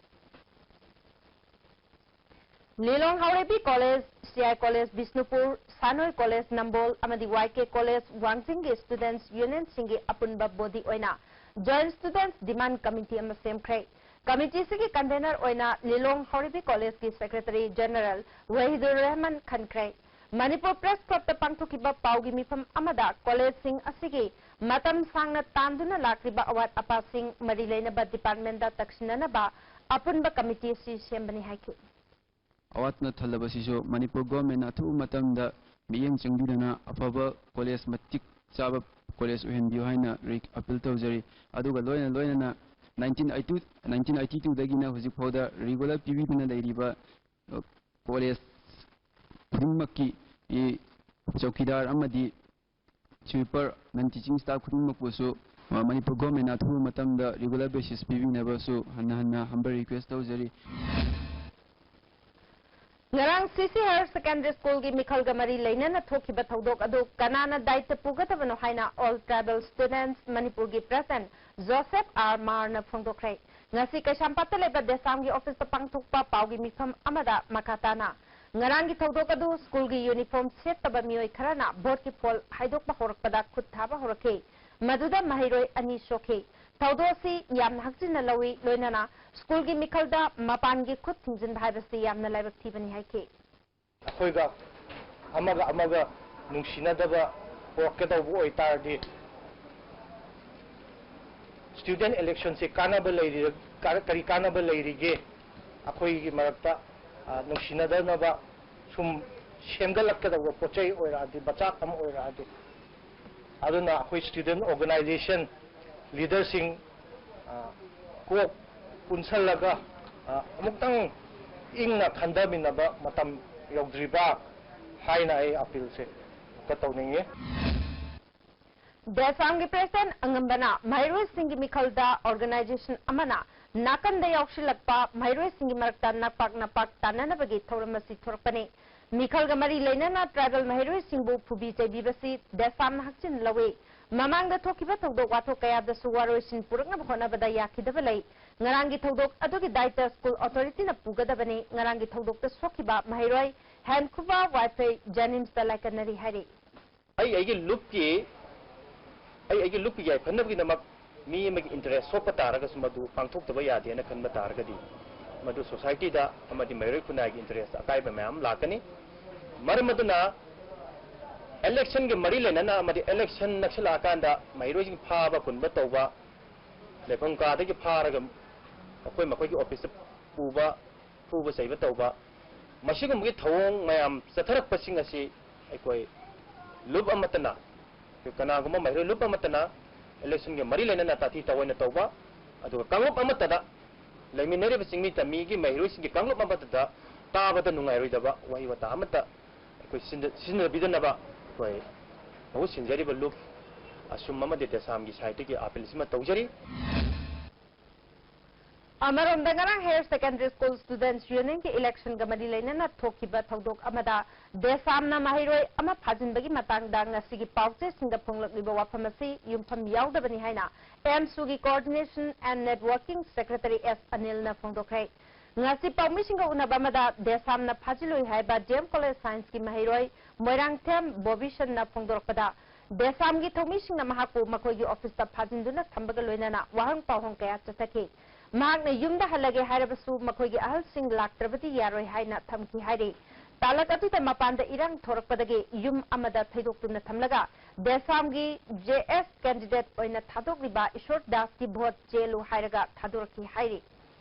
Lilong Haoreibi college, C I college Bishnupur, Sanoi college Nambol ꯑꯃꯗꯤ Y K ꯀꯣꯂꯦꯖ ꯋꯥꯡꯖꯤꯡꯒꯤ students unionꯁꯤꯡꯒꯤ ꯑꯄꯨꯟꯕ body ꯑꯣꯏꯅ Joint Students Demand Committee ꯑꯃ ꯁꯦꯝꯈ꯭ꯔꯦ꯫ Committeeꯁꯤꯒꯤ convener ꯑꯣꯏꯅ ꯂꯤꯂꯣꯡ ꯍꯥꯎꯔꯩꯕꯤ ꯀꯣꯂꯦꯖꯀꯤ Secretary General Wahidur Rahman ꯈꯟꯈ꯭ꯔꯦ꯫ Manipur Press Clubꯇ ꯄꯥꯡꯊꯣꯛꯈꯤꯕ ꯄꯥꯎꯒꯤ ꯃꯤꯐꯝ ꯑꯃꯗ ꯀꯣꯂꯦꯖꯁꯤꯡ ꯑꯁꯤꯒꯤ ꯃꯇꯝ ꯁꯥꯡꯅ ꯇꯥꯟꯗꯨꯅ ꯂꯥꯛꯂꯤꯕ ꯑꯋꯥꯠ ꯑꯄꯥꯁꯤꯡ ꯃꯔꯤ ꯂꯩꯅꯕ departmentꯇ ꯇꯛꯁꯤꯟꯅꯅꯕ ꯑꯄꯨꯟꯕ committee ꯑꯁꯤ ꯁꯦꯝꯕꯅꯤ ꯍꯥꯏꯈꯤ꯫ ꯑꯋꯥꯠꯅ ꯊꯜꯂꯕꯁꯤꯁꯨ ꯃꯅꯤꯄꯨꯔ governmentꯅ ꯑꯊꯨꯕ ꯃꯇꯝꯗ ꯃꯤꯠꯌꯦꯡ ꯆꯪꯕꯤꯗꯨꯅ ꯑꯐꯕ ꯀꯣꯂꯦꯖ, ꯃꯇꯤꯛ ꯆꯥꯕ ꯀꯣꯂꯦꯖ ꯑꯣꯏꯍꯟꯕꯤꯌꯨ ꯍꯥꯏꯅ ꯔꯤ-, appeal ꯇꯧꯖꯔꯤ꯫ ꯑꯗꯨꯒ ꯂꯣꯏꯅ ꯂꯣꯏꯅꯅ nineteen eighty, nineteen eighty twoꯗꯒꯤꯅ ꯍꯧꯖꯤꯛ ꯐꯥꯎꯗ regular ꯄꯤꯕꯤꯗꯨꯅ ꯂꯩꯔꯤꯕ, ꯑ, ꯀꯣꯂꯦꯖ ꯈꯨꯗꯤꯡꯃꯛꯀꯤ ꯏ, ꯆꯧꯀꯤꯗꯥꯔ ꯑꯃꯗꯤ sweeper, non teaching staff ꯈꯨꯗꯤꯡꯃꯛꯄꯨꯁꯨ, ꯑ, ꯃꯅꯤꯄꯨꯔ governmentꯅ ꯑꯊꯨꯕ ꯃꯇꯝꯗ regular basis ꯄꯤꯕꯤꯅꯕꯁꯨ ꯍꯟꯅ ꯍꯟꯅ humble request ꯇꯧꯖꯔꯤ꯫ ꯉꯔꯥꯡ C C Higher Secondary Schoolꯒꯤ ꯃꯤꯈꯜꯒ ꯃꯔꯤ ꯂꯩꯅꯅ ꯊꯣꯛꯈꯤꯕ ꯊꯧꯗꯣꯛ ꯑꯗꯨ ꯀꯅꯥꯅ ꯗꯥꯏꯇ ꯄꯨꯒꯗꯕꯅꯣ ꯍꯥꯏꯅ All Tribal Students ꯃꯅꯤꯄꯨꯔꯒꯤ President ꯖꯣꯁꯦꯐ ꯑꯥꯔ ꯃꯥꯔꯅ ꯐꯣꯡꯗꯣꯛꯈ꯭ꯔꯦ꯫ ꯉꯁꯤ ꯀꯩꯁꯥꯝꯄꯥꯠꯇ ꯂꯩꯕ ꯗꯦꯁꯥꯝꯒꯤ ꯑꯣꯐꯤꯁꯇ ꯄꯥꯡꯊꯣꯛꯄ ꯄꯥꯎꯒꯤ ꯃꯤꯐꯝ ꯑꯃꯗ ꯃꯈꯥ ꯇꯥꯅ, ꯉꯔꯥꯡꯒꯤ ꯊꯧꯗꯣꯛ ꯑꯗꯨ ꯁ꯭ꯀꯨꯜꯒꯤ ꯌꯨꯅꯤꯐꯣꯔꯝ ꯁꯦꯠꯇꯕ ꯃꯤꯑꯣꯏ ꯈꯔꯅ ꯚꯣꯠꯀꯤ ꯐꯣꯜ ꯍꯥꯏꯗꯣꯛꯄ ꯍꯧꯔꯛꯄꯗ ꯈꯨꯠ ꯊꯥꯕ ꯍꯧꯔꯛꯈꯤ꯫ ꯃꯗꯨꯗ ꯃꯍꯩꯔꯣꯏ ꯑꯅꯤ ꯁꯣꯛꯈꯤ꯫ ꯊꯧꯗꯣꯛ ꯑꯁꯤ ꯌꯥꯝꯅ ꯍꯛꯆꯤꯟꯅ ꯂꯧꯏ, ꯂꯣꯏꯅꯅ ꯁ꯭ꯀꯨꯜꯒꯤ ꯃꯤꯈꯜꯗ ꯃꯄꯥꯟꯒꯤ ꯈꯨꯠ ꯊꯤꯡꯖꯤꯟꯕ ꯍꯥꯏꯕꯁꯤ ꯌꯥꯝꯅ ꯂꯥꯏꯕꯛ ꯊꯤꯕꯅꯤ ꯍꯥꯏꯈꯤ꯫ ꯑꯩꯈꯣꯏꯒ ꯑꯃꯒ ꯑꯃꯒ ꯅꯨꯡꯁꯤꯅꯗꯕ ꯄꯨꯔꯛꯀꯗꯧꯕ ꯑꯣꯏꯇꯥꯔꯗꯤ, student election ꯁꯦ ꯀꯥꯟꯅꯕ ꯂꯩꯔꯤ-, ꯀꯥ-, ꯀꯔꯤ ꯀꯥꯟꯅꯕ ꯂꯩꯔꯤꯒꯦ? ꯑꯩꯈꯣꯏꯒꯤ ꯃꯔꯛꯇ, ꯑ, ꯅꯨꯡꯁꯤꯅꯗꯅꯕ ꯁꯨꯝ ꯁꯦꯝꯒꯠꯂꯛꯀꯗꯧꯕ ꯄꯣꯠ ꯆꯩ ꯑꯣꯏꯔꯛꯑꯗꯤ, ꯃꯆꯥꯛ ꯑꯃ ꯑꯣꯏꯔꯛꯑꯗꯤ, ꯑꯗꯨꯅ ꯑꯩꯈꯣꯏ student organisation leader ꯁꯤꯡ, ꯑ, ꯀꯣꯛ ꯄꯨꯟꯁꯜꯂꯒ, ꯑ, ꯑꯃꯨꯛꯇꯪ ꯏꯪꯅ ꯈꯟꯊꯃꯤꯟꯅꯕ ꯃꯇꯝ ꯌꯧꯗ꯭ꯔꯤꯕ꯭ꯔꯥ ꯍꯥꯏꯅ ꯑꯩ appeal ꯁꯦ ꯑꯃꯨꯛꯇ ꯇꯧꯅꯤꯡꯉꯤ꯫ ꯗꯦꯁꯥꯝꯒꯤ president ꯑꯉꯝꯕꯅ ꯃꯍꯩꯔꯣꯏꯁꯤꯡꯒꯤ ꯃꯤꯈꯜꯗ organisation ꯑꯃꯅ ꯅꯥꯀꯟꯗ ꯌꯥꯎꯁꯤꯜꯂꯛꯄ ꯃꯍꯩꯔꯣꯏꯁꯤꯡꯒꯤ ꯃꯔꯛꯇ ꯅꯄꯥꯛ ꯅꯄꯥꯛ ꯇꯥꯟꯅꯅꯕꯒꯤ ꯊꯧꯔꯝ ꯑꯁꯤ ꯊꯣꯔꯛꯄꯅꯤ꯫ ꯃꯤꯈꯜꯒ ꯃꯔꯤ ꯂꯩꯅꯅ tribal ꯃꯍꯩꯔꯣꯏꯁꯤꯡꯕꯨ ꯐꯨꯕꯤ ꯆꯩꯕꯤꯕꯁꯤ ꯗꯦꯁꯥꯝꯅ ꯍꯛꯆꯤꯟꯅ ꯂꯧꯏ꯫ ꯃꯃꯥꯡꯗ ꯊꯣꯛꯈꯤꯕ ꯊꯧꯗꯣꯛ ꯋꯥꯊꯣꯛ ꯀꯌꯥꯗꯁꯨ ꯋꯥꯔꯣꯏꯁꯤꯟ ꯄꯨꯔꯛꯅꯕ ꯍꯣꯠꯅꯕꯗ ꯌꯥꯈꯤꯗꯕ ꯂꯩ꯫ ꯉꯔꯥꯡꯒꯤ ꯊꯧꯗꯣꯛ ꯑꯗꯨꯒꯤ ꯗꯥꯏꯇ ꯁ꯭ꯀꯨꯜ ꯑꯣꯊꯣꯔꯤꯇꯤꯅ ꯄꯨꯒꯗꯕꯅꯤ꯫ ꯉꯔꯥꯡꯒꯤ ꯊꯧꯗꯣꯛꯇ ꯁꯣꯛꯈꯤꯕ ꯃꯍꯩꯔꯣꯏ ꯍꯦꯟꯈꯨꯕ ꯋꯥꯏꯐꯩ ꯖꯦꯅꯤꯝꯁꯇ ꯂꯥꯏꯀꯠꯅꯔꯤ ꯍꯥꯏꯔꯤ꯫ ꯑꯩ ꯑꯩꯒꯤ ꯂꯨꯞꯀꯤ, ꯑꯩ ꯑꯩꯒꯤ ꯂꯨꯞꯀꯤ ꯌꯥꯏꯐꯅꯕꯒꯤꯗꯃꯛ ꯃꯤ ꯑꯃꯒꯤ interest ꯁꯣꯛꯄ ꯇꯥꯔꯒꯁꯨ ꯃꯗꯨ ꯄꯥꯡꯊꯣꯛꯇꯕ ꯌꯥꯗꯦꯅ ꯈꯟꯕ ꯇꯥꯔꯒꯗꯤ, ꯃꯗꯨ society ꯗ ꯑꯃꯗꯤ ꯃꯍꯩꯔꯣꯏ ꯈꯨꯟꯅꯥꯏꯒꯤ interest ꯑꯀꯥꯏꯕ ꯃꯌꯥꯝ ꯂꯥꯛꯀꯅꯤ꯫ ꯃꯔꯝ ꯑꯗꯨꯅ election ꯒꯤ ꯃꯔꯤ ꯂꯩꯅꯅ ꯑꯃꯗꯤ election ꯅꯛꯁꯤꯜꯂꯛꯑꯀꯥꯟꯗ ꯃꯍꯩꯔꯣꯏꯁꯤꯡ ꯐꯥꯕ ꯄꯨꯟꯕ ꯇꯧꯕ, ꯂꯩꯐꯝ ꯀꯥꯗꯒꯤ ꯐꯥꯔꯒ ꯑꯩꯈꯣꯏ ꯃꯈꯣꯏꯒꯤ office ꯇ ꯄꯨꯕ, ꯐꯨꯕ ꯆꯩꯕ ꯇꯧꯕ, ꯃꯁꯤꯒꯨꯝꯕꯒꯤ ꯊꯧꯑꯣꯡ ꯃꯌꯥꯝ ꯆꯠꯊꯔꯛꯄꯁꯤꯡ ꯑꯁꯤ ꯑꯩꯈꯣꯏ ꯂꯨꯞ ꯑꯃꯠꯇꯅ, ꯀꯅꯥꯒꯨꯝꯕ ꯃꯍꯩꯔꯣꯏ ꯂꯨꯞ ꯑꯃꯠꯇꯅ election ꯒ ꯃꯔꯤ ꯂꯩꯅꯅ ꯇꯥꯊꯤ ꯇꯥꯑꯣꯏꯅ ꯇꯧꯕ, ꯑꯗꯨꯒ ꯀꯥꯡꯂꯨꯞ ꯑꯃꯠꯇꯗ ꯂꯩꯃꯤꯟꯅꯔꯤꯕ ꯆꯤꯡꯃꯤ ꯇꯝꯃꯤꯒꯤ ꯃꯍꯩꯔꯣꯏꯁꯤꯡꯒꯤ ꯀꯥꯡꯂꯨꯞ ꯑꯃꯠꯇꯗ ꯇꯥꯕꯗ ꯅꯨꯡꯉꯥꯏꯔꯣꯏꯗꯕ ꯋꯥꯍꯩ ꯋꯥꯇꯥ ꯑꯃꯠꯇ ꯑꯩꯈꯣꯏ ꯁꯤꯟꯗ-, ꯁꯤꯖꯤꯟꯅꯕꯤꯗꯅꯕ ꯑꯩꯈꯣꯏ ꯃꯍꯨꯠ ꯁꯤꯟꯖꯔꯤꯕ ꯂꯨꯞ ꯑꯁꯨꯝ ꯑꯃꯗꯤ ꯗꯦꯁꯥꯝꯒꯤ side ꯇꯒꯤ appeal ꯁꯤꯃ ꯇꯧꯖꯔꯤ꯫ ꯑꯃꯔꯣꯝꯗ, ꯉꯔꯥꯡ Higher Secondary School Students Unionꯒꯤ electionꯒ ꯃꯔꯤ ꯂꯩꯅꯅ ꯊꯣꯛꯈꯤꯕ ꯊꯧꯗꯣꯛ ꯑꯃꯗ ꯗꯦꯁꯥꯝꯅ ꯃꯍꯩꯔꯣꯏ ꯑꯃ ꯐꯥꯖꯤꯟꯕꯒꯤ ꯃꯇꯥꯡꯗ ꯉꯁꯤꯒꯤ ꯄꯥꯎꯆꯦꯁꯤꯡꯗ ꯐꯣꯡꯂꯛꯂꯤꯕ ꯋꯥꯐꯝ ꯑꯁꯤ ꯌꯨꯝꯐꯝ ꯌꯥꯎꯗꯕꯅꯤ ꯍꯥꯏꯅ AMSUꯒꯤ Coordination and Networking Secretary S ꯑꯅꯤꯜꯅ ꯐꯣꯡꯗꯣꯛꯈ꯭ꯔꯦ꯫ ꯉꯁꯤ ꯄꯥꯎꯃꯤꯁꯤꯡꯒ ꯎꯅꯕ ꯑꯃꯗ ꯗꯦꯁꯥꯝꯅ ꯐꯥꯖꯤꯜꯂꯨꯏ ꯍꯥꯏꯕ D M College Scienceꯀꯤ ꯃꯍꯩꯔꯣꯏ ꯃꯣꯏꯔꯥꯡꯊꯦꯝ ꯕꯣꯕꯤꯁꯟꯅ ꯐꯣꯡꯗꯣꯔꯛꯄꯗ, ꯗꯦꯁꯥꯝꯒꯤ ꯊꯧꯃꯤꯁꯤꯡꯅ ꯃꯍꯥꯛꯄꯨ ꯃꯈꯣꯏꯒꯤ officeꯇ ꯐꯥꯖꯤꯟꯗꯨꯅ ꯊꯝꯕꯒ ꯂꯣꯏꯅꯅ ꯋꯥꯍꯪ ꯄꯥꯎꯍꯪ ꯀꯌꯥ ꯆꯠꯊꯈꯤ꯫ ꯃꯍꯥꯛꯅ ꯌꯨꯝꯗ ꯍꯜꯂꯒꯦ ꯍꯥꯏꯔꯕꯁꯨ ꯃꯈꯣꯏꯒꯤ ꯑꯍꯜꯁꯤꯡ ꯂꯥꯛꯇ꯭ꯔꯕꯗꯤ ꯌꯥꯔꯣꯏ ꯍꯥꯏꯅ ꯊꯝꯈꯤ ꯍꯥꯏꯔꯤ꯫ ꯇꯥꯂꯛ ꯑꯗꯨꯗ ꯃꯄꯥꯟꯗ ꯏꯔꯥꯡ ꯊꯣꯔꯛꯄꯗꯒꯤ ꯌꯨꯝ ꯑꯃꯗ ꯊꯩꯗꯣꯛꯇꯨꯅ ꯊꯝꯂꯒ ꯗꯦꯁꯥꯝꯒꯤ J S candidate ꯑꯣꯏꯅ ꯊꯥꯗꯣꯛꯂꯤꯕ ꯏꯁꯣꯔ ꯗꯥꯁꯀꯤ vote ꯆꯦꯜꯂꯨ ꯍꯥꯏꯔꯒ ꯊꯥꯗꯣꯔꯛꯈꯤ ꯍꯥꯏꯔꯤ꯫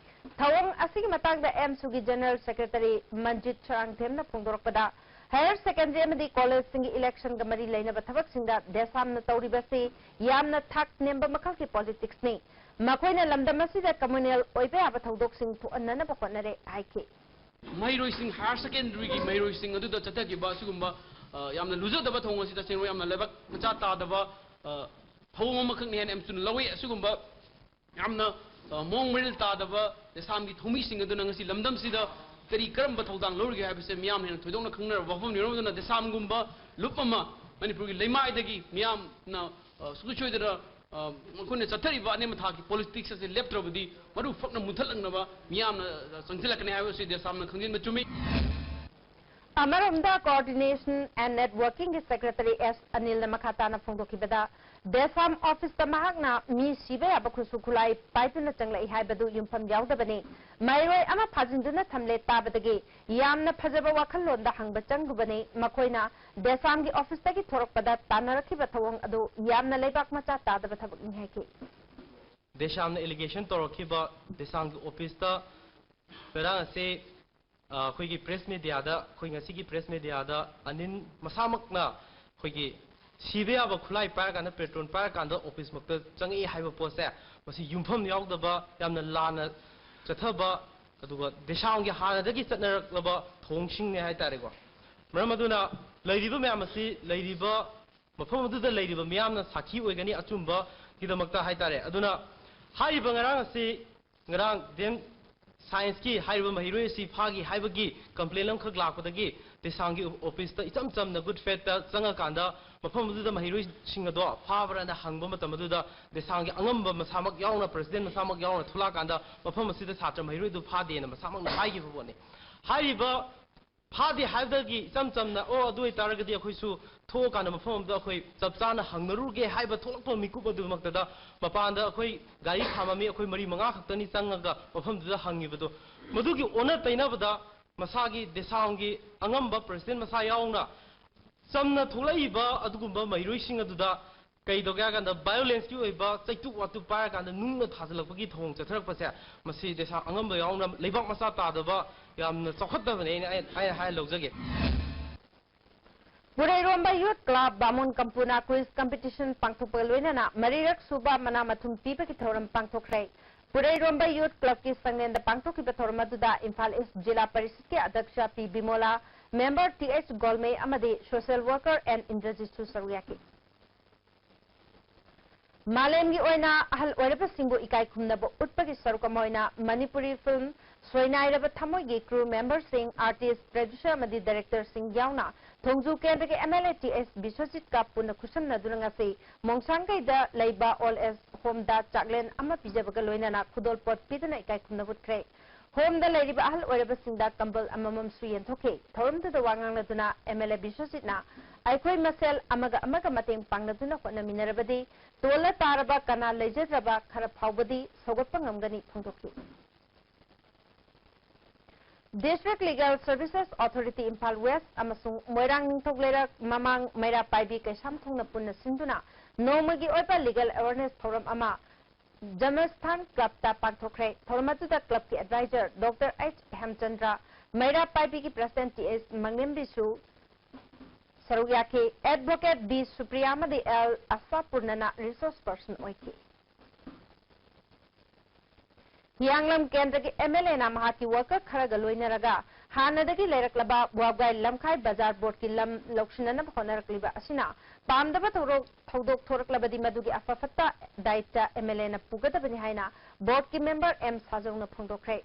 ꯊꯧꯑꯣꯡ ꯑꯁꯤꯒꯤ ꯃꯇꯥꯡꯗ AMSUꯒꯤ General Secretary ꯃꯟꯖꯤꯠ ꯁꯔꯥꯡꯊꯦꯝꯅ ꯐꯣꯡꯗꯣꯔꯛꯄꯗ, Higher Secondary ꯑꯃꯗꯤ collegeꯁꯤꯡꯒꯤ electionꯒ ꯃꯔꯤ ꯂꯩꯅꯕ ꯊꯕꯛꯁꯤꯡꯗ ꯗꯦꯁꯥꯝꯅ ꯇꯧꯔꯤꯕꯁꯤ ꯌꯥꯝꯅ ꯊꯥꯛ ꯅꯦꯝꯕ ꯃꯈꯜꯒꯤ politicsꯅꯤ꯫ ꯃꯈꯣꯏꯅ ꯂꯝꯗꯝ ꯑꯁꯤꯗ communal ꯑꯣꯏꯕ ꯌꯥꯕ ꯊꯧꯗꯣꯛꯁꯤꯡ ꯊꯣꯛꯍꯟꯅꯅꯕ ꯍꯣꯠꯅꯔꯦ ꯍꯥꯏꯈꯤ꯫ ꯃꯍꯩꯔꯣꯏꯁꯤꯡ, Higher Secondary ꯒꯤ ꯃꯍꯩꯔꯣꯏꯁꯤꯡ ꯑꯗꯨꯗ ꯆꯠꯊꯈꯤꯕ ꯑꯁꯤꯒꯨꯝꯕ, ꯑ, ꯌꯥꯝꯅ ꯂꯨꯖꯗꯕ ꯊꯧꯑꯣꯡ ꯑꯁꯤ ꯇꯁꯦꯡꯕ ꯌꯥꯝꯅ ꯂꯩꯕꯥꯛ ꯃꯆꯥ ꯇꯥꯗꯕ, ꯑ, ꯊꯧꯑꯣꯡ ꯑꯃꯈꯛꯅꯤ ꯍꯥꯏꯅ AMSUꯅ ꯂꯧꯏ꯫ ꯑꯁꯤꯒꯨꯝꯕ ꯌꯥꯝꯅ, ꯑ, ꯃꯑꯣꯡ ꯃꯔꯤꯜ ꯇꯥꯗꯕ ꯗꯦꯁꯥꯝꯒꯤ ꯊꯧꯃꯤꯁꯤꯡ ꯑꯗꯨꯅ ꯉꯁꯤ ꯂꯝꯗꯝꯁꯤꯗ ꯀꯔꯤ ꯀꯔꯝꯕ ꯊꯧꯗꯥꯡ ꯂꯧꯔꯤꯒꯦ ꯍꯥꯏꯕꯁꯦ ꯃꯤꯌꯥꯝꯅ ꯍꯦꯟꯅ ꯊꯣꯏꯗꯣꯛꯅ ꯈꯪꯅꯔꯕ ꯋꯥꯐꯝꯅꯤ꯫ ꯃꯔꯝ ꯑꯗꯨꯅ ꯗꯦꯁꯥꯝꯒꯨꯝꯕ ꯂꯨꯞ ꯑꯃ ꯃꯅꯤꯄꯨꯔꯒꯤ ꯂꯩꯃꯥꯏꯗꯒꯤ ꯃꯤꯌꯥꯝꯅ, ꯑ, ꯁꯨꯡꯁꯣꯏ ꯁꯣꯏꯗꯅ, ꯑ, ꯃꯈꯣꯏꯅ ꯆꯠꯊꯔꯤꯕ ꯑꯅꯦꯝ ꯑꯊꯥꯛꯀꯤ politics ꯑꯁꯤ ꯂꯦꯞꯇ꯭ꯔꯕꯗꯤ ꯃꯔꯨ ꯐꯛꯅ ꯃꯨꯟꯊꯠꯂꯛꯅꯕ ꯃꯤꯌꯥꯝꯅ, ꯑ, ꯆꯪꯁꯤꯜꯂꯛꯀꯅꯤ ꯍꯥꯏꯕꯁꯤ ꯗꯦꯁꯥꯝꯅ ꯈꯪꯖꯤꯟꯕ ꯆꯨꯝꯃꯤ꯫ ꯑꯃꯔꯣꯝꯗ, Coordination and Networkingꯒꯤ Secretary S ꯑꯅꯤꯜꯅ ꯃꯈꯥ ꯇꯥꯅ ꯐꯣꯡꯗꯣꯛꯈꯤꯕꯗ, ꯗꯦꯁꯥꯝ officeꯇ ꯃꯍꯥꯛꯅ ꯃꯤ ꯁꯤꯕ ꯌꯥꯕ ꯈꯨꯠꯁꯨ ꯈꯨꯠꯂꯥꯏ ꯄꯥꯏꯗꯨꯅ ꯆꯪꯂꯛꯏ ꯍꯥꯏꯕꯗꯨ ꯌꯨꯝꯐꯝ ꯌꯥꯎꯗꯕꯅꯤ꯫ ꯃꯍꯩꯔꯣꯏ ꯑꯃ ꯐꯥꯖꯤꯟꯗꯨꯅ ꯊꯝꯂꯦ ꯇꯥꯕꯗꯒꯤ ꯌꯥꯝꯅ ꯐꯖꯕ ꯋꯥꯈꯜꯂꯣꯟꯗ ꯍꯪꯕ ꯆꯪꯂꯨꯕꯅꯤ꯫ ꯃꯈꯣꯏꯅ ꯗꯦꯁꯥꯝꯒꯤ officeꯇꯒꯤ ꯊꯣꯔꯛꯄꯗ ꯇꯥꯟꯅꯔꯛꯈꯤꯕ ꯊꯧꯑꯣꯡ ꯑꯗꯨ ꯌꯥꯝꯅ ꯂꯩꯕꯥꯛ ꯃꯆꯥ ꯇꯥꯗꯕ ꯊꯕꯛꯅꯤ ꯍꯥꯏꯈꯤ꯫ ꯗꯦꯁꯥꯝꯅ allegation ꯇꯧꯔꯛꯈꯤꯕ ꯗꯦꯁꯥꯝꯒꯤ officeꯇ ꯉꯔꯥꯡ ꯑꯁꯤ, ꯑ, ꯑꯩꯈꯣꯏꯒꯤ press mediaꯗ, ꯑꯩꯈꯣꯏ ꯉꯁꯤꯒꯤ press mediaꯗ ꯑꯅꯤꯜ ꯃꯁꯥꯃꯛꯅ ꯑꯩꯈꯣꯏꯒꯤ ꯁꯤꯕ ꯌꯥꯕ ꯈꯨꯠꯂꯥꯏ ꯄꯥꯏꯔꯀꯥꯟꯗ, ꯄꯦꯇ꯭ꯔꯣꯜ ꯄꯥꯏꯔꯀꯥꯟꯗ officeꯃꯛꯇ ꯆꯪꯉꯛꯏ ꯍꯥꯏꯕ ꯄꯣꯠꯁꯦ, ꯃꯁꯤ ꯌꯨꯝꯐꯝ ꯌꯥꯎꯗꯕ, ꯌꯥꯝꯅ ꯂꯥꯟꯅ ꯆꯠꯊꯕ, ꯑꯗꯨꯒ ꯗꯦꯁꯥꯝꯒꯤ ꯍꯥꯟꯅꯗꯒꯤ ꯆꯠꯅꯔꯛꯂꯕ ꯊꯧꯑꯣꯡꯁꯤꯡꯅꯦ ꯍꯥꯏꯇꯥꯔꯦꯀꯣ꯫ ꯃꯔꯝ ꯑꯗꯨꯅ ꯂꯩꯔꯤꯕ ꯃꯌꯥꯝ ꯑꯁꯤ, ꯂꯩꯔꯤꯕ ꯃꯐꯝ ꯑꯗꯨꯗ ꯂꯩꯔꯤꯕ ꯃꯤꯌꯥꯝꯅ ꯁꯥꯈꯤ ꯑꯣꯏꯒꯅꯤ ꯑꯆꯨꯝꯕꯒꯤꯗꯃꯛꯇ ꯍꯥꯏꯇꯥꯔꯦ꯫ ꯑꯗꯨꯅ ꯍꯥꯏꯔꯤꯕ ꯉꯔꯥꯡ ꯑꯁꯤ ꯉꯔꯥꯡ ꯗꯦꯝ ꯁꯥꯏꯟꯁꯀꯤ ꯍꯥꯏꯔꯤꯕ ꯃꯍꯩꯔꯣꯏ ꯑꯁꯤ ꯐꯥꯈꯤ ꯍꯥꯏꯕꯒꯤ ꯀꯝꯄ꯭ꯂꯦꯟ ꯑꯃꯈꯛ ꯂꯥꯛꯄꯗꯒꯤ ꯗꯦꯁꯥꯡꯒꯤ ꯑꯣꯐꯤꯁꯇ ꯏꯆꯝ ꯆꯝꯅ ꯒꯨꯗ ꯐꯦꯠꯇ ꯆꯪꯉꯀꯥꯟꯗ ꯃꯐꯝ ꯑꯗꯨꯗ ꯃꯍꯩꯔꯣꯏꯁꯤꯡ ꯑꯗꯣ ꯐꯥꯕ꯭ꯔꯥꯅ ꯍꯪꯕ ꯃꯇꯝ ꯑꯗꯨꯗ ꯗꯦꯁꯥꯡꯒꯤ ꯑꯉꯝꯕ ꯃꯁꯥꯃꯛ ꯌꯥꯎꯅ, ꯄ꯭ꯔꯁꯤꯗꯦꯟ ꯃꯁꯥꯃꯛ ꯌꯥꯎꯅ ꯊꯣꯛꯂꯛꯑꯀꯥꯟꯗ ꯃꯐꯝ ꯑꯁꯤꯗ ꯁꯥꯇ꯭ꯔ ꯃꯍꯩꯔꯣꯏ ꯑꯗꯨ ꯐꯥꯗꯦꯅ ꯃꯁꯥꯃꯛꯅ ꯍꯥꯏꯈꯤꯕ ꯄꯣꯠꯅꯤ꯫ ꯍꯥꯏꯔꯤꯕ ꯐꯥꯗꯦ ꯍꯥꯏꯕꯗꯒꯤ ꯏꯆꯝ ꯆꯝꯅ, "ꯑꯣ, ꯑꯗꯨ ꯑꯣꯏꯇꯥꯔꯒꯗꯤ ꯑꯩꯈꯣꯏꯁꯨ ꯊꯣꯛꯑꯀꯥꯟꯗ ꯃꯐꯝ ꯑꯃꯗ ꯑꯩꯈꯣꯏ ꯆꯞ ꯆꯥꯅ ꯍꯪꯅꯔꯨꯔꯒꯦ" ꯍꯥꯏꯕ ꯊꯣꯛꯂꯛꯄ ꯃꯤꯀꯨꯞ ꯑꯗꯨꯃꯛꯇꯗ ꯃꯄꯥꯟꯗ ꯑꯩꯈꯣꯏ ꯒꯥꯔꯤ ꯈꯥꯝꯃꯝꯃꯤ, ꯑꯩꯈꯣꯏ ꯃꯔꯤ ꯃꯉꯥ ꯈꯛꯇꯅꯤ ꯆꯪꯉꯒ ꯃꯐꯝꯗꯨꯗ ꯍꯪꯉꯤꯕꯗꯣ꯫ ꯃꯗꯨꯒꯤ ꯑꯣꯟꯅ ꯇꯩꯅꯕꯗ ꯃꯁꯥꯒꯤ ꯗꯦꯁꯥꯝꯒꯤ ꯑꯉꯝꯕ ꯄ꯭ꯔꯁꯤꯗꯦꯟ ꯃꯁꯥ ꯌꯥꯎꯅ ꯆꯝꯅ ꯊꯣꯛꯂꯛꯏꯕ ꯑꯗꯨꯒꯨꯝꯕ ꯃꯍꯩꯔꯣꯏꯁꯤꯡ ꯑꯗꯨꯗ ꯀꯩꯗꯧꯒꯦ ꯍꯥꯏ ꯀꯥꯟꯗ ꯚꯥꯏꯑꯣꯂꯦꯟꯁꯀꯤ ꯑꯣꯏꯕ ꯆꯩꯇꯨꯞ ꯋꯥꯇꯨꯞ ꯄꯥꯏꯔꯀꯥꯟꯗ ꯅꯨꯡꯅ ꯊꯥꯖꯤꯜꯂꯛꯄꯒꯤ ꯊꯧꯑꯣꯡ ꯆꯠꯊꯔꯛꯄꯁꯦ, ꯃꯁꯤ ꯗꯦꯁꯥꯝ ꯑꯉꯝꯕ ꯌꯥꯎꯅ ꯂꯩꯕꯥꯛ ꯃꯆꯥ ꯇꯥꯗꯕ ꯌꯥꯝꯅ ꯆꯥꯎꯈꯠꯇꯕꯅꯦ ꯑꯩꯅ, ꯑꯩꯅ, ꯑꯩꯅ ꯍꯥꯏꯔ ꯂꯧꯖꯒꯦ꯫ ꯄꯨꯔꯩꯔꯣꯝꯕ ꯌꯨꯠ ꯀ꯭ꯂꯕ ꯕꯥꯃꯣꯟ ꯀꯝꯄꯨꯅ ꯀ꯭ꯋꯤꯖ ꯀꯝꯄꯤꯇꯤꯁꯟ ꯄꯥꯡꯊꯣꯛꯄꯒ ꯂꯣꯏꯅꯅ ꯃꯔꯤꯔꯛ ꯁꯨꯕ ꯃꯅꯥ ꯃꯊꯨꯝ ꯄꯤꯕꯒꯤ ꯊꯧꯔꯝ ꯄꯥꯡꯊꯣꯛꯈ꯭ꯔꯦ꯫ ꯄꯨꯔꯩꯔꯣꯝꯕ ꯌꯨꯠ ꯀ꯭ꯂꯕꯀꯤ ꯁꯪꯂꯦꯟꯗ ꯄꯥꯡꯊꯣꯛꯈꯤꯕ ꯊꯧꯔꯝ ꯑꯗꯨꯗ ꯏꯝꯐꯥꯜ ꯏꯁ ꯖꯤꯂꯥ ꯄꯔꯤꯁꯠꯀꯤ ꯑꯗ꯭ꯌꯛꯁ ꯄꯤ ꯕꯤꯃꯣꯂꯥ, ꯃꯦꯝꯕꯔ ꯇꯤ ꯑꯩꯆ ꯒꯣꯜꯃꯩ ꯑꯃꯗꯤ ꯁꯣꯁꯤꯌꯦꯜ ꯋꯥꯔꯀꯔ ꯑꯦꯟ ꯏꯟꯗ꯭ꯔꯖꯤꯠꯁꯨ ꯁꯔꯨꯛ ꯌꯥꯈꯤ꯫ ꯃꯥꯂꯦꯝꯒꯤ ꯑꯣꯏꯅ ꯑꯍꯜ ꯑꯣꯏꯔꯕꯁꯤꯡꯕꯨ ꯏꯀꯥꯏ ꯈꯨꯝꯅꯕ ꯎꯠꯄꯒꯤ ꯁꯔꯨꯛ ꯑꯃ ꯑꯣꯏꯅ ꯃꯅꯤꯄꯨꯔꯤ ꯐꯤꯜꯝ ꯁꯣꯏꯅꯥꯏꯔꯕ ꯊꯃꯣꯏꯒꯤ ꯀ꯭ꯔꯨ ꯃꯦꯝꯕꯔꯁꯤꯡ, ꯑꯥꯔꯇꯤꯁ, ꯄ꯭ꯔꯗ꯭ꯌꯨꯁꯔ ꯑꯃꯗꯤ ꯗꯥꯏꯔꯦꯛꯇꯔꯁꯤꯡ ꯌꯥꯎꯅ ꯊꯣꯡꯖꯨ ꯀꯦꯟꯗ꯭ꯔꯒꯤ M L A T H ꯕꯤꯁ꯭ꯋꯖꯤꯠꯀ ꯄꯨꯟꯅ ꯈꯨꯠꯁꯝꯅꯗꯨꯅ ꯉꯁꯤ ꯃꯣꯡꯁꯥꯡꯒꯩꯗ ꯂꯩꯕ ꯑꯣꯜ ꯑꯦꯖ ꯍꯣꯝꯗ ꯆꯥꯛꯂꯦꯟ ꯑꯃ ꯄꯤꯖꯕꯒ ꯂꯣꯏꯅꯅ ꯈꯨꯗꯣꯜꯄꯣꯠ ꯄꯤꯗꯨꯅ ꯏꯀꯥꯏ ꯈꯨꯝꯅꯕ ꯎꯠꯈ꯭ꯔꯦ꯫ ꯍꯣꯝꯗ ꯂꯩꯔꯤꯕ ꯑꯍꯜ ꯑꯣꯏꯔꯕꯁꯤꯡꯗ ꯀꯝꯕꯜ ꯑꯃꯃꯝꯁꯨ ꯌꯦꯟꯊꯣꯛꯈꯤ꯫ ꯊꯧꯔꯝꯗꯨꯗ ꯋꯥ ꯉꯥꯡꯅꯗꯨꯅ ꯑꯦꯝ ꯑꯦꯜ ꯑꯦ ꯕꯤꯁ꯭ꯋꯖꯤꯠꯅ ꯑꯩꯈꯣꯏ ꯃꯁꯦꯜ ꯑꯃꯒ ꯑꯃꯒ ꯃꯇꯦꯡ ꯄꯥꯡꯅꯗꯨꯅ ꯍꯣꯠꯅꯃꯤꯟꯅꯔꯕꯗꯤ ꯇꯣꯜꯂ ꯇꯥꯔꯕ ꯀꯅꯥ ꯂꯩꯖꯗ꯭ꯔꯕ ꯈꯔ ꯐꯥꯎꯕꯗꯤ ꯁꯧꯒꯠꯄ ꯉꯝꯒꯅꯤ ꯐꯣꯡꯗꯣꯛꯈꯤ꯫ District Legal Services Authority Imphal west ꯑꯃꯁꯨꯡ ꯃꯣꯏꯔꯥꯡ ꯅꯤꯡꯊꯧ ꯂꯩꯔꯛ ꯃꯃꯥꯡ ꯃꯩꯔꯥ ꯄꯥꯏꯕꯤ ꯀꯩꯁꯥꯝꯊꯣꯡꯅ ꯄꯨꯟꯅ ꯁꯤꯟꯗꯨꯅ ꯅꯣꯡꯃꯒꯤ ꯑꯣꯏꯕ ꯂꯤꯒꯦꯜ ꯑꯦꯋꯦꯔꯅꯦꯁ ꯊꯧꯔꯝ ꯑꯃ ꯖꯃꯁꯊꯥꯟ ꯀ꯭ꯂꯕꯇ ꯄꯥꯡꯊꯣꯛꯈ꯭ꯔꯦ꯫ ꯊꯧꯔꯝ ꯑꯗꯨꯗ ꯀ꯭ꯂꯕꯀꯤ ꯑꯦꯗꯚꯥꯏꯖꯔ ꯗꯣꯛꯇꯔ ꯑꯩꯆ ꯍꯦꯝꯆꯟꯗ꯭ꯔ, ꯃꯩꯔꯥ ꯄꯥꯏꯕꯤꯒꯤ ꯄ꯭ꯔꯁꯤꯗꯦꯟ ꯇꯤ ꯑꯩꯆ ꯃꯪꯂꯦꯝꯕꯤꯁꯨ ꯁꯔꯨꯛ ꯌꯥꯈꯤ꯫ ꯑꯦꯗꯚꯣꯀꯦꯠ ꯕꯤ ꯁꯨꯄ꯭ꯔꯤꯌꯥ ꯑꯃꯗꯤ ꯑꯦꯜ ꯑꯁꯥꯄꯨꯔꯅꯅ ꯔꯤꯁꯣꯔꯁ ꯄꯔꯁꯟ ꯑꯣꯏꯈꯤ꯫ ꯍꯤꯌꯥꯡꯂꯝ ꯀꯦꯟꯗ꯭ꯔꯒꯤ ꯑꯦꯝ ꯑꯦꯜ ꯑꯦꯅ ꯃꯍꯥꯛꯀꯤ ꯋꯥꯔꯀꯔ ꯈꯔꯒ ꯂꯣꯏꯅꯔꯒ ꯍꯥꯟꯅꯗꯒꯤ ꯂꯩꯔꯛꯂꯕ ꯋꯥꯕꯒꯥꯏ ꯂꯝꯈꯥꯏ ꯕꯖꯥꯔ ꯕꯣꯔꯗꯀꯤ ꯂꯝ ꯂꯧꯁꯤꯟꯅꯅꯕ ꯍꯣꯠꯅꯔꯛꯂꯤꯕ ꯑꯁꯤꯅ ꯄꯥꯝꯗꯕ ꯊꯧꯔꯣꯛ ꯊꯧꯗꯣꯛ ꯊꯣꯔꯛꯂꯕꯗꯤ ꯃꯗꯨꯒꯤ ꯑꯐ ꯐꯠꯇ ꯗꯥꯏꯇ ꯑꯦꯝ ꯑꯦꯜ ꯑꯦꯅ ꯄꯨꯒꯗꯕꯅꯤ ꯍꯥꯏꯅ ꯕꯣꯔꯗꯀꯤ ꯃꯦꯝꯕꯔ ꯑꯦꯝ ꯁꯥꯖꯧꯅ ꯐꯣꯡꯗꯣꯛꯈ꯭ꯔꯦ꯫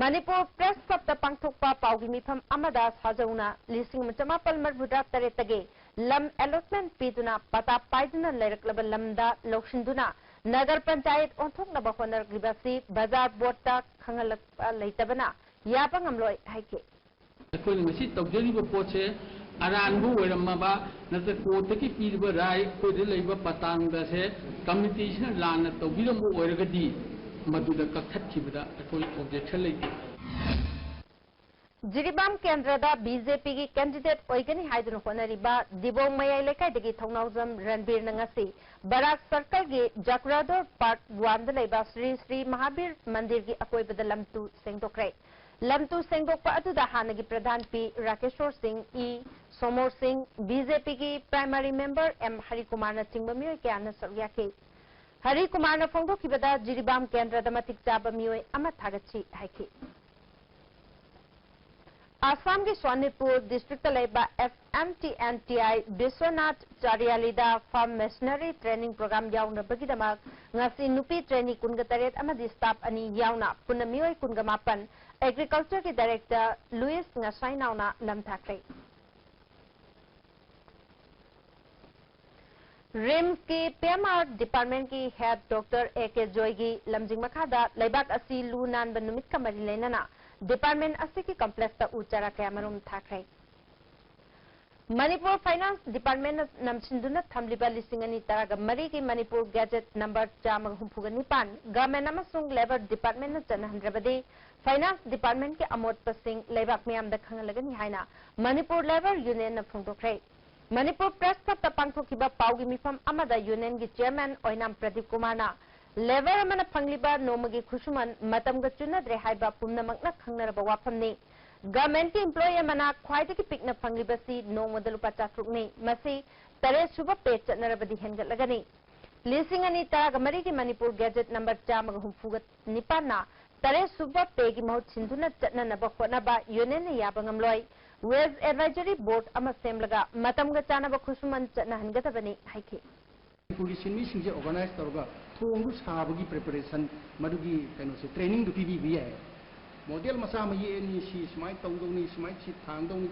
ꯃꯅꯤꯄꯨꯔ ꯄ꯭ꯔꯦꯁ ꯀ꯭ꯂꯕꯇ ꯄꯥꯡꯊꯣꯛꯄ ꯄꯥꯎꯒꯤ ꯃꯤꯐꯝ ꯑꯃꯗ ꯁꯥꯖꯧꯅ ꯂꯤꯁꯤꯡ ꯑꯃ ꯆꯃꯥꯄꯜ ꯃꯔꯤꯐꯨꯇꯔꯥ ꯇꯔꯦꯠꯇꯒꯤ ꯂꯝ ꯑꯦꯂꯣꯠꯃꯦꯟ ꯄꯤꯗꯨꯅ ꯄꯇꯥ ꯄꯥꯏꯗꯨꯅ ꯂꯩꯔꯛꯂꯕ ꯂꯝꯗ ꯂꯧꯁꯤꯟꯗꯨꯅ ꯅꯒꯔ ꯄꯟꯆꯥꯌꯠ ꯑꯣꯟꯊꯣꯛꯅꯕ ꯍꯣꯠꯅꯔꯛꯂꯤꯕ ꯑꯁꯤ ꯕꯖꯥꯔ ꯕꯣꯔꯗꯇ ꯈꯪꯍꯜꯂꯛꯄ ꯂꯩꯇꯕꯅ ꯌꯥꯕ ꯉꯝꯂꯣꯏ ꯍꯥꯏꯈꯤ꯫ ꯑꯩꯈꯣꯏꯅ ꯉꯁꯤ ꯇꯧꯖꯔꯤꯕ ꯄꯣꯠꯁꯦ ꯑꯔꯥꯟꯕ ꯑꯣꯏꯔꯝꯃꯕ ꯅꯠꯇ꯭ꯔꯒ ꯀꯣꯔꯠꯇꯒꯤ ꯄꯤꯔꯤꯕ ꯔꯥꯏ ꯑꯩꯈꯣꯏꯗ ꯂꯩꯕ ꯄꯇꯥꯡꯗꯁꯦ ꯀꯃꯤꯇꯤꯁꯤꯅ ꯂꯥꯟꯅ ꯇꯧꯕꯤꯔꯝꯕ ꯑꯣꯏꯔꯒꯗꯤ ꯃꯗꯨꯗ ꯀꯛꯊꯠꯈꯤꯕꯗ ꯑꯩꯈꯣꯏ ꯑꯣꯕꯖꯦꯛꯁꯟ ꯂꯩꯇꯦ꯫ ꯖꯤꯔꯤꯕꯥꯝ ꯀꯦꯟꯗ꯭ꯔꯗ ꯕꯤ ꯖꯦ ꯄꯤꯒꯤ ꯀꯦꯟꯗꯤꯗꯦꯠ ꯑꯣꯏꯒꯅꯤ ꯍꯥꯏꯗꯨꯅ ꯍꯣꯠꯅꯔꯤꯕ ꯗꯤꯕꯣꯡ ꯃꯌꯥꯏ ꯂꯩꯀꯥꯏꯗꯒꯤ ꯊꯧꯅꯥꯎꯖꯝ ꯔꯟꯕꯤꯔꯅ ꯉꯁꯤ ꯕꯔꯥꯛ ꯁꯔꯀꯜꯒꯤ ꯖꯀ꯭ꯔꯥꯗꯣꯔ ꯄꯥꯔꯛ ꯋꯥꯟꯗ ꯂꯩꯕ ꯁ꯭ꯔꯤ ꯁ꯭ꯔꯤ ꯃꯍꯥꯕꯤꯔ ꯃꯟꯗꯤꯔꯒꯤ ꯑꯀꯣꯏꯕꯗ ꯂꯝꯇꯨ ꯁꯦꯡꯗꯣꯛꯈ꯭ꯔꯦ꯫ ꯂꯝꯇꯨ ꯁꯦꯡꯗꯣꯛꯄ ꯑꯗꯨꯗ ꯍꯥꯟꯅꯒꯤ ꯄ꯭ꯔꯙꯥꯟ ꯄꯤ ꯔꯥꯀꯦꯁꯣꯔ ꯁꯤꯡ, ꯏ ꯁꯣꯃꯣꯔ ꯁꯤꯡ, ꯕꯤ ꯖꯦ ꯄꯤꯒꯤ ꯄ꯭ꯔꯥꯏꯃꯥꯔꯤ ꯃꯦꯝꯕꯔ ꯑꯦꯝ ꯍꯔꯤꯀꯨꯃꯥꯔꯅꯆꯤꯡꯕ ꯃꯤꯑꯣꯏ ꯀꯌꯥꯅ ꯁꯔꯨꯛ ꯌꯥꯈꯤ꯫ ꯍꯔꯤꯀꯨꯃꯥꯔꯅ ꯐꯣꯡꯗꯣꯛꯈꯤꯕꯗ ꯖꯤꯔꯤꯕꯥꯝ ꯀꯦꯟꯗ꯭ꯔꯗ ꯃꯇꯤꯛ ꯆꯥꯕ ꯃꯤꯑꯣꯏ ꯑꯃ ꯊꯥꯒꯠꯁꯤ ꯍꯥꯏꯈꯤ꯫ ꯑꯁꯥꯝꯒꯤ ꯁꯣꯅꯤꯠꯄꯨꯔ ꯗꯤꯁꯇ꯭ꯔꯤꯛꯇ ꯂꯩꯕ F M T and T I Biswanath ꯆꯥꯔꯤꯌꯥꯂꯤꯗ ꯐꯥꯔꯝ ꯃꯦꯁꯤꯅꯔꯤ ꯇ꯭ꯔꯦꯅꯤꯡ ꯄ꯭ꯔꯣꯒ꯭ꯔꯥꯝ ꯌꯥꯎꯅꯕꯒꯤꯗꯃꯛ ꯉꯁꯤ ꯅꯨꯄꯤ ꯇ꯭ꯔꯦꯅꯤ ꯀꯨꯟꯒ ꯇꯔꯦꯠ ꯑꯃꯗꯤ ꯁ꯭ꯇꯥꯐ ꯑꯅꯤ ꯌꯥꯎꯅ ꯄꯨꯟꯅ ꯃꯤꯑꯣꯏ ꯀꯨꯟꯒ ꯃꯥꯄꯟ ꯑꯦꯒ꯭ꯔꯤꯀꯜꯆꯔꯒꯤ ꯗꯥꯏꯔꯦꯛꯇꯔ ꯂꯨꯏꯁ ꯉꯁꯥꯏꯅꯥꯎꯅ ꯂꯝ ꯊꯥꯈ꯭ꯔꯦ꯫ ꯔꯤꯝꯁꯀꯤ ꯄꯤ ꯑꯦꯝ ꯑꯥꯔ ꯗꯤꯄꯥꯔꯠꯃꯦꯟꯠꯀꯤ ꯍꯦꯗ ꯗꯣꯛꯇꯔ ꯑꯦ ꯀꯦ ꯖꯣꯏꯒꯤ ꯂꯝꯖꯤꯡ ꯃꯈꯥꯗ ꯂꯩꯕꯥꯛ ꯑꯁꯤ ꯂꯨ ꯅꯥꯟꯕ ꯅꯨꯃꯤꯠꯀ ꯃꯔꯤ ꯂꯩꯅꯅ ꯗꯤꯄꯥꯔꯠꯃꯦꯟꯠ ꯑꯁꯤꯒꯤ ꯀꯝꯄ꯭ꯂꯦꯛꯁꯇ ꯎ ꯆꯥꯔꯥ ꯀꯌꯥꯃꯔꯨꯝ ꯊꯥꯈ꯭ꯔꯦ꯫ ꯃꯅꯤꯄꯨꯔ ꯐꯥꯏꯅꯥꯟꯁ ꯗꯤꯄꯥꯔꯠꯃꯦꯟꯠꯅ ꯅꯝꯁꯤꯟꯗꯨꯅ ꯊꯝꯂꯤꯕ ꯂꯤꯁꯤꯡ ꯑꯅꯤ ꯇꯔꯥꯒ ꯃꯔꯤꯒꯤ ꯃꯅꯤꯄꯨꯔ ꯒꯦꯖꯦꯠ ꯅꯝꯕꯔ ꯆꯥꯝꯃꯒ ꯍꯨꯝꯐꯨꯒ ꯅꯤꯄꯥꯟ ꯒꯚꯔꯟꯃꯦꯟꯠ ꯑꯃꯁꯨꯡ ꯂꯦꯕꯔ ꯗꯤꯄꯥꯔꯠꯃꯦꯟꯠꯅ ꯆꯠꯅꯍꯟꯗ꯭ꯔꯕꯗꯤ ꯐꯥꯏꯅꯥꯟꯁ ꯗꯤꯄꯥꯔꯠꯃꯦꯟꯠꯀꯤ ꯑꯃꯣꯠꯄꯁꯤꯡ ꯂꯩꯕꯥꯛ ꯃꯤꯌꯥꯝꯗ ꯈꯪꯍꯜꯂꯒꯅꯤ ꯍꯥꯏꯅ ꯃꯅꯤꯄꯨꯔ ꯂꯦꯕꯔ ꯌꯨꯅꯤꯌꯟꯅ ꯐꯣꯡꯗꯣꯛꯈ꯭ꯔꯦ꯫ ꯃꯅꯤꯄꯨꯔ ꯄ꯭ꯔꯦꯁ ꯀ꯭ꯂꯕꯇ ꯄꯥꯡꯊꯣꯛꯈꯤꯕ ꯄꯥꯎꯒꯤ ꯃꯤꯐꯝ ꯑꯃꯗ ꯌꯨꯅꯤꯌꯟꯒꯤ ꯆꯤꯌꯔꯃꯦꯟ ꯑꯣꯏꯅꯥꯝ ꯄ꯭ꯔꯗꯤꯞ ꯀꯨꯃꯥꯔꯅ ꯂꯦꯕꯔ ꯑꯃꯅ ꯐꯪꯂꯤꯕ ꯅꯣꯡꯃꯒꯤ ꯈꯨꯠꯁꯨꯃꯟ ꯃꯇꯝꯒ ꯆꯨꯅꯗ꯭ꯔꯦ ꯍꯥꯏꯕ ꯄꯨꯝꯅꯃꯛꯅ ꯈꯪꯅꯔꯕ ꯋꯥꯐꯝꯅꯤ꯫ ꯒꯚꯔꯟꯃꯦꯟꯠꯀꯤ ꯏꯝꯄ꯭ꯂꯣꯌꯤ ꯑꯃꯅ ꯈ꯭ꯋꯥꯏꯗꯒꯤ ꯄꯤꯛꯅ ꯐꯪꯂꯤꯕꯁꯤ ꯅꯣꯡꯃꯗ ꯂꯨꯄꯥ ꯆꯥꯇ꯭ꯔꯨꯛꯅꯤ꯫ ꯃꯁꯤ ꯇꯔꯦꯠ ꯁꯨꯕ ꯄꯦ ꯆꯠꯅꯔꯕꯗꯤ ꯍꯦꯟꯒꯠꯂꯒꯅꯤ꯫ ꯂꯤꯁꯤꯡ ꯑꯅꯤ ꯇꯔꯥꯒ ꯃꯔꯤꯒꯤ ꯃꯅꯤꯄꯨꯔ ꯒꯦꯖꯦꯠ ꯅꯝꯕꯔ ꯆꯥꯝꯃꯒ ꯍꯨꯝꯐꯨꯒ ꯅꯤꯄꯥꯟꯅ ꯇꯔꯦꯠ ꯁꯨꯕ ꯄꯦꯒꯤ ꯃꯍꯨꯠ ꯁꯤꯟꯗꯨꯅ ꯆꯠꯅꯅꯕ ꯍꯣꯠꯅꯕ ꯌꯨꯅꯤꯌꯟꯅ ꯌꯥꯕ ꯉꯝꯂꯣꯏ꯫ ꯋꯦꯖ ꯑꯦꯗꯚꯥꯏꯖꯔꯤ ꯕꯣꯔꯗ ꯑꯃ ꯁꯦꯝꯂꯒ ꯃꯇꯝꯒ ꯆꯥꯅꯕ ꯈꯨꯠꯁꯨꯃꯟ ꯆꯠꯅꯍꯟꯒꯗꯕꯅꯤ ꯍꯥꯏꯈꯤ꯫ ꯃꯅꯤꯄꯨꯔꯒꯤ ꯁꯤꯟꯃꯤꯁꯤꯡꯁꯦ ꯑꯣꯔꯒꯅꯥꯏꯖ ꯇꯧꯔꯒ ꯊꯣꯡꯗꯨ ꯁꯥꯕꯒꯤ ꯄ꯭ꯔꯤꯄꯦꯔꯦꯁꯟ, ꯃꯗꯨꯒꯤ ꯀꯩꯅꯣꯁꯦ, ꯇ꯭ꯔꯦꯅꯤꯡꯗꯨ ꯄꯤꯕꯤꯕ ꯌꯥꯏ꯫ ꯃꯣꯗꯦꯜ ꯃꯆꯥ ꯑꯃ ꯌꯦꯛꯑꯅꯤ, ꯁꯤ ꯁꯨꯃꯥꯏꯅ ꯇꯧꯗꯧꯅꯤ, ꯁꯨꯃꯥꯏꯅ ꯁꯤ ꯊꯥꯡꯗꯧꯅꯤ,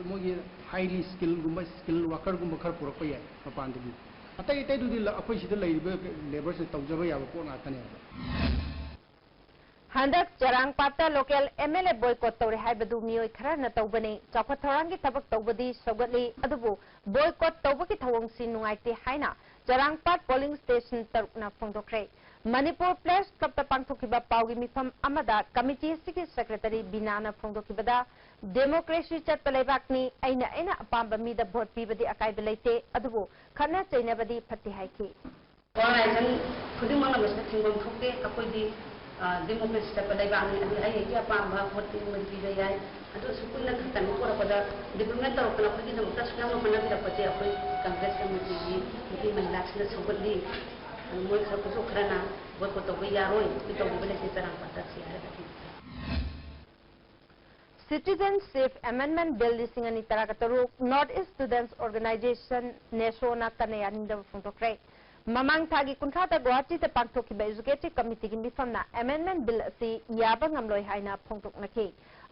ꯃꯣꯏꯒꯤ ꯍꯥꯏꯂꯤ ꯁ꯭ꯀꯤꯜꯒꯨꯝꯕ, ꯁ꯭ꯀꯤꯜ ꯋꯥꯀꯔꯒꯨꯝꯕ ꯈꯔ ꯄꯨꯔꯛꯄ ꯌꯥꯏ ꯃꯄꯥꯟꯗꯒꯤ꯫ ꯑꯇꯩ ꯑꯇꯩꯗꯨꯗꯤ ꯂ-, ꯑꯩꯈꯣꯏ ꯁꯤꯗ ꯂꯩꯔꯤꯕ ꯂꯦꯕꯔꯁꯤꯅ ꯇꯧꯖꯕ ꯌꯥꯕ ꯄꯣꯠ ꯉꯥꯛꯇꯅꯦꯕ꯫ ꯍꯟꯗꯛ ꯆꯔꯥꯡꯄꯥꯠꯇ local M L A boycott ꯇꯧꯔꯦ ꯍꯥꯏꯕꯗꯨ ꯃꯤꯑꯣꯏ ꯈꯔꯅ ꯇꯧꯕꯅꯤ꯫ ꯆꯥꯎꯈꯠ ꯊꯧꯔꯥꯡꯒꯤ ꯊꯕꯛ ꯇꯧꯕꯗꯤ ꯁꯧꯒꯠꯂꯤ, ꯑꯗꯨꯕꯨ ꯕꯣꯏꯀꯣꯠ ꯇꯧꯕꯒꯤ ꯊꯧꯑꯣꯡꯁꯤ ꯅꯨꯡꯉꯥꯏꯇꯦ ꯍꯥꯏꯅ ꯆꯔꯥꯡꯄꯥꯠ ꯄꯣꯂꯤꯡ ꯁ꯭ꯇꯦꯁꯟ ꯇꯔꯨꯛꯅ ꯐꯣꯡꯗꯣꯛꯈ꯭ꯔꯦ꯫ ꯃꯅꯤꯄꯨꯔ ꯄ꯭ꯔꯦꯁ ꯀ꯭ꯂꯕꯇ ꯄꯥꯡꯊꯣꯛꯈꯤꯕ ꯄꯥꯎꯒꯤ ꯃꯤꯐꯝ ꯑꯃꯗ ꯀꯃꯤꯇꯤ ꯑꯁꯤꯒꯤ ꯁꯦꯀ꯭ꯔꯦꯇꯔꯤ ꯕꯤꯅꯥꯅ ꯐꯣꯡꯗꯣꯛꯈꯤꯕꯗ, ꯗꯦꯃꯣꯀ꯭ꯔꯦꯁꯤ ꯆꯠꯄ ꯂꯩꯕꯥꯛꯅꯤ, ꯑꯩꯅ ꯑꯩꯅ ꯑꯄꯥꯝꯕ ꯃꯤꯗ ꯚꯣꯠ ꯄꯤꯕꯗꯤ ꯑꯀꯥꯏꯕ ꯂꯩꯇꯦ, ꯑꯗꯨꯕꯨ ꯈꯠꯅ ꯆꯩꯅꯕꯗꯤ ꯐꯠꯇꯦ ꯍꯥꯏꯈꯤ꯫ ꯑꯣꯔꯒꯅꯥꯏꯖꯦꯁꯟ ꯈꯨꯗꯤꯡꯃꯛꯅ ꯃꯁꯤꯗ ꯊꯤꯡꯐꯝ ꯊꯣꯛꯇꯦ꯫ ꯑꯩꯈꯣꯏꯗꯤ, ꯑ, ꯗꯦꯃꯣꯀ꯭ꯔꯦꯁꯤ ꯆꯠꯄ ꯂꯩꯕꯥꯛꯅꯤ꯫ ꯑꯗꯨ ꯑꯩ ꯑꯩꯒꯤ ꯑꯄꯥꯝꯕ ꯚꯣꯠ ꯄꯤꯅꯤꯡꯕꯗꯤ ꯄꯤꯕ ꯌꯥꯏ꯫ ꯑꯗꯨ ꯁꯨꯝ ꯀꯨꯏꯅ ꯀꯩꯅꯣ ꯄꯨꯔꯛꯄꯗ, ꯗꯤꯕ꯭ꯂꯞꯃꯦꯟ ꯇꯧꯔꯛꯄꯗ ꯑꯩꯈꯣꯏꯒꯤꯗꯃꯛꯇ ꯑꯁꯨꯛ ꯌꯥꯝꯅ ꯍꯣꯠꯅꯕꯤꯔꯛꯄꯁꯦ ꯑꯩꯈꯣꯏ ꯀꯪꯒ꯭ꯔꯦꯁ ꯀꯃꯤꯇꯤꯒꯤ ꯅꯨꯄꯤ ꯃꯍꯤꯂꯥꯁꯤꯡꯅ ꯁꯧꯒꯠꯂꯤ꯫ ꯑꯗꯨ ꯃꯣꯏ ꯈꯔ ꯈꯨꯠꯁꯨ ꯈꯔꯅ ꯕꯣꯏꯀꯣꯠ ꯇꯧꯕ ꯌꯥꯔꯣꯏ, ꯑꯩꯈꯣꯏ ꯇꯧꯕꯤꯕ ꯂꯩꯇꯦ ꯆꯔꯥꯡꯄꯥꯠꯇ ꯁꯤ ꯍꯥꯏꯔꯒꯗꯤ꯫ Citizenship Amendment Bill ꯂꯤꯁꯤꯡ ꯑꯅꯤ ꯇꯔꯥꯒ ꯇꯔꯨꯛ North East Students Organization, ꯅꯦꯁꯣꯅ ꯀꯟꯅ ꯌꯥꯅꯤꯡꯗꯕ ꯐꯣꯡꯗꯣꯛꯈ꯭ꯔꯦ꯫ ꯃꯃꯥꯡ ꯊꯥꯒꯤ ꯀꯨꯟꯊ꯭ꯔꯥꯗ ꯒꯨꯋꯥꯍꯥꯇꯤꯗ ꯄꯥꯡꯊꯣꯛꯈꯤꯕ ꯑꯦꯛꯖꯤꯀ꯭ꯌꯨꯇꯤꯚ ꯀꯃꯤꯇꯤꯒꯤ ꯃꯤꯐꯝꯅ ꯑꯦꯃꯦꯟꯗꯃꯦꯟꯠ ꯕꯤꯜ ꯑꯁꯤ ꯌꯥꯕ ꯉꯝꯂꯣꯏ ꯍꯥꯏꯅ ꯐꯣꯡꯗꯣꯛꯅꯈꯤ꯫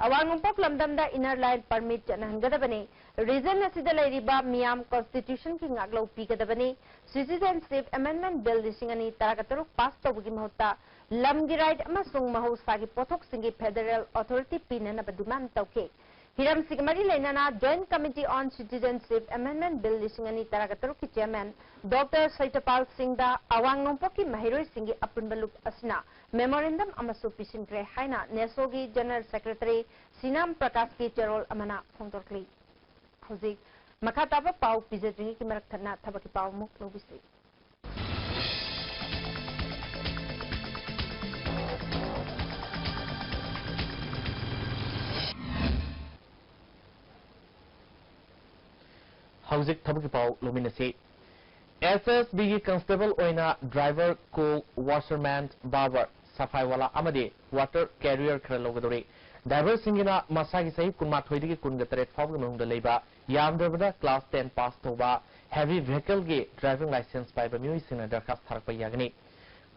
ꯑꯋꯥꯡ ꯅꯣꯡꯄꯣꯛ ꯂꯝꯗꯝꯗ ꯏꯅꯔ ꯂꯥꯏꯟ ꯄꯔꯃꯤꯠ ꯆꯠꯅꯍꯟꯒꯗꯕꯅꯤ꯫ ꯔꯤꯖꯟ ꯑꯁꯤꯗ ꯂꯩꯔꯤꯕ ꯃꯤꯌꯥꯝ ꯀꯟꯁꯇꯤꯇ꯭ꯌꯨꯁꯟꯒꯤ ꯉꯥꯛꯂꯧ ꯄꯤꯒꯗꯕꯅꯤ꯫ Citizenship Amendment Bill ꯂꯤꯁꯤꯡ ꯑꯅꯤ ꯇꯔꯥꯒ ꯇꯔꯨꯛ ꯄꯥꯁ ꯇꯧꯕꯒꯤ ꯃꯍꯨꯠꯇ ꯂꯝꯒꯤ ꯔꯥꯏꯠ ꯑꯃꯁꯨꯡ ꯃꯍꯧꯁꯥꯒꯤ ꯄꯣꯠꯊꯣꯛꯁꯤꯡꯒꯤ ꯐꯦꯗꯔꯦꯜ ꯑꯣꯊꯣꯔꯤꯇꯤ ꯄꯤꯅꯅꯕ ꯗꯤꯃꯥꯟ ꯇꯧꯈꯤ꯫ ꯍꯤꯔꯝꯁꯤꯒ ꯃꯔꯤ ꯂꯩꯅꯅ Joint Committee on Citizenship Amendment Bill ꯂꯤꯁꯤꯡ ꯑꯅꯤ ꯇꯔꯥꯒ ꯇꯔꯨꯛꯀꯤ ꯆꯦꯌꯔꯃꯦꯟ ꯗꯣꯛꯇꯔ ꯁꯩꯇꯄꯥꯜ ꯁꯤꯡꯗ ꯑꯋꯥꯡ ꯅꯣꯡꯄꯣꯛꯀꯤ ꯃꯍꯩꯔꯣꯏꯁꯤꯡꯒꯤ ꯑꯄꯨꯟꯕ ꯂꯨꯞ ꯑꯁꯤꯅ ꯃꯦꯃꯣꯔꯦꯟꯗꯝ ꯑꯃꯁꯨ ꯄꯤꯁꯤꯟꯈ꯭ꯔꯦ ꯍꯥꯏꯅ ꯅꯦꯁꯣꯒꯤ ꯖꯦꯅꯔꯦꯜ ꯁꯦꯀ꯭ꯔꯦꯇꯔꯤ ꯁꯤꯅꯥꯝ ꯄ꯭ꯔꯀꯥꯁꯀꯤ ꯆꯦꯔꯣꯜ ꯑꯃꯅ ꯐꯣꯡꯗꯣꯔꯛꯂꯤ꯫ ꯍꯧꯖꯤꯛ ꯃꯈꯥ ꯇꯥꯕ ꯄꯥꯎ ꯄꯤꯖꯗ꯭ꯔꯤꯉꯩꯒꯤ ꯃꯔꯛ ꯊꯠꯅ ꯊꯕꯛꯀꯤ ꯄꯥꯎ ꯑꯃꯨꯛ ꯂꯧꯕꯤꯁꯤ꯫ ꯍꯧꯖꯤꯛ ꯊꯕꯛꯀꯤ ꯄꯥꯎ ꯂꯧꯃꯤꯟꯅꯁꯤ꯫ ꯑꯦꯁ ꯑꯦꯁ ꯕꯤꯒꯤ ꯀꯟꯁꯇꯦꯕꯜ ꯑꯣꯏꯅ ꯗ꯭ꯔꯥꯏꯚꯔ, ꯀꯨꯛ, ꯋꯥꯁꯔꯃꯦꯟ, ꯕꯥꯔꯕꯔ, ꯁꯐꯥꯏꯋꯥꯂꯥ ꯑꯃꯗꯤ ꯋꯥꯇꯔ ꯀꯦꯔꯤꯌꯔ ꯈꯔ ꯂꯧꯒꯗꯧꯔꯤ꯫ ꯗ꯭ꯔꯥꯏꯚꯔꯁꯤꯡꯒꯤꯅ ꯃꯁꯥꯒꯤ ꯆꯍꯤ ꯀꯨꯟꯃꯥꯊꯣꯏꯗꯒꯤ ꯀꯨꯟꯒ ꯇꯔꯦꯠ ꯐꯥꯎꯕꯒꯤ ꯃꯅꯨꯡꯗ ꯂꯩꯕ, ꯌꯥꯝꯗ꯭ꯔꯕꯗ ꯀ꯭ꯂꯥꯁ ꯇꯦꯟ ꯄꯥꯁ ꯇꯧꯕ, ꯍꯦꯚꯤ ꯚꯦꯍꯤꯀꯜꯒꯤ ꯗ꯭ꯔꯥꯏꯚꯤꯡ ꯂꯥꯏꯁꯦꯟꯁ ꯄꯥꯏꯕ ꯃꯤꯑꯣꯏꯁꯤꯡꯅ ꯗꯔꯈꯥꯁ ꯊꯥꯔꯛꯄ ꯌꯥꯒꯅꯤ꯫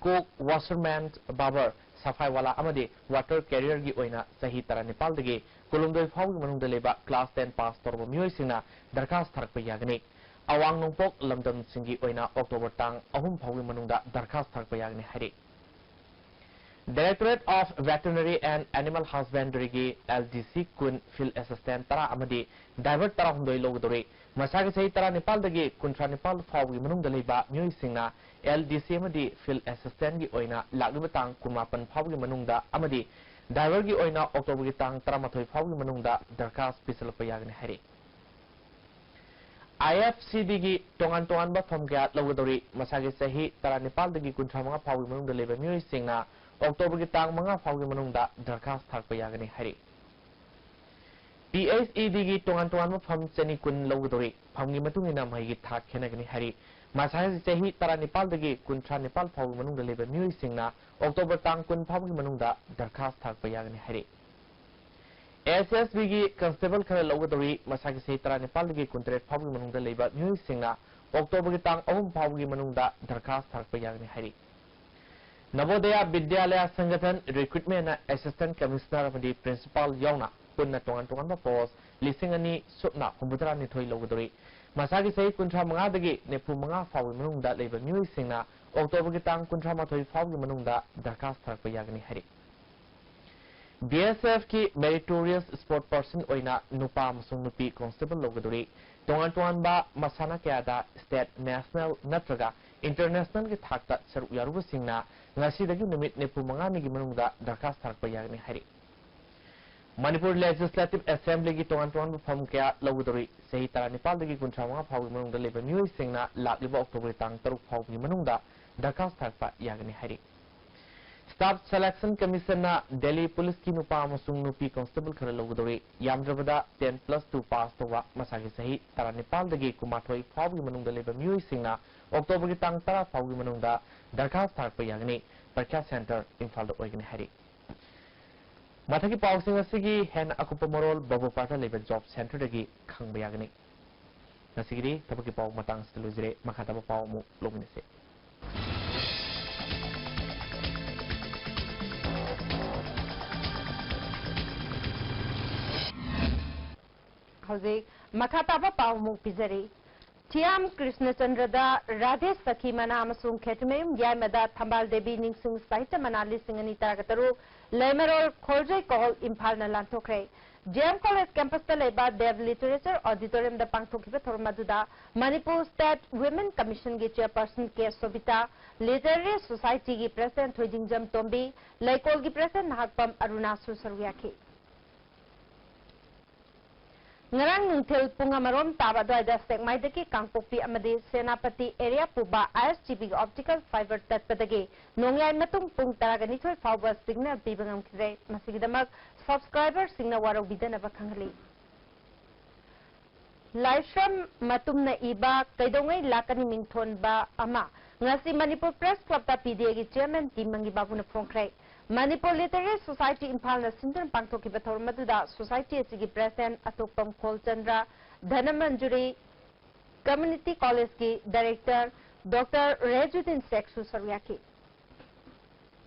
ꯀꯣꯛ, ꯋꯥꯁꯔꯃꯦꯟ, ꯕꯥꯕꯔ, ꯁꯐꯥꯏꯋꯥꯂꯥ ꯑꯃꯗꯤ ꯋꯥꯇꯔ ꯀꯦꯔꯤꯌꯔꯒꯤ ꯑꯣꯏꯅ ꯆꯍꯤ ꯇꯔꯥꯅꯤꯄꯥꯜꯗꯒꯤ ꯀꯨꯟꯍꯨꯝꯗꯣꯏ ꯐꯥꯎꯒꯤ ꯃꯅꯨꯡꯗ ꯂꯩꯕ ꯀ꯭ꯂꯥꯁ ꯇꯦꯟ ꯄꯥꯁ ꯇꯧꯔꯕ ꯃꯤꯑꯣꯏꯁꯤꯡꯅ ꯗꯔꯈꯥꯁ ꯊꯥꯔꯛꯄ ꯌꯥꯒꯅꯤ꯫ ꯑꯋꯥꯡ ꯅꯣꯡꯄꯣꯛ ꯂꯝꯗꯝꯁꯤꯡꯒꯤ ꯑꯣꯏꯅ ꯑꯣꯛꯇꯣꯕꯔ ꯇꯥꯡ ꯑꯍꯨꯝ ꯐꯥꯎꯒꯤ ꯃꯅꯨꯡꯗ ꯗꯔꯈꯥꯁ ꯊꯥꯔꯛꯄ ꯌꯥꯒꯅꯤ ꯍꯥꯏꯔꯤ꯫ Directorate of Veterinary and Animal Husbandryꯒꯤ L D C ꯀꯨꯟ, field assistant ꯇꯔꯥ ꯑꯃꯗꯤ ꯗ꯭ꯔꯥꯏꯚꯔ ꯇꯔꯥꯍꯨꯝꯗꯣꯏ ꯂꯧꯒꯗꯧꯔꯤ꯫ ꯃꯁꯥꯒꯤ ꯆꯍꯤ ꯇꯔꯥꯅꯤꯄꯥꯜꯗꯒꯤ ꯀꯨꯟꯊ꯭ꯔꯥꯅꯤꯄꯥꯜ ꯐꯥꯎꯕꯒꯤ ꯃꯅꯨꯡꯗ ꯂꯩꯕ ꯃꯤꯑꯣꯏꯁꯤꯡꯅ L D C ꯑꯃꯗꯤ field assistantꯒꯤ ꯑꯣꯏꯅ ꯂꯥꯛꯂꯤꯕ ꯇꯥꯡ ꯀꯨꯟꯃꯥꯄꯟ ꯐꯥꯎꯕꯒꯤ ꯃꯅꯨꯡꯗ ꯑꯃꯗꯤ ꯗ꯭ꯔꯥꯏꯚꯔꯒꯤ ꯑꯣꯏꯅ ꯑꯣꯛꯇꯣꯕꯔꯒꯤ ꯇꯥꯡ ꯇꯔꯥꯃꯥꯊꯣꯏ ꯐꯥꯎꯕꯒꯤ ꯃꯅꯨꯡꯗ ꯗꯔꯈꯥꯁ ꯄꯤꯁꯤꯜꯂꯛꯄ ꯌꯥꯒꯅꯤ ꯍꯥꯏꯔꯤ꯫ I F C Dꯒꯤ ꯇꯣꯉꯥꯟ ꯇꯣꯉꯥꯟꯕ ꯐꯝ ꯀꯌꯥ ꯂꯧꯒꯗꯧꯔꯤ꯫ ꯃꯁꯥꯒꯤ ꯆꯍꯤ ꯇꯔꯥꯅꯤꯄꯥꯜꯗꯒꯤ ꯀꯨꯟꯊ꯭ꯔꯥꯃꯉꯥ ꯐꯥꯎꯕꯒꯤ ꯃꯅꯨꯡꯗ ꯂꯩꯕ ꯃꯤꯑꯣꯏꯁꯤꯡꯅ ꯑꯣꯛꯇꯣꯕꯔꯒꯤ ꯇꯥꯡ ꯃꯉꯥ ꯐꯥꯎꯒꯤ ꯃꯅꯨꯡꯗ ꯗꯔꯈꯥꯁ ꯊꯥꯔꯛꯄ ꯌꯥꯒꯅꯤ ꯍꯥꯏꯔꯤ꯫ P H E Dꯒꯤ ꯇꯣꯉꯥꯟ ꯇꯣꯉꯥꯟꯕ ꯐꯝ ꯆꯅꯤ ꯀꯨꯟ ꯂꯧꯒꯗꯧꯔꯤ꯫ ꯐꯝꯒꯤ ꯃꯇꯨꯡ ꯏꯟꯅ ꯃꯍꯩꯒꯤ ꯊꯥꯛ ꯈꯦꯠꯅꯒꯅꯤ ꯍꯥꯏꯔꯤ꯫ ꯃꯁꯥꯒꯤ ꯆꯍꯤ ꯇꯔꯥꯅꯤꯄꯥꯜꯗꯒꯤ ꯀꯨꯟꯊ꯭ꯔꯥꯅꯤꯄꯥꯜ ꯐꯥꯎꯕꯒꯤ ꯃꯅꯨꯡꯗ ꯂꯩꯕ ꯃꯤꯑꯣꯏꯁꯤꯡꯅ ꯑꯣꯛꯇꯣꯕꯔ ꯇꯥꯡ ꯀꯨꯟ ꯐꯥꯎꯕꯒꯤ ꯃꯅꯨꯡꯗ ꯗꯔꯈꯥꯁ ꯊꯥꯔꯛꯄ ꯌꯥꯒꯅꯤ ꯍꯥꯏꯔꯤ꯫ S S Bꯒꯤ ꯀꯟꯁꯇꯦꯕꯜ ꯈꯔ ꯂꯧꯒꯗꯧꯔꯤ꯫ ꯃꯁꯥꯒꯤ ꯆꯍꯤ ꯇꯔꯥꯅꯤꯄꯥꯜꯗꯒꯤ ꯀꯨꯟꯇꯔꯦꯠ ꯐꯥꯎꯕꯒꯤ ꯃꯅꯨꯡꯗ ꯂꯩꯕ ꯃꯤꯑꯣꯏꯁꯤꯡꯅ ꯑꯣꯛꯇꯣꯕꯔꯒꯤ ꯇꯥꯡ ꯑꯍꯨꯝ ꯐꯥꯎꯕꯒꯤ ꯃꯅꯨꯡꯗ ꯗꯔꯈꯥꯁ ꯊꯥꯔꯛꯄ ꯌꯥꯒꯅꯤ ꯍꯥꯏꯔꯤ꯫ ꯅꯕꯣꯗꯌꯥ ꯕꯤꯗ꯭ꯌꯥꯂꯌꯥ ꯁꯪꯒꯊꯟ ꯔꯤꯀ꯭ꯔꯨꯠꯃꯦꯟꯅ ꯑꯦꯁꯤꯁꯇꯦꯟꯠ ꯀꯃꯤꯁꯅꯔ ꯑꯃꯗꯤ ꯄ꯭ꯔꯤꯟꯁꯤꯄꯥꯜ ꯌꯥꯎꯅ ꯄꯨꯟꯅ ꯇꯣꯉꯥꯟ ꯇꯣꯉꯥꯟꯕ ꯄꯣꯁ ꯂꯤꯁꯤꯡ ꯑꯅꯤ ꯁꯨꯞꯅ ꯍꯨꯝꯐꯨꯇꯔꯥ ꯅꯤꯊꯣꯏ ꯂꯧꯒꯗꯧꯔꯤ꯫ ꯃꯁꯥꯒꯤ ꯆꯍꯤ ꯀꯨꯟꯊ꯭ꯔꯥ ꯃꯉꯥꯗꯒꯤ ꯅꯤꯐꯨ ꯃꯉꯥ ꯐꯥꯎꯕꯒꯤ ꯃꯅꯨꯡꯗ ꯂꯩꯕ ꯃꯤꯑꯣꯏꯁꯤꯡꯅ ꯑꯣꯛꯇꯣꯕꯔꯒꯤ ꯇꯥꯡ ꯀꯨꯟꯊ꯭ꯔꯥ ꯃꯥꯊꯣꯏ ꯐꯥꯎꯕꯒꯤ ꯃꯅꯨꯡꯗ ꯗꯔꯈꯥꯁ ꯊꯥꯔꯛꯄ ꯌꯥꯒꯅꯤ ꯍꯥꯏꯔꯤ꯫ B S F ꯀꯤ meritorious sport person ꯑꯣꯏꯅ ꯅꯨꯄꯥ ꯑꯃꯁꯨꯡ ꯅꯨꯄꯤ ꯀꯣꯟꯁꯇꯦꯕꯜ ꯂꯧꯒꯗꯧꯔꯤ꯫ ꯇꯣꯉꯥꯟ ꯇꯣꯉꯥꯟꯕ ꯃꯁꯥꯟꯅ ꯀꯌꯥꯗ state, national ꯅꯠꯇ꯭ꯔꯒ international ꯒꯤ ꯊꯥꯛꯇ ꯁꯔꯨꯛ ꯌꯥꯔꯨꯕꯁꯤꯡꯅ ꯉꯁꯤꯗꯒꯤ ꯅꯨꯃꯤꯠ ꯅꯤꯐꯨ ꯃꯉꯥꯅꯤꯒꯤ ꯃꯅꯨꯡꯗ ꯗꯔꯈꯥꯁ ꯊꯥꯔꯛꯄ ꯌꯥꯒꯅꯤ ꯍꯥꯏꯔꯤ꯫ ꯃꯅꯤꯄꯨꯔ Legislative Assembly ꯒꯤ ꯇꯣꯉꯥꯟ ꯇꯣꯉꯥꯟꯕ ꯐꯝ ꯀꯌꯥ ꯂꯧꯒꯗꯧꯔꯤ꯫ ꯆꯍꯤ ꯇꯔꯥꯅꯤꯄꯥꯜꯗꯒꯤ ꯀꯨꯟꯊ꯭ꯔꯥ ꯃꯉꯥ ꯐꯥꯎꯒꯤ ꯃꯅꯨꯡꯗ ꯂꯩꯕ ꯃꯤꯑꯣꯏꯁꯤꯡꯅ ꯂꯥꯛꯂꯤꯕ ꯑꯣꯛꯇꯣꯕꯔ ꯇꯥꯡ ꯇꯔꯨꯛ ꯐꯥꯎꯕꯒꯤ ꯃꯅꯨꯡꯗ ꯗꯔꯈꯥꯁ ꯊꯥꯔꯛꯄ ꯌꯥꯒꯅꯤ ꯍꯥꯏꯔꯤ꯫ Staff Selection Commission ꯅ ꯗꯦꯜꯂꯤ ꯄꯨꯂꯤꯁꯀꯤ ꯅꯨꯄꯥ ꯑꯃꯁꯨꯡ ꯅꯨꯄꯤ ꯀꯣꯟꯁꯇꯦꯕꯜ ꯈꯔ ꯂꯧꯒꯗꯧꯔꯤ꯫ ꯌꯥꯝꯗ꯭ꯔꯕꯗ ten plus two pass ꯇꯧꯕ, ꯃꯁꯥꯒꯤ ꯆꯍꯤ ꯇꯔꯥꯅꯤꯄꯥꯜꯗꯒꯤ ꯀꯨꯟꯃꯥꯊꯣꯏ ꯐꯥꯎꯕꯒꯤ ꯃꯅꯨꯡꯗ ꯂꯩꯕ ꯃꯤꯑꯣꯏꯁꯤꯡꯅ ꯑꯣꯛꯇꯣꯕꯔꯒꯤ ꯇꯥꯡ ꯇꯔꯥ ꯐꯥꯎꯒꯤ ꯃꯅꯨꯡꯗ ꯗꯔꯈꯥꯁ ꯊꯥꯔꯛꯄ ꯌꯥꯒꯅꯤ꯫ ꯄꯔꯤꯈ꯭ꯌꯥ ꯁꯦꯟꯇꯔ ꯏꯝꯐꯥꯜꯗ ꯑꯣꯏꯒꯅꯤ ꯍꯥꯏꯔꯤ꯫ ꯃꯊꯛꯀꯤ ꯄꯥꯎꯁꯤꯡ ꯑꯁꯤꯒꯤ ꯍꯦꯟꯅ ꯑꯀꯨꯞꯄ ꯃꯔꯣꯜ ꯕꯕꯣꯄꯥꯠꯇ ꯂꯩꯕ ꯖꯣꯕ ꯁꯦꯟꯇꯔꯗꯒꯤ ꯈꯪꯕ ꯌꯥꯒꯅꯤ꯫ ꯉꯁꯤꯒꯤꯗꯤ ꯊꯕꯛꯀꯤ ꯄꯥꯎ ꯃꯇꯥꯡ ꯑꯁꯤꯗ ꯂꯣꯏꯖꯔꯦ꯫ ꯃꯈꯥ ꯇꯥꯕ ꯄꯥꯎ ꯑꯃꯨꯛ ꯂꯧꯃꯤꯟꯅꯁꯤ꯫ ꯍꯧꯖꯤꯛ ꯃꯈꯥ ꯇꯥꯕ ꯄꯥꯎ ꯑꯃꯨꯛ ꯄꯤꯖꯔꯤ꯫ ꯊꯤꯌꯥꯝ ꯀ꯭ꯔꯤꯁꯅꯆꯟꯗ꯭ꯔꯗ ꯔꯥꯙꯦ ꯁꯈꯤ ꯃꯅꯥ ꯑꯃꯁꯨꯡ ꯈꯦꯇ꯭ꯔꯤꯃꯌꯨꯝ ꯌꯥꯏꯃꯗ ꯊꯝꯕꯥꯜ ꯗꯦꯕꯤ ꯅꯤꯡꯁꯤꯡ ꯁꯥꯍꯤꯇ꯭ꯌ ꯃꯅꯥ ꯂꯤꯁꯤꯡ ꯑꯅꯤ ꯇꯔꯥꯒ ꯇꯔꯨꯛ ꯂꯩꯃꯔꯣꯜ ꯈꯣꯜꯖꯩ ꯀꯧꯜ ꯏꯝꯐꯥꯜꯅ ꯂꯥꯟꯊꯣꯛꯈ꯭ꯔꯦ꯫ ꯖꯤ ꯑꯦꯝ ꯀꯣꯂꯦꯖ ꯀꯦꯝꯄꯁꯇ ꯂꯩꯕ ꯗꯦꯕ ꯂꯤꯇꯔꯦꯆꯔ ꯑꯣꯗꯤꯇꯣꯔꯤꯌꯝꯗ ꯄꯥꯡꯊꯣꯛꯈꯤꯕ ꯊꯧꯔꯝ ꯑꯗꯨꯗ ꯃꯅꯤꯄꯨꯔ ꯁ꯭ꯇꯦꯠ ꯋꯤꯃꯦꯟ ꯀꯃꯤꯁꯟꯒꯤ ꯆꯦꯌꯔꯄꯔꯁꯟ ꯀꯦ ꯁꯣꯕꯤꯇꯥ, ꯂꯤꯇꯔꯦꯔꯤ ꯁꯣꯁꯥꯏꯇꯤꯒꯤ ꯄ꯭ꯔꯦꯁꯤꯗꯦꯟꯠ ꯊꯣꯏꯖꯤꯡꯖꯝ ꯇꯣꯝꯕꯤ, ꯂꯩꯀꯣꯜꯒꯤ ꯄ꯭ꯔꯦꯁꯤꯗꯦꯟꯠ ꯅꯍꯥꯛꯄꯝ ꯑꯔꯨꯅꯥꯁꯨ ꯁꯔꯨꯛ ꯌꯥꯈꯤ꯫ ꯉꯔꯥꯡ ꯅꯨꯡꯊꯤꯜ ꯄꯨꯡ ꯑꯃꯔꯣꯝ ꯇꯥꯕ ꯑꯗꯨꯋꯥꯏꯗ ꯁꯦꯛꯃꯥꯏꯗꯒꯤ ꯀꯥꯡꯄꯣꯛꯄꯤ ꯑꯃꯗꯤ ꯁꯦꯅꯥꯄꯇꯤ ꯑꯦꯔꯤꯌꯥ ꯄꯨꯕ ꯑꯥꯏ ꯑꯦꯁ ꯖꯤ ꯕꯤꯒꯤ ꯑꯣꯞꯇꯤꯀꯦꯜ ꯐꯥꯏꯕꯔ ꯇꯠꯄꯗꯒꯤ ꯅꯣꯡꯌꯥꯏ ꯃꯇꯨꯡ ꯄꯨꯡ ꯇꯔꯥꯒ ꯅꯤꯊꯣꯏ ꯐꯥꯎꯕ ꯁꯤꯒꯅꯦꯜ ꯄꯤꯕ ꯉꯝꯈꯤꯗ꯭ꯔꯦ꯫ ꯃꯁꯤꯒꯤꯗꯃꯛ ꯁꯕꯁꯀ꯭ꯔꯥꯏꯕꯔꯁꯤꯡꯅ ꯋꯥꯔꯧꯕꯤꯗꯅꯕ ꯈꯪꯍꯜꯂꯤ꯫ ꯂꯥꯏꯁ꯭ꯔꯝ ꯃꯇꯨꯝꯅ ꯏꯕ ꯀꯩꯗꯧꯉꯩ ꯂꯥꯛꯀꯅꯤ ꯃꯤꯡꯊꯣꯟꯕ ꯑꯃ ꯉꯁꯤ ꯃꯅꯤꯄꯨꯔ ꯄ꯭ꯔꯦꯁ ꯀ꯭ꯂꯕꯇ ꯄꯤ ꯗꯤ ꯑꯦꯒꯤ ꯆꯤꯌꯔꯃꯦꯟ ꯇꯤ ꯃꯪꯒꯤ ꯕꯥꯕꯨꯅ ꯐꯣꯡꯈ꯭ꯔꯦ꯫ ꯃꯅꯤꯄꯨꯔ ꯂꯤꯇꯔꯦꯔꯤ ꯁꯣꯁꯥꯏꯇꯤ ꯏꯝꯐꯥꯜꯅ ꯁꯤꯟꯗꯨꯅ ꯄꯥꯡꯊꯣꯛꯈꯤꯕ ꯊꯧꯔꯝ ꯑꯗꯨꯗ ꯁꯣꯁꯥꯏꯇꯤ ꯑꯁꯤꯒꯤ ꯄ꯭ꯔꯦꯁꯤꯗꯦꯟꯠ ꯑꯇꯣꯞꯄꯝ ꯈꯣꯜꯆꯟꯗ꯭ꯔ, ꯙꯅꯃꯟꯖꯨꯔꯤ, ꯀꯝꯃ꯭ꯌꯨꯅꯤꯇꯤ ꯀꯣꯂꯦꯖꯀꯤ ꯗꯥꯏꯔꯦꯛꯇꯔ ꯗꯣꯛꯇꯔ ꯔꯦꯖꯨꯗꯤꯟ ꯁꯦꯈꯁꯨ ꯁꯔꯨꯛ ꯌꯥꯈꯤ꯫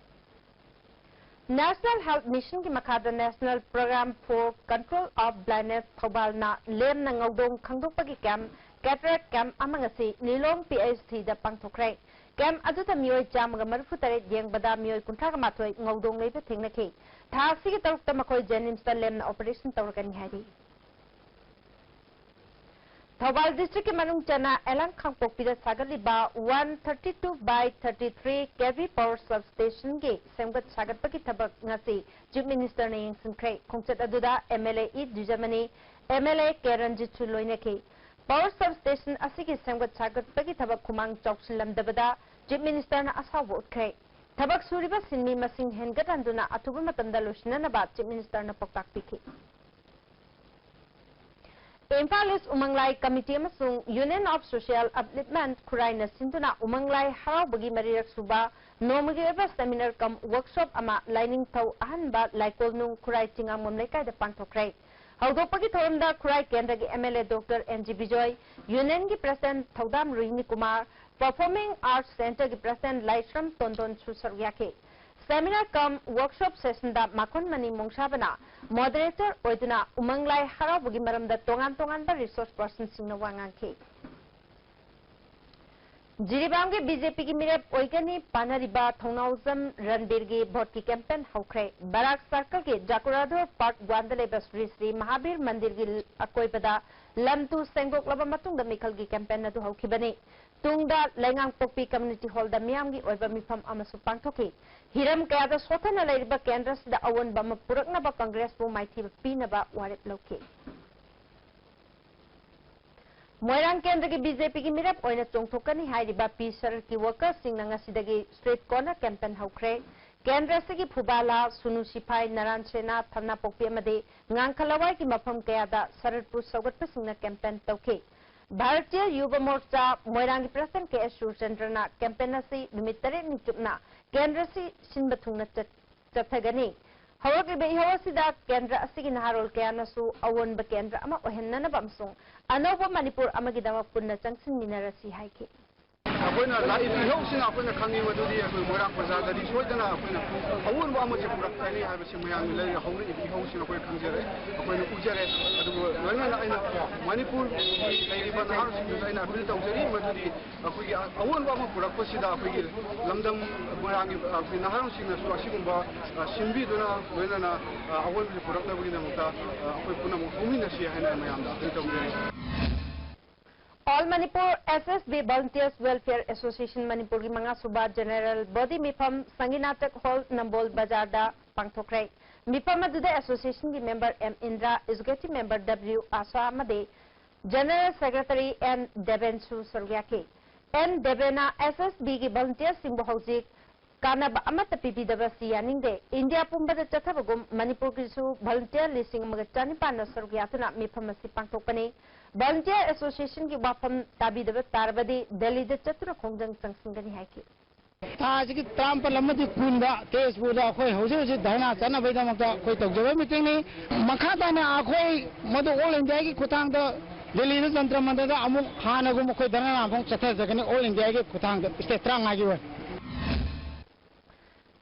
National Health Missionꯒꯤ ꯃꯈꯥꯗ National Program for Control of Blindness ꯊꯧꯕꯥꯜꯅ ꯂꯦꯝꯅ ꯉꯧꯗꯣꯡ ꯈꯪꯗꯣꯛꯄꯒꯤ ꯀꯦꯝꯞ, ꯀꯦꯇꯔꯦꯛ ꯀꯦꯝꯞ ꯑꯃ ꯉꯁꯤ ꯂꯤꯂꯣꯡ ꯄꯤ ꯑꯩꯆ ꯁꯤꯗ ꯄꯥꯡꯊꯣꯛꯈ꯭ꯔꯦ꯫ ꯀꯦꯝꯞ ꯑꯗꯨꯗ ꯃꯤꯑꯣꯏ ꯆꯥꯝꯃꯒ ꯃꯔꯤꯐꯨ ꯇꯔꯦꯠ ꯌꯦꯡꯕꯗ ꯃꯤꯑꯣꯏ ꯀꯨꯟꯊ꯭ꯔꯥꯒ ꯃꯥꯊꯣꯏ ꯉꯧꯗꯣꯡ ꯂꯩꯕ ꯊꯦꯡꯅꯈꯤ꯫ ꯊꯥ ꯑꯁꯤꯒꯤ ꯇꯔꯨꯛꯇ ꯃꯈꯣꯏ ꯖꯦꯅꯤꯝꯁꯇ ꯂꯦꯝꯅ ꯑꯣꯄꯔꯦꯁꯟ ꯇꯧꯔꯒꯅꯤ ꯍꯥꯏꯔꯤ꯫ ꯊꯧꯕꯥꯜ ꯗꯤꯁꯇ꯭ꯔꯤꯛꯀꯤ ꯃꯅꯨꯡ ꯆꯟꯅ ꯑꯦꯂꯥꯡ ꯈꯥꯡꯄꯣꯛꯄꯤꯗ ꯁꯥꯒꯠꯂꯤꯕ one thirty two by thirty three K V power substationꯒꯤ ꯁꯦꯝꯒꯠ ꯁꯥꯒꯠꯄꯒꯤ ꯊꯕꯛ ꯉꯁꯤ ꯆꯤꯐ ꯃꯤꯅꯤꯁꯇꯔꯅ ꯌꯦꯡꯁꯤꯟꯈ꯭ꯔꯦ꯫ ꯈꯣꯡꯆꯠ ꯑꯗꯨꯗ M L A E Dijamani, M L A K ꯔꯟꯖꯤꯠꯁꯨ ꯂꯣꯏꯅꯈꯤ꯫ Power substation ꯑꯁꯤꯒꯤ ꯁꯦꯝꯒꯠ ꯁꯥꯒꯠꯄꯒꯤ ꯊꯕꯛ ꯈꯨꯃꯥꯡ ꯆꯥꯎꯁꯤꯜꯂꯝꯗꯕꯗ ꯆꯤꯐ ꯃꯤꯅꯤꯁꯇꯔꯅ ꯑꯁꯥꯎꯕ ꯎꯠꯈ꯭ꯔꯦ꯫ ꯊꯕꯛ ꯁꯨꯔꯤꯕ ꯁꯤꯟꯃꯤ ꯃꯁꯤꯡ ꯍꯦꯟꯒꯠꯍꯟꯗꯨꯅ ꯑꯊꯨꯕ ꯃꯇꯝꯗ ꯂꯣꯏꯁꯤꯟꯅꯅꯕ Chief Minister ꯅ ꯄꯥꯎꯇꯥꯛ ꯄꯤꯈꯤ꯫ ꯏꯝꯐꯥꯜ ꯏꯁ ꯎꯃꯪ ꯂꯥꯏ ꯀꯃꯤꯇꯤ ꯑꯃꯁꯨꯡ Union of Social Upliftment ꯈꯨꯔꯥꯏꯅ ꯁꯤꯟꯗꯨꯅ ꯎꯃꯪ ꯂꯥꯏ ꯍꯔꯥꯎꯕꯒꯤ ꯃꯔꯤꯔꯛ ꯁꯨꯕ ꯅꯣꯡꯃꯒꯤ ꯑꯣꯏꯕ seminar cum workshop ꯑꯃ ꯂꯥꯏꯅꯤꯡꯊꯧ ꯑꯍꯟꯕ ꯂꯥꯏꯀꯣꯜꯅꯨꯡ ꯈꯨꯔꯥꯏ ꯆꯤꯉꯥꯝꯕꯝ ꯂꯩꯀꯥꯏꯗ ꯄꯥꯡꯊꯣꯛꯈ꯭ꯔꯦ꯫ ꯍꯧꯗꯣꯛꯄꯒꯤ ꯊꯧꯔꯝꯗ ꯈꯨꯔꯥꯏ ꯀꯦꯟꯗ꯭ꯔꯒꯤ MLA Doctor N G Bijoy, Union ꯒꯤ President ꯊꯧꯗꯥꯝ ꯔꯣꯍꯤꯅꯤ ꯀꯨꯃꯥꯔ, Performing Arts Center ꯒꯤ President ꯂꯥꯏꯁ꯭ꯔꯝ ꯇꯣꯟꯗꯣꯟꯁꯨ ꯁꯔꯨꯛ ꯌꯥꯈꯤ꯫ Seminar cum workshop session ꯗ ꯃꯥꯈꯣꯟ ꯃꯅꯤ ꯃꯣꯡꯁꯥꯕꯅ moderator ꯑꯣꯏꯗꯨꯅ ꯎꯃꯪ ꯂꯥꯏ ꯍꯔꯥꯎꯕꯒꯤ ꯃꯔꯝꯗ ꯇꯣꯉꯥꯟ ꯇꯣꯉꯥꯟꯕ resource person ꯁꯤꯡꯅ ꯋꯥ ꯉꯥꯡꯈꯤ꯫ ꯖꯤꯔꯤꯕꯥꯝꯒꯤ BJP ꯒꯤ ꯃꯤꯔꯦꯞ ꯑꯣꯏꯒꯅꯤ ꯄꯥꯅꯔꯤꯕ ꯊꯧꯅꯥꯎꯖꯝ ꯔꯟꯕꯤꯔꯒꯤ vote ꯀꯤ campaign ꯍꯧꯈ꯭ꯔꯦ꯫ ꯕꯔꯥꯛ circle ꯒꯤ ꯖꯀꯨꯔꯥꯙꯣꯔ park one ꯗ ꯂꯩꯕ ꯁ꯭ꯔꯤ ꯁ꯭ꯔꯤ ꯃꯍꯥꯕꯤꯔ ꯃꯟꯗꯤꯔꯒꯤ ꯑꯀꯣꯏꯕꯗ ꯂꯝ ꯇꯨ ꯁꯦꯡꯗꯣꯛꯂꯕ ꯃꯇꯨꯡꯗ ꯃꯤꯈꯜꯒꯤ campaign ꯑꯗꯨ ꯍꯧꯈꯤꯕꯅꯤ꯫ ꯇꯨꯡꯗ ꯂꯩꯉꯥꯡꯄꯣꯛꯄꯤ community hall ꯗ ꯃꯤꯌꯥꯝꯒꯤ ꯑꯣꯏꯕ ꯃꯤꯐꯝ ꯑꯃꯁꯨ ꯄꯥꯡꯊꯣꯛꯈꯤ꯫ ꯍꯤꯔꯝ ꯀꯌꯥꯗ ꯁꯣꯠꯊꯅ ꯂꯩꯔꯤꯕ ꯀꯦꯟꯗ꯭ꯔꯁꯤꯗ ꯑꯑꯣꯟꯕ ꯑꯃ ꯄꯨꯔꯛꯅꯕ ꯀꯪꯒ꯭ꯔꯦꯁꯄꯨ ꯃꯥꯏꯊꯤꯕ ꯄꯤꯅꯕ ꯋꯥꯔꯦꯞ ꯂꯧꯈꯤ꯫ ꯃꯣꯏꯔꯥꯡ ꯀꯦꯟꯗ꯭ꯔꯒꯤ BJP ꯒꯤ ꯃꯤꯔꯦꯞ ꯑꯣꯏꯅ ꯆꯣꯡꯊꯣꯛꯀꯅꯤ ꯍꯥꯏꯔꯤꯕ ꯄꯤ ꯁꯔꯠꯀꯤ workers ꯁꯤꯡꯅ ꯉꯁꯤꯗꯒꯤ street corner campaign ꯍꯧꯈ꯭ꯔꯦ꯫ ꯀꯦꯟꯗ꯭ꯔ ꯑꯁꯤꯒꯤ ꯐꯨꯕꯥꯂꯥ, ꯁꯨꯅꯨ ꯁꯤꯐꯥꯏ, ꯅꯔꯥꯟ ꯁꯦꯅꯥ, ꯊꯝꯅꯥꯄꯣꯛꯄꯤ ꯑꯃꯗꯤ ꯉꯥꯡꯈ ꯂꯋꯥꯏꯒꯤ ꯃꯐꯝ ꯀꯌꯥꯗ ꯁꯔꯠꯄꯨ ꯁꯧꯒꯠꯄꯁꯤꯡꯅ campaign ꯇꯧꯈꯤ꯫ ꯚꯥꯔꯇꯤꯌ ꯌꯨꯕ ꯃꯣꯔꯆꯥ ꯃꯣꯏꯔꯥꯡꯒꯤ President ꯀꯦ ꯑꯦꯁ ꯁꯨꯔꯆꯟꯗ꯭ꯔꯅ campaign ꯑꯁꯤ ꯅꯨꯃꯤꯠ ꯇꯔꯦꯠꯅꯤ ꯆꯨꯞꯅ ꯀꯦꯟꯗ꯭ꯔ ꯑꯁꯤ ꯁꯤꯟꯕ ꯊꯨꯡꯅ ꯆꯠ-, ꯆꯠꯊꯒꯅꯤ꯫ ꯍꯧꯔꯛꯂꯤꯕ ꯏꯍꯧ ꯑꯁꯤꯗ ꯀꯦꯟꯗ꯭ꯔ ꯑꯁꯤꯒꯤ ꯅꯍꯥꯔꯣꯜ ꯀꯌꯥꯅꯁꯨ ꯑꯑꯣꯟꯕ ꯀꯦꯟꯗ꯭ꯔ ꯑꯃ ꯑꯣꯏꯍꯟꯅꯅꯕ ꯑꯃꯁꯨꯡ ꯑꯅꯧꯕ ꯃꯅꯤꯄꯨꯔ ꯑꯃꯒꯤꯗꯃꯛ ꯄꯨꯟꯅ ꯆꯪꯁꯤꯟꯃꯤꯟꯅꯔꯁꯤ ꯍꯥꯏꯈꯤ꯫ ꯑꯩꯈꯣꯏꯅ ꯂꯥꯛꯏꯕ ꯏꯍꯧꯁꯤꯅ ꯑꯩꯈꯣꯏꯅ ꯈꯪꯉꯤ ꯃꯗꯨꯗꯤ ꯑꯩꯈꯣꯏ ꯃꯣꯏꯔꯥꯡ ꯄ꯭ꯔꯖꯥꯗꯗꯤ ꯁꯣꯏꯗꯅ ꯑꯩꯈꯣꯏꯅ ꯑꯑꯣꯟꯕ ꯑꯃꯁꯦ ꯄꯨꯔꯛꯀꯅꯤ ꯍꯥꯏꯕꯁꯤ ꯃꯌꯥꯝꯒꯤ ꯂꯩꯔꯤꯕ ꯍꯧꯔꯛꯏꯕ ꯏꯍꯧꯁꯤꯅ ꯑꯩꯈꯣꯏ ꯈꯪꯖꯔꯦ, ꯑꯩꯈꯣꯏꯅ ꯎꯖꯔꯦ꯫ ꯑꯗꯨꯕꯨ ꯂꯣꯏꯅꯅ ꯑꯩꯅ ꯃꯅꯤꯄꯨꯔꯒꯤ ꯂꯩꯔꯤꯕ ꯅꯍꯥꯔꯣꯜꯁꯤꯡꯗꯁꯨ ꯑꯩꯅ appeal ꯇꯧꯖꯔꯤ ꯃꯗꯨꯗꯤ ꯑꯩꯈꯣꯏꯒꯤ ꯑꯑꯣꯟꯕ ꯑꯃ ꯄꯨꯔꯛꯄꯁꯤꯗ ꯑꯩꯈꯣꯏꯒꯤ ꯂꯝꯗꯝ ꯃꯣꯏꯔꯥꯡꯒꯤ ꯑꯩꯈꯣꯏ ꯅꯍꯥꯔꯣꯜꯁꯤꯡꯅꯁꯨ ꯑꯁꯤꯒꯨꯝꯕ, ꯑ, ꯁꯤꯟꯕꯤꯗꯨꯅ ꯂꯣꯏꯅꯅ, ꯑ, ꯑꯑꯣꯟꯕꯁꯤ ꯄꯨꯔꯛꯅꯕꯒꯤꯗꯃꯛꯇ, ꯑ, ꯑꯩꯈꯣꯏ ꯄꯨꯝꯅꯃꯛ ꯍꯧꯃꯤꯟꯅꯁꯤ ꯍꯥꯏꯅ ꯃꯌꯥꯝꯗ appeal ꯇꯧꯖꯔꯤ꯫ All Manipur S S B Volunteers Welfare Association ꯃꯅꯤꯄꯨꯔꯒꯤ ꯃꯉꯥ ꯁꯨꯕ general body ꯃꯤꯐꯝ ꯁꯪꯒꯤꯅꯥꯇꯛ hall ꯅꯝꯕꯣꯜ ꯕꯖꯥꯔꯗ ꯄꯥꯡꯊꯣꯛꯈ꯭ꯔꯦ꯫ ꯃꯤꯐꯝ ꯑꯗꯨꯗ association ꯒꯤ member M Indra, executive member W ꯑꯥꯁꯥ ꯑꯃꯗꯤ general secretary N ꯗꯦꯕꯦꯟꯁꯨ ꯁꯔꯨꯛ ꯌꯥꯈꯤ꯫ N ꯗꯦꯕꯦꯟꯅ S S B ꯒꯤ volunteers ꯁꯤꯡꯕꯨ ꯍꯧꯖꯤꯛ ꯀꯥꯟꯅꯕ ꯑꯃꯠꯇ ꯄꯤꯕꯤꯗꯕ ꯑꯁꯤ ꯌꯥꯅꯤꯡꯗꯦ꯫ ꯏꯟꯗꯤꯌꯥ ꯄꯨꯝꯕꯗ ꯆꯠꯊꯕꯒꯨꯝ ꯃꯅꯤꯄꯨꯔꯒꯤꯁꯨ volunteer ꯂꯤꯁꯤꯡ ꯑꯃꯒ ꯆꯅꯤꯄꯥꯟꯅ ꯁꯔꯨꯛ ꯌꯥꯗꯨꯅ ꯃꯤꯐꯝ ꯑꯁꯤ ꯄꯥꯡꯊꯣꯛꯄꯅꯤ꯫ Volunteer Associationꯒꯤ ꯋꯥꯐꯝ ꯇꯥꯕꯤꯗꯕ ꯇꯥꯔꯕꯗꯤ ꯗꯦꯜꯂꯤꯗ ꯆꯠꯇꯨꯅ ꯈꯣꯡꯖꯪ ꯆꯪꯁꯤꯟꯒꯅꯤ ꯍꯥꯏꯈꯤ꯫ ꯊꯥ ꯑꯁꯤꯒꯤ ꯇꯔꯥꯃꯥꯄꯜ ꯑꯃꯗꯤ ꯀꯨꯟꯗ ꯇꯦꯖꯄꯨꯔꯗ ꯑꯩꯈꯣꯏ ꯍꯧꯖꯤꯛ ꯍꯧꯖꯤꯛ ꯙꯔꯅꯥ ꯆꯠꯅꯕꯒꯤꯗꯃꯛꯇ ꯑꯩꯈꯣꯏ ꯇꯧꯖꯕ ꯃꯤꯇꯤꯡꯅꯤ꯫ ꯃꯈꯥ ꯇꯥꯅ ꯑꯩꯈꯣꯏ ꯃꯗꯨ ꯑꯣꯜ ꯏꯟꯗꯤꯌꯥꯒꯤ ꯈꯨꯠꯊꯥꯡꯗ ꯗꯦꯜꯂꯤꯗ ꯖꯟꯇ꯭ꯔ ꯃꯟꯇ꯭ꯔꯗ ꯑꯃꯨꯛ ꯍꯥꯟꯅꯒꯨꯝ ꯑꯩꯈꯣꯏ ꯙꯔꯅꯥ ꯑꯃꯨꯛ ꯆꯠꯊꯖꯒꯅꯤ ꯑꯣꯜ ꯏꯟꯗꯤꯌꯥꯒꯤ ꯈꯨꯠꯊꯥꯡꯗ ꯁ꯭ꯇꯦꯠ ꯇꯔꯥꯃꯉꯥꯒꯤ ꯑꯣꯏꯅ꯫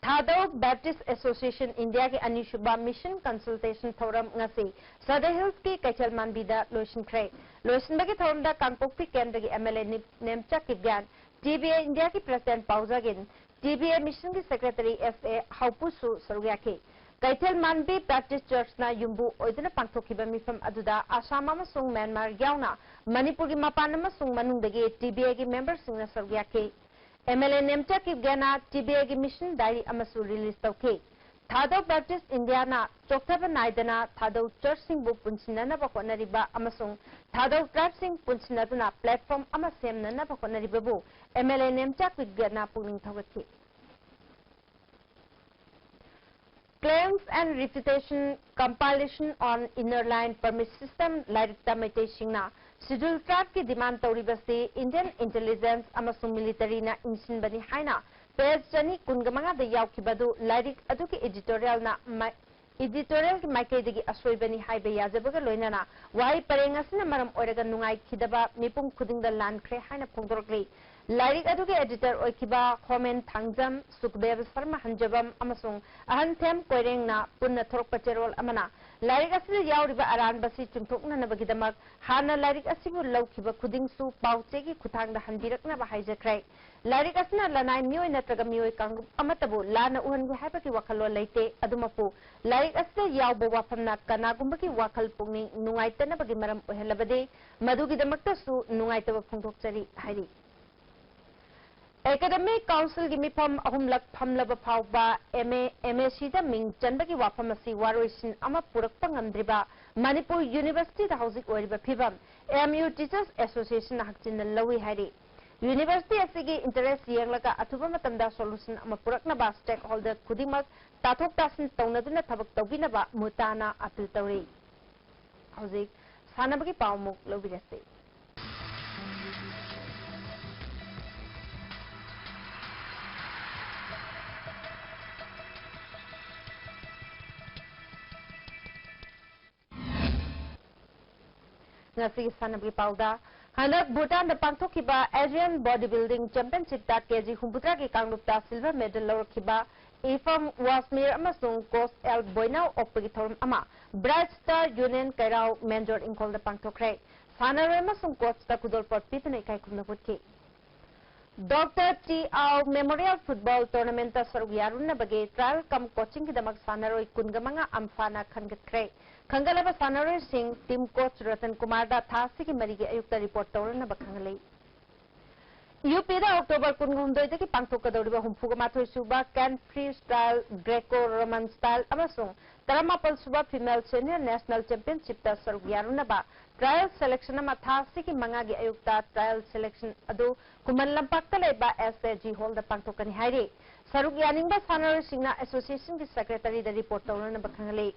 ꯊꯥꯗꯧ Baptist Association Indiaꯒꯤ ꯑꯅꯤꯁꯨꯕ Mission Consultation ꯊꯧꯔꯝ ꯉꯁꯤ ꯁꯗꯔ ꯍꯤꯜꯁꯀꯤ ꯀꯩꯊꯦꯜ ꯃꯥꯟꯕꯤꯗ ꯂꯣꯏꯁꯤꯟꯈ꯭ꯔꯦ꯫ ꯂꯣꯏꯁꯤꯟꯕꯒꯤ ꯊꯧꯔꯝꯗ ꯀꯥꯡꯄꯣꯛꯄꯤ ꯀꯦꯟꯗ꯭ꯔꯒꯤ MLA ꯅꯤꯞ-, ꯅꯦꯝꯆꯥ ꯀꯤꯞꯒ꯭ꯌꯥꯟ, TBA Indiaꯒꯤ President ꯄꯥꯎꯖꯥꯒꯤꯟ, TBA Missionꯒꯤ Secretary S A ꯍꯥꯎꯄꯨꯁꯨ ꯁꯔꯨꯛ ꯌꯥꯈꯤ꯫ ꯀꯩꯊꯦꯜ ꯃꯥꯟꯕꯤ Baptist Churchꯅ ꯌꯨꯝꯕꯨ ꯑꯣꯏꯗꯨꯅ ꯄꯥꯡꯊꯣꯛꯈꯤꯕ ꯃꯤꯐꯝ ꯑꯗꯨꯗ ꯑꯁꯥꯝ ꯑꯃꯁꯨꯡ ꯃ꯭ꯌꯥꯟꯃꯥꯔ ꯌꯥꯎꯅ ꯃꯅꯤꯄꯨꯔꯒꯤ ꯃꯄꯥꯟ ꯑꯃꯁꯨꯡ ꯃꯅꯨꯡꯗꯒꯤ TBAꯒꯤ memberꯁꯤꯡꯅ ꯁꯔꯨꯛ ꯌꯥꯈꯤ꯫ MLA ꯅꯦꯝꯆꯥ ꯀꯤꯞꯒꯦꯅ TBAꯒꯤ Mission Diary ꯑꯃꯁꯨ release ꯇꯧꯈꯤ꯫ ꯊꯥꯗꯧ Baptist Indiaꯅ ꯆꯣꯛꯊꯕ ꯅꯥꯏꯗꯅ ꯊꯥꯗꯧ Churchꯁꯤꯡꯕꯨ ꯄꯨꯟꯁꯤꯟꯅꯅꯕ ꯍꯣꯠꯅꯔꯤꯕ ꯑꯃꯁꯨꯡ ꯊꯥꯗꯧ tribeꯁꯤꯡ ꯄꯨꯟꯁꯤꯟꯅꯗꯨꯅ platform ꯑꯃ ꯁꯦꯝꯅꯅꯕ ꯍꯣꯠꯅꯔꯤꯕꯕꯨ MLA ꯅꯦꯝꯆꯥ ꯀꯤꯞꯒꯦꯅ ꯄꯨꯛꯅꯤꯡ ꯊꯧꯒꯠꯈꯤ꯫ Claims and Refutation Compilation on Inner Line Permit System ꯂꯥꯏꯔꯤꯛꯇ ꯃꯩꯇꯩꯁꯤꯡꯅ Scheduled Tribeꯀꯤ demand ꯇꯧꯔꯤꯕꯁꯤ Indian intelligence ꯑꯃꯁꯨꯡ militaryꯅ ꯏꯟꯁꯤꯟꯕꯅꯤ ꯍꯥꯏꯅ page ꯆꯅꯤ ꯀꯨꯟꯒ ꯃꯉꯥꯗ ꯌꯥꯎꯈꯤꯕ ꯑꯗꯨ ꯂꯥꯏꯔꯤꯛ ꯑꯗꯨꯒꯤ editorialꯅ ꯃꯥꯏ-, editorialꯒꯤ ꯃꯥꯏꯀꯩꯗꯒꯤ ꯑꯁꯣꯏꯕꯅꯤ ꯍꯥꯏꯕ ꯌꯥꯖꯕꯒ ꯂꯣꯏꯅꯅ ꯋꯥꯍꯩ ꯄꯔꯦꯡ ꯑꯁꯤꯅ ꯃꯔꯝ ꯑꯣꯏꯔꯒ ꯅꯨꯡꯉꯥꯏꯈꯤꯗꯕ ꯃꯤꯄꯨꯝ ꯈꯨꯗꯤꯡꯗ ꯂꯥꯟꯈ꯭ꯔꯦ ꯍꯥꯏꯅ ꯐꯣꯡꯗꯣꯔꯛꯂꯤ꯫ ꯂꯥꯏꯔꯤꯛ ꯑꯗꯨꯒꯤ editor ꯑꯣꯏꯈꯤꯕ ꯍꯣꯃꯦꯟ ꯊꯥꯡꯖꯝ, ꯁꯨꯛꯗꯦꯕ ꯁꯔꯃ ꯍꯟꯖꯕꯝ ꯑꯃꯁꯨꯡ ꯑꯍꯟꯊꯦꯝ ꯀꯣꯏꯔꯦꯡꯅ ꯄꯨꯟꯅ ꯊꯣꯔꯛꯄ ꯆꯦꯔꯣꯜ ꯑꯃꯅ ꯂꯥꯏꯔꯤꯛ ꯑꯁꯤꯗ ꯌꯥꯎꯔꯤꯕ ꯑꯔꯥꯟꯕꯁꯤ ꯆꯨꯝꯊꯣꯛꯅꯅꯕꯒꯤꯗꯃꯛ ꯍꯥꯟꯅ ꯂꯥꯏꯔꯤꯛ ꯑꯁꯤꯕꯨ ꯂꯧꯈꯤꯕ ꯈꯨꯗꯤꯡꯁꯨ ꯄꯥꯎ ꯆꯦꯒꯤ ꯈꯨꯠꯊꯥꯡꯗ ꯍꯟꯕꯤꯔꯛꯅꯕ ꯍꯥꯏꯖꯈ꯭ꯔꯦ꯫ ꯂꯥꯏꯔꯤꯛ ꯑꯁꯤꯅ ꯂꯅꯥꯏ ꯃꯤꯑꯣꯏ ꯅꯠꯇ꯭ꯔꯒ ꯃꯤꯑꯣꯏ ꯀꯥꯡꯂꯨꯞ ꯑꯃꯠꯇꯕꯨ ꯂꯥꯟꯅ ꯎꯍꯟꯒꯦ ꯍꯥꯏꯕꯒꯤ ꯋꯥꯈꯜꯂꯣꯟ ꯂꯩꯇꯦ꯫ ꯑꯗꯨꯃꯛꯄꯨ ꯂꯥꯏꯔꯤꯛ ꯑꯁꯤꯗ ꯌꯥꯎꯕ ꯋꯥꯐꯝꯅ ꯀꯅꯥꯒꯨꯝꯕꯒꯤ ꯋꯥꯈꯜ ꯄꯨꯛꯅꯤꯡ ꯅꯨꯡꯉꯥꯏꯇꯅꯕꯒꯤ ꯃꯔꯝ ꯑꯣꯏꯍꯜꯂꯕꯗꯤ ꯃꯗꯨꯒꯤꯗꯃꯛꯇꯁꯨ ꯅꯨꯡꯉꯥꯏꯇꯕ ꯐꯣꯡꯗꯣꯛꯆꯔꯤ ꯍꯥꯏꯔꯤ꯫ Academic Councilꯒꯤ ꯃꯤꯐꯝ ꯑꯍꯨꯝꯂꯛ ꯐꯝꯂꯕ ꯐꯥꯎꯕ MA, MACꯗ ꯃꯤꯡ ꯆꯟꯕꯒꯤ ꯋꯥꯐꯝ ꯑꯁꯤ ꯋꯥꯔꯣꯏꯁꯤꯟ ꯑꯃ ꯄꯨꯔꯛꯄ ꯉꯝꯗ꯭ꯔꯤꯕ ꯃꯅꯤꯄꯨꯔ Universityꯗ ꯍꯧꯖꯤꯛ ꯑꯣꯏꯔꯤꯕ ꯐꯤꯚꯝ MU Teachers Associationꯅ ꯍꯛꯆꯤꯟꯅ ꯂꯧꯏ ꯍꯥꯏꯔꯤ꯫ University ꯑꯁꯤꯒꯤ interest ꯌꯦꯡꯂꯒ ꯑꯊꯨꯕ ꯃꯇꯝꯗ solution ꯑꯃ ꯄꯨꯔꯛꯅꯕ stakeholder ꯈꯨꯗꯤꯡꯃꯛ ꯇꯥꯊꯣꯛ ꯇꯥꯁꯤꯟ ꯇꯧꯅꯗꯨꯅ ꯊꯕꯛ ꯇꯧꯕꯤꯅꯕ ꯃꯨꯇꯥꯅ appeal ꯇꯧꯔꯤ꯫ ꯍꯧꯖꯤꯛ ꯁꯥꯟꯅꯕꯒꯤ ꯄꯥꯎ ꯑꯃꯨꯛ ꯂꯧꯕꯤꯔꯁꯤ꯫ ꯉꯁꯤꯒꯤ ꯁꯥꯟꯅꯕꯒꯤ ꯄꯥꯎꯗ, ꯍꯟꯗꯛ ꯚꯨꯇꯥꯟꯗ ꯄꯥꯡꯊꯣꯛꯈꯤꯕ Asian Body Building Championshipꯇ ꯀꯦꯖꯤ ꯍꯨꯝꯐꯨꯇꯔꯥꯒꯤ ꯀꯥꯡꯂꯨꯞꯇ silver medal ꯂꯧꯔꯛꯈꯤꯕ ꯏꯐꯝ ꯋꯥꯁꯃꯤꯔ ꯑꯃꯁꯨꯡ coach ꯑꯦꯜ ꯕꯣꯏꯅꯥꯎ ꯑꯣꯛꯄꯒꯤ ꯊꯧꯔꯝ ꯑꯃ Bright Star Union ꯀꯩꯔꯥꯎ ꯃꯦꯟꯖꯣꯔ ꯏꯪꯈꯣꯜꯗ ꯄꯥꯡꯊꯣꯛꯈ꯭ꯔꯦ꯫ ꯁꯥꯟꯅꯔꯣꯏ ꯑꯃꯁꯨꯡ coachꯇ ꯈꯨꯗꯣꯜꯄꯣꯠ ꯄꯤꯗꯨꯅ ꯏꯀꯥꯏ ꯈꯨꯝꯅꯕ ꯎꯠꯈꯤ꯫ ꯗꯣꯛꯇꯔ ꯇꯤ ꯑꯥꯎ Memorial Football Tournamentꯇ ꯁꯔꯨꯛ ꯌꯥꯔꯨꯅꯕꯒꯤ trial cum coachingꯒꯤꯗꯃꯛ ꯁꯥꯟꯅꯔꯣꯏ ꯀꯨꯟꯒ ꯃꯉꯥ ꯑꯝꯐꯥꯅ ꯈꯟꯒꯠꯈ꯭ꯔꯦ꯫ ꯈꯟꯒꯠꯂꯕ ꯁꯥꯟꯅꯔꯣꯏꯁꯤꯡ team coach ꯔꯇꯟ ꯀꯨꯃꯥꯔꯗ ꯊꯥ ꯑꯁꯤꯒꯤ ꯃꯔꯤꯒꯤ ꯑꯌꯨꯛꯇ report ꯇꯧꯔꯅꯕ ꯈꯪꯍꯜꯂꯤ꯫ ꯌꯨ ꯄꯤꯗ October ꯀꯨꯟꯍꯨꯝꯗꯣꯏꯗꯒꯤ ꯄꯥꯡꯊꯣꯛꯀꯗꯧꯔꯤꯕ ꯍꯨꯝꯐꯨꯒ ꯃꯥꯊꯣꯏ ꯁꯨꯕ Can Freestyle Greco-Roman Style ꯑꯃꯁꯨꯡ ꯇꯔꯥꯃꯥꯄꯜ ꯁꯨꯕ Female Senior National Championshipꯇ ꯁꯔꯨꯛ ꯌꯥꯔꯨꯅꯕ trial selection ꯑꯃ ꯊꯥ ꯑꯁꯤꯒꯤ ꯃꯉꯥꯒꯤ ꯑꯌꯨꯛꯇ trial selection ꯑꯗꯨ ꯈꯨꯃꯟ ꯂꯝꯄꯥꯛꯇ ꯂꯩꯕ S A G Hallꯗ ꯄꯥꯡꯊꯣꯛꯀꯅꯤ ꯍꯥꯏꯔꯤ꯫ ꯁꯔꯨꯛ ꯌꯥꯅꯤꯡꯕ ꯁꯥꯟꯅꯔꯣꯏꯁꯤꯡꯅ associationꯒꯤ secretaryꯗ report ꯇꯧꯅꯅꯕ ꯈꯪꯍꯜꯂꯤ꯫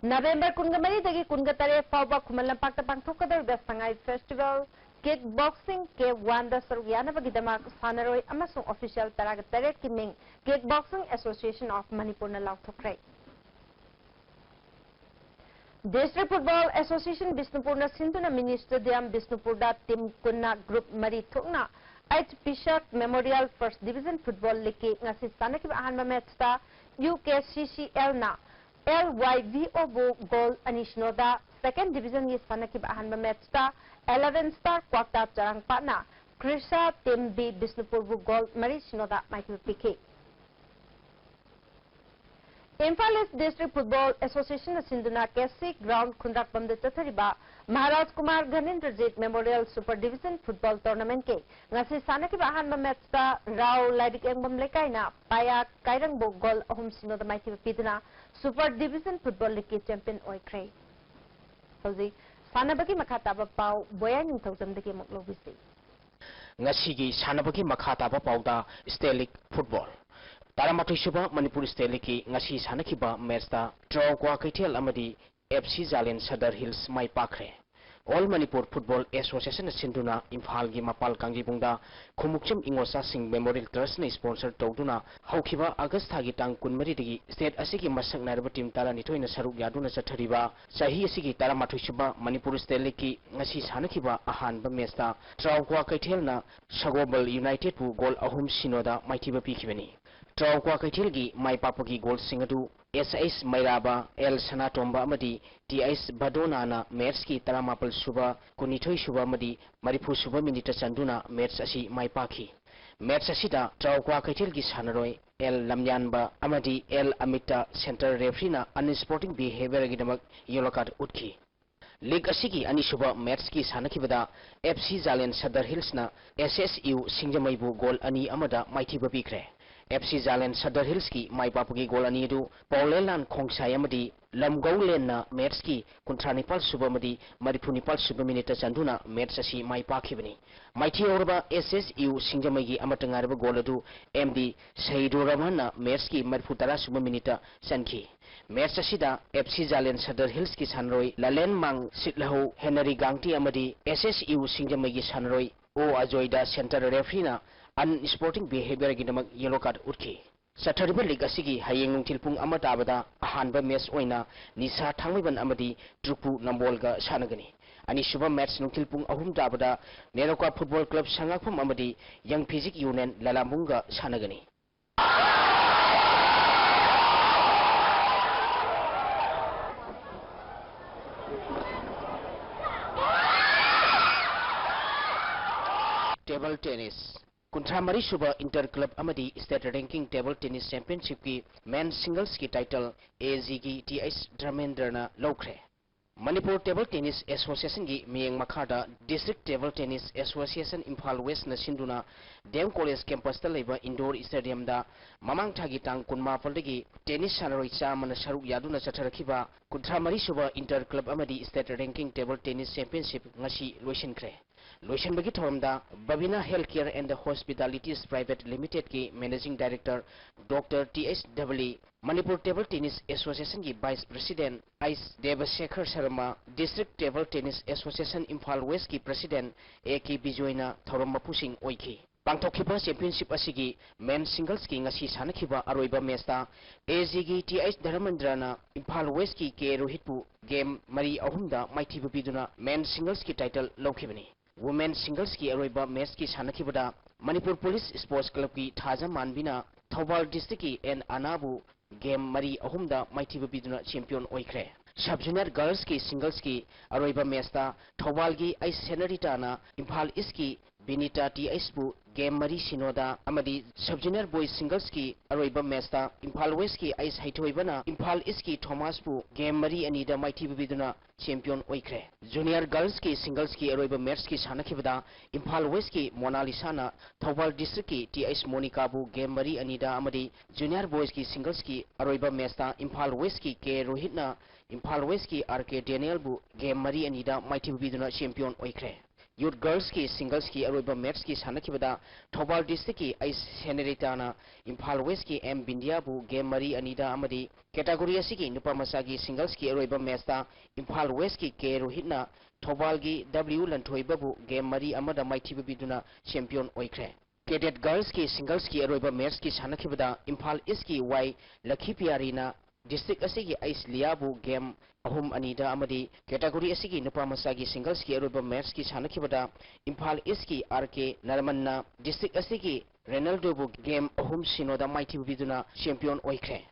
November ꯀꯨꯟꯒ ꯃꯔꯤꯗꯒꯤ ꯀꯨꯟꯒ ꯇꯔꯦꯠ ꯐꯥꯎꯕ ꯈꯨꯃꯟ ꯂꯝꯄꯥꯛꯇ ꯄꯥꯡꯊꯣꯛꯀꯗꯧꯔꯤꯕ ꯁꯉꯥꯏ Festival Kick Boxing K oneꯗ ꯁꯔꯨꯛ ꯌꯥꯅꯕꯒꯤꯗꯃꯛ ꯁꯥꯟꯅꯔꯣꯏ ꯑꯃꯁꯨꯡ official ꯇꯔꯥꯒ ꯇꯔꯦꯠꯀꯤ ꯃꯤꯡ Kick Boxing Association of Manipurꯅ ꯂꯥꯎꯊꯣꯛꯈ꯭ꯔꯦ꯫ District Football Association ꯕꯤꯁꯅꯨꯄꯨꯔꯅ ꯁꯤꯟꯗꯨꯅ mini stadium ꯕꯤꯁꯅꯨꯄꯨꯔꯗ team ꯀꯨꯟꯅ group ꯃꯔꯤ ꯊꯣꯛꯅ H P Shah Memorial First Division Football Leagueꯀꯤ ꯉꯁꯤ ꯁꯥꯟꯅꯈꯤꯕ ꯑꯍꯥꯟꯕ matchꯇ U K C C Lꯅ L Y V Oꯕꯨ goal ꯑꯅꯤ ꯁꯤꯅꯣꯗ, second divisionꯒꯤ ꯁꯥꯟꯅꯈꯤꯕ ꯑꯍꯥꯟꯕ matchꯇ Eleven Star ꯀ꯭ꯋꯥꯛꯇꯥ ꯆꯔꯥꯡꯄꯥꯠꯅ Krisha Team B ꯕꯤꯁꯅꯨꯄꯨꯔꯕꯨ goal ꯃꯔꯤ ꯁꯤꯅꯣꯗ ꯃꯥꯏꯊꯤꯕ ꯄꯤꯈꯤ꯫ Imphal East District Football Associationꯅ ꯁꯤꯟꯗꯨꯅ K C Ground ꯈꯨꯟꯗ꯭ꯔꯥꯛꯄꯝꯗ ꯆꯠꯊꯔꯤꯕ Maharaj Kumar ꯘꯅꯦꯟꯗ꯭ꯔꯖꯤꯠ Memorial Super Division Football Tournamentꯀꯤ ꯉꯁꯤ ꯁꯥꯟꯅꯈꯤꯕ ꯑꯍꯥꯟꯕ matchꯇ ꯔꯥꯎ ꯂꯥꯏꯔꯤꯛ ꯌꯦꯡꯕꯝ ꯂꯩꯀꯥꯏꯅ ꯄꯥꯌꯥ ꯀꯥꯏꯔꯪꯕꯨ goal ꯑꯍꯨꯝ ꯁꯤꯅꯣꯗ ꯃꯥꯏꯊꯤꯕ ꯄꯤꯗꯨꯅ Super Division Football Leagueꯀꯤ champion ꯑꯣꯏꯈ꯭ꯔꯦ꯫ ꯍꯧꯖꯤꯛ ꯁꯥꯟꯅꯕꯒꯤ ꯃꯈꯥ ꯇꯥꯕ ꯄꯥꯎ ꯕꯣꯌꯥ ꯅꯤꯡꯊꯧꯖꯝꯗꯒꯤ ꯑꯃꯨꯛ ꯂꯧꯕꯤꯁꯤ꯫ ꯉꯁꯤꯒꯤ ꯁꯥꯟꯅꯕꯒꯤ ꯃꯈꯥ ꯇꯥꯕ ꯄꯥꯎꯗ State League Football꯫ ꯇꯔꯥꯃꯥꯊꯣꯏ ꯁꯨꯕ ꯃꯅꯤꯄꯨꯔ State Leagueꯀꯤ ꯉꯁꯤ ꯁꯥꯟꯅꯈꯤꯕ matchꯇ ꯇ꯭ꯔꯥꯎ ꯀ꯭ꯋꯥꯀꯩꯊꯦꯜ ꯑꯃꯗꯤ F C ꯖꯥꯂꯦꯟ ꯁꯗꯔ ꯍꯤꯜꯁ ꯃꯥꯏ ꯄꯥꯛꯈ꯭ꯔꯦ꯫ All Manipur Football Associationꯅ ꯁꯤꯟꯗꯨꯅ ꯏꯝꯐꯥꯜꯒꯤ ꯃꯄꯥꯜ ꯀꯥꯡꯖꯩꯕꯨꯡꯗ ꯈꯨꯃꯨꯛꯆꯝ ꯏꯉꯣꯆꯥꯁꯤꯡ Memorial Trustꯅ sponsor ꯇꯧꯗꯨꯅ ꯍꯧꯈꯤꯕ August ꯊꯥꯒꯤ ꯇꯥꯡ ꯀꯨꯟꯃꯔꯤꯗꯒꯤ state ꯑꯁꯤꯒꯤ ꯃꯁꯛ ꯅꯥꯏꯔꯕ team ꯇꯔꯥꯅꯤꯊꯣꯏꯅ ꯁꯔꯨꯛ ꯌꯥꯗꯨꯅ ꯆꯠꯊꯔꯤꯕ ꯆꯍꯤ ꯑꯁꯤꯒꯤ ꯇꯔꯥꯃꯥꯊꯣꯏ ꯁꯨꯕ ꯃꯅꯤꯄꯨꯔ State Leagueꯀꯤ ꯉꯁꯤ ꯁꯥꯟꯅꯈꯤꯕ ꯑꯍꯥꯟꯕ matchꯇ ꯇ꯭ꯔꯥꯎ ꯀ꯭ꯋꯥꯀꯩꯊꯦꯜꯅ ꯁꯒꯣꯕꯜ Unitedꯄꯨ goal ꯑꯍꯨꯝ ꯁꯤꯅꯣꯗ ꯃꯥꯏꯊꯤꯕ ꯄꯤꯈꯤꯕꯅꯤ꯫ ꯇ꯭ꯔꯥꯎ ꯀ꯭ꯋꯥꯀꯩꯊꯦꯜꯒꯤ ꯃꯥꯏ ꯄꯥꯛꯄꯒꯤ goalꯁꯤꯡ ꯑꯗꯨ S H ꯃꯩꯔꯥꯕ, L ꯁꯅꯥꯇꯣꯝꯕ ꯑꯃꯗꯤ T H ꯚꯗꯣꯅꯥꯅ matchꯀꯤ ꯇꯔꯥꯃꯥꯄꯜ ꯁꯨꯕ, ꯀꯨꯟꯅꯤꯊꯣꯏ ꯁꯨꯕ ꯑꯃꯗꯤ ꯃꯔꯤꯐꯨ ꯁꯨꯕ minuteꯇ ꯆꯟꯗꯨꯅ match ꯑꯁꯤ ꯃꯥꯏ ꯄꯥꯛꯈꯤ꯫ Match ꯑꯁꯤꯗ ꯇ꯭ꯔꯥꯎ ꯀ꯭ꯋꯥꯀꯩꯊꯦꯜꯒꯤ ꯁꯥꯟꯅꯔꯣꯏ L ꯂꯝꯌꯥꯟꯕ ꯑꯃꯗꯤ L ꯑꯃꯤꯠꯇ center refereeꯅ unsporting behaviourꯒꯤꯗꯃꯛ yellow card ꯎꯠꯈꯤ꯫ League ꯑꯁꯤꯒꯤ ꯑꯅꯤꯁꯨꯕ matchꯀꯤ ꯁꯥꯟꯅꯈꯤꯕꯗ F C ꯖꯥꯂꯦꯟ Sadar ꯍꯤꯜꯁꯅ S S U ꯁꯤꯡꯖꯃꯩꯕꯨ goal ꯑꯅꯤ ꯑꯃꯗ ꯃꯥꯏꯊꯤꯕ ꯄꯤꯈ꯭ꯔꯦ꯫ F C ꯖꯥꯂꯦꯟ ꯁꯗꯔ ꯍꯤꯜꯁꯀꯤ ꯃꯥꯏ ꯄꯥꯛꯄꯒꯤ goal ꯑꯅꯤ ꯑꯗꯨ ꯄꯥꯎꯂꯦꯟꯂꯥꯟ ꯈꯣꯡꯁꯥꯏ ꯑꯃꯗꯤ ꯂꯝꯒꯧꯂꯦꯟꯅ matchꯀꯤ ꯀꯨꯟꯊ꯭ꯔꯥ ꯅꯤꯄꯥꯜ ꯁꯨꯕ ꯑꯃꯗꯤ ꯃꯔꯤꯐꯨ ꯅꯤꯄꯥꯜ ꯁꯨꯕ minuteꯇ ꯆꯟꯗꯨꯅ match ꯑꯁꯤ ꯃꯥꯏ ꯄꯥꯛꯈꯤꯕꯅꯤ꯫ ꯃꯥꯏꯊꯤꯍꯧꯔꯕ S S U ꯁꯤꯡꯖꯃꯩꯒꯤ ꯑꯃꯠꯇ ꯉꯥꯏꯔꯕ goal ꯑꯗꯨ M D ꯁꯍꯤꯗꯨꯔ ꯔꯍꯃꯟꯅ matchꯀꯤ ꯃꯔꯤꯐꯨ ꯇꯔꯥ ꯁꯨꯕ minuteꯇ ꯆꯟꯈꯤ꯫ Match ꯑꯁꯤꯗ F C ꯖꯥꯂꯦꯟ ꯁꯗꯔ ꯍꯤꯜꯁꯀꯤ ꯁꯥꯟꯅꯔꯣꯏ ꯂꯥꯂꯦꯟ ꯃꯥꯡ ꯁꯤꯠꯂꯍꯧ ꯍꯦꯅꯔꯤ ꯒꯥꯡꯇꯤ ꯑꯃꯗꯤ S S U ꯁꯤꯡꯖꯃꯩꯒꯤ ꯁꯥꯟꯅꯔꯣꯏ O ꯑꯖꯣꯏꯗ center refereeꯅ unsporting behaviourꯒꯤꯗꯃꯛ yellow card ꯎꯠꯈꯤ꯫ ꯆꯠꯊꯔꯤꯕ league ꯑꯁꯤꯒꯤ ꯍꯌꯦꯡ ꯅꯨꯡꯊꯤꯜ ꯄꯨꯡ ꯑꯃ ꯇꯥꯕꯗ ꯑꯍꯥꯟꯕ match ꯑꯣꯏꯅ ꯅꯤꯁꯥ ꯊꯥꯡꯃꯩꯕꯟ ꯑꯃꯗꯤ ꯇ꯭ꯔꯨꯛꯄꯨ ꯅꯝꯕꯣꯜꯒ ꯁꯥꯟꯅꯒꯅꯤ꯫ ꯑꯅꯤꯁꯨꯕ match ꯅꯨꯡꯊꯤꯜ ꯄꯨꯡ ꯑꯍꯨꯝ ꯇꯥꯕꯗ ꯅꯦꯔꯣꯀꯥ Football Club ꯁꯉꯥꯛꯐꯝ ꯑꯃꯗꯤ Young Physique Union ꯂꯂꯥꯝꯕꯨꯡꯒ ꯁꯥꯟꯅꯒꯅꯤ꯫ Table tennis꯫ ꯀꯨꯟꯊ꯭ꯔꯥ ꯃꯔꯤ ꯁꯨꯕ inter club ꯑꯃꯗꯤ state ranking table tennis championshipꯀꯤ men singlesꯀꯤ title A Gꯒꯤ T H ꯙꯔꯃꯦꯟꯗ꯭ꯔꯅ ꯂꯧꯈ꯭ꯔꯦ꯫ ꯃꯅꯤꯄꯨꯔ Table Tennis Associationꯒꯤ ꯃꯤꯠꯌꯦꯡ ꯃꯈꯥꯗ District Table Tennis Association Imphal Westꯅ ꯁꯤꯟꯗꯨꯅ D M College campusꯇ ꯂꯩꯕ indoor stadiumꯗ ꯃꯃꯥꯡ ꯊꯥꯒꯤ ꯇꯥꯡ ꯀꯨꯟꯃꯥꯄꯜꯗꯒꯤ tennis ꯁꯥꯟꯅꯔꯣꯏ ꯆꯥꯝꯃꯅ ꯁꯔꯨꯛ ꯌꯥꯗꯨꯅ ꯆꯠꯊꯔꯛꯈꯤꯕ ꯀꯨꯟꯊ꯭ꯔꯥ ꯃꯔꯤ ꯁꯨꯕ inter club ꯑꯃꯗꯤ state ranking table tennis championship ꯉꯁꯤ ꯂꯣꯏꯁꯤꯟꯈ꯭ꯔꯦ꯫ ꯂꯣꯏꯁꯤꯟꯕꯒꯤ ꯊꯧꯔꯝꯗ Babina Healthcare and Hospitalities Private Limited ꯀꯤ Managing Director Doctor T H Dubey, Manipur Table Tennis Association ꯒꯤ Vice President S Debasekhar Sharma, District Table Tennis Association Imphal West ꯀꯤ President A K Bijoy ꯅ ꯊꯧꯔꯝ ꯃꯄꯨꯁꯤꯡ ꯑꯣꯏꯈꯤ꯫ ꯄꯥꯡꯊꯣꯛꯈꯤꯕ championship ꯑꯁꯤꯒꯤ men singles ꯀꯤ ꯉꯁꯤ ꯁꯥꯟꯅꯈꯤꯕ ꯑꯔꯣꯏꯕ match ꯇ A G ꯒꯤ T H Dharmendra ꯅ Imphal West ꯀꯤ K Rohit ꯄꯨ game ꯃꯔꯤ ꯑꯍꯨꯝꯗ ꯃꯥꯏꯊꯤꯕ ꯄꯤꯗꯨꯅ men singles ꯀꯤ title ꯂꯧꯈꯤꯕꯅꯤ꯫ Women singles ꯀꯤ ꯑꯔꯣꯏꯕ match ꯀꯤ ꯁꯥꯟꯅꯈꯤꯕꯗ Manipur Police Sports Club ꯀꯤ ꯊꯥꯖ ꯃꯥꯟꯕꯤꯅ Thoubal District ꯀꯤ N Anna ꯕꯨ game ꯃꯔꯤ ꯑꯍꯨꯝꯗ ꯃꯥꯏꯊꯤꯕ ꯄꯤꯗꯨꯅ champion ꯑꯣꯏꯈ꯭ꯔꯦ꯫ Sub Junior Girls ꯀꯤ singles ꯀꯤ ꯑꯔꯣꯏꯕ match ꯇ ꯊꯧꯕꯥꯜꯒꯤ ꯑꯩꯁ ꯁꯦꯅꯔꯤꯇꯥꯅ ꯏꯝꯐꯥꯜ ꯏꯁ꯭ꯠ ꯀꯤ ꯕꯤꯅꯤꯇꯥ ꯇꯤ ꯑꯩꯆ ꯄꯨ game ꯃꯔꯤ ꯁꯤꯅꯣꯗ ꯑꯃꯗꯤ Sub Junior Boys singles ꯀꯤ ꯑꯔꯣꯏꯕ match ꯇ ꯏꯝꯐꯥꯜ ꯋꯦꯁ꯭ꯠ ꯀꯤ ꯑꯩꯁ ꯍꯩꯊꯣꯏꯕꯅ ꯏꯝꯐꯥꯜ ꯏꯁ꯭ꯠ ꯀꯤ ꯊꯣꯃꯥꯁ ꯄꯨ game ꯃꯔꯤ ꯑꯅꯤꯗ ꯃꯥꯏꯊꯤꯕ ꯄꯤꯗꯨꯅ champion ꯑꯣꯏꯈ꯭ꯔꯦ꯫ Junior Girls ꯀꯤ singles ꯀꯤ ꯑꯔꯣꯏꯕ match ꯀꯤ ꯁꯥꯟꯅꯈꯤꯕꯗ ꯏꯝꯐꯥꯜ ꯋꯦꯁ꯭ꯠ ꯀꯤ ꯃꯣꯅꯥꯂꯤꯁꯥꯅ ꯊꯧꯕꯥꯜ District ꯀꯤ ꯇꯤ ꯑꯩꯆ ꯃꯣꯅꯤꯀꯥꯕꯨ game ꯃꯔꯤ ꯑꯅꯤꯗ ꯑꯃꯗꯤ Junior Boys ꯀꯤ singles ꯀꯤ ꯑꯔꯣꯏꯕ match ꯇ ꯏꯝꯐꯥꯜ ꯋꯦꯁ꯭ꯠ ꯀꯤ ꯀꯦ ꯔꯣꯍꯤꯠꯅ ꯏꯝꯐꯥꯜ ꯋꯦꯁ꯭ꯠ ꯀꯤ ꯑꯥꯔ ꯀꯦ ꯗꯦꯅꯤꯌꯦꯜꯕꯨ game ꯃꯔꯤ ꯑꯅꯤꯗ ꯃꯥꯏꯊꯤꯕ ꯄꯤꯗꯨꯅ champion ꯑꯣꯏꯈ꯭ꯔꯦ꯫ Youth Girls ꯀꯤ singles ꯀꯤ ꯑꯔꯣꯏꯕ match ꯀꯤ ꯁꯥꯟꯅꯈꯤꯕꯗ ꯊꯧꯕꯥꯜ District ꯀꯤ ꯑꯩꯁ ꯁꯦꯅꯔꯤꯇꯥꯅ ꯏꯝꯐꯥꯜ ꯋꯦꯁ꯭ꯠ ꯀꯤ ꯑꯦꯝ ꯕꯤꯟꯗꯤꯌꯥꯕꯨ game ꯃꯔꯤ ꯑꯅꯤꯗ ꯑꯃꯗꯤ category ꯑꯁꯤꯒꯤ ꯅꯨꯄꯥ ꯃꯆꯥꯒꯤ singles ꯀꯤ ꯑꯔꯣꯏꯕ match ꯇ ꯏꯝꯐꯥꯜ ꯋꯦꯁ꯭ꯠ ꯀꯤ ꯀꯦ ꯔꯣꯍꯤꯠꯅ ꯊꯧꯕꯥꯜꯒꯤ ꯗꯕ꯭ꯂꯤꯌꯨ ꯂꯟꯊꯣꯏꯕꯕꯨ game ꯃꯔꯤ ꯑꯃꯗ ꯃꯥꯏꯊꯤꯕ ꯄꯤꯗꯨꯅ champion ꯑꯣꯏꯈ꯭ꯔꯦ꯫ Cadet Girls ꯀꯤ singles ꯀꯤ ꯑꯔꯣꯏꯕ match ꯀꯤ ꯁꯥꯟꯅꯈꯤꯕꯗ ꯏꯝꯐꯥꯜ ꯏꯁ꯭ꯠ ꯀꯤ ꯋꯥꯏ ꯂꯈꯤꯄꯤꯌꯥꯔꯤꯅ District ꯑꯁꯤꯒꯤ ꯑꯩꯁ ꯂꯤꯌꯥꯕꯨ game ꯑꯍꯨꯝ ꯑꯅꯤꯗ ꯑꯃꯗꯤ category ꯑꯁꯤꯒꯤ ꯅꯨꯄꯥ ꯃꯆꯥꯒꯤ singles ꯀꯤ ꯑꯔꯣꯏꯕ match ꯀꯤ ꯁꯥꯟꯅꯈꯤꯕꯗ ꯏꯝꯐꯥꯜ ꯏꯁ꯭ꯠ ꯀꯤ ꯑꯥꯔ ꯀꯦ ꯅꯔꯃꯟꯅ District ꯑꯁꯤꯒꯤ ꯔꯦꯅꯜꯗꯣꯕꯨ game ꯑꯍꯨꯝ ꯁꯤꯅꯣꯗ ꯃꯥꯏꯊꯤꯕ ꯄꯤꯗꯨꯅ champion ꯑꯣꯏꯈ꯭ꯔꯦ꯫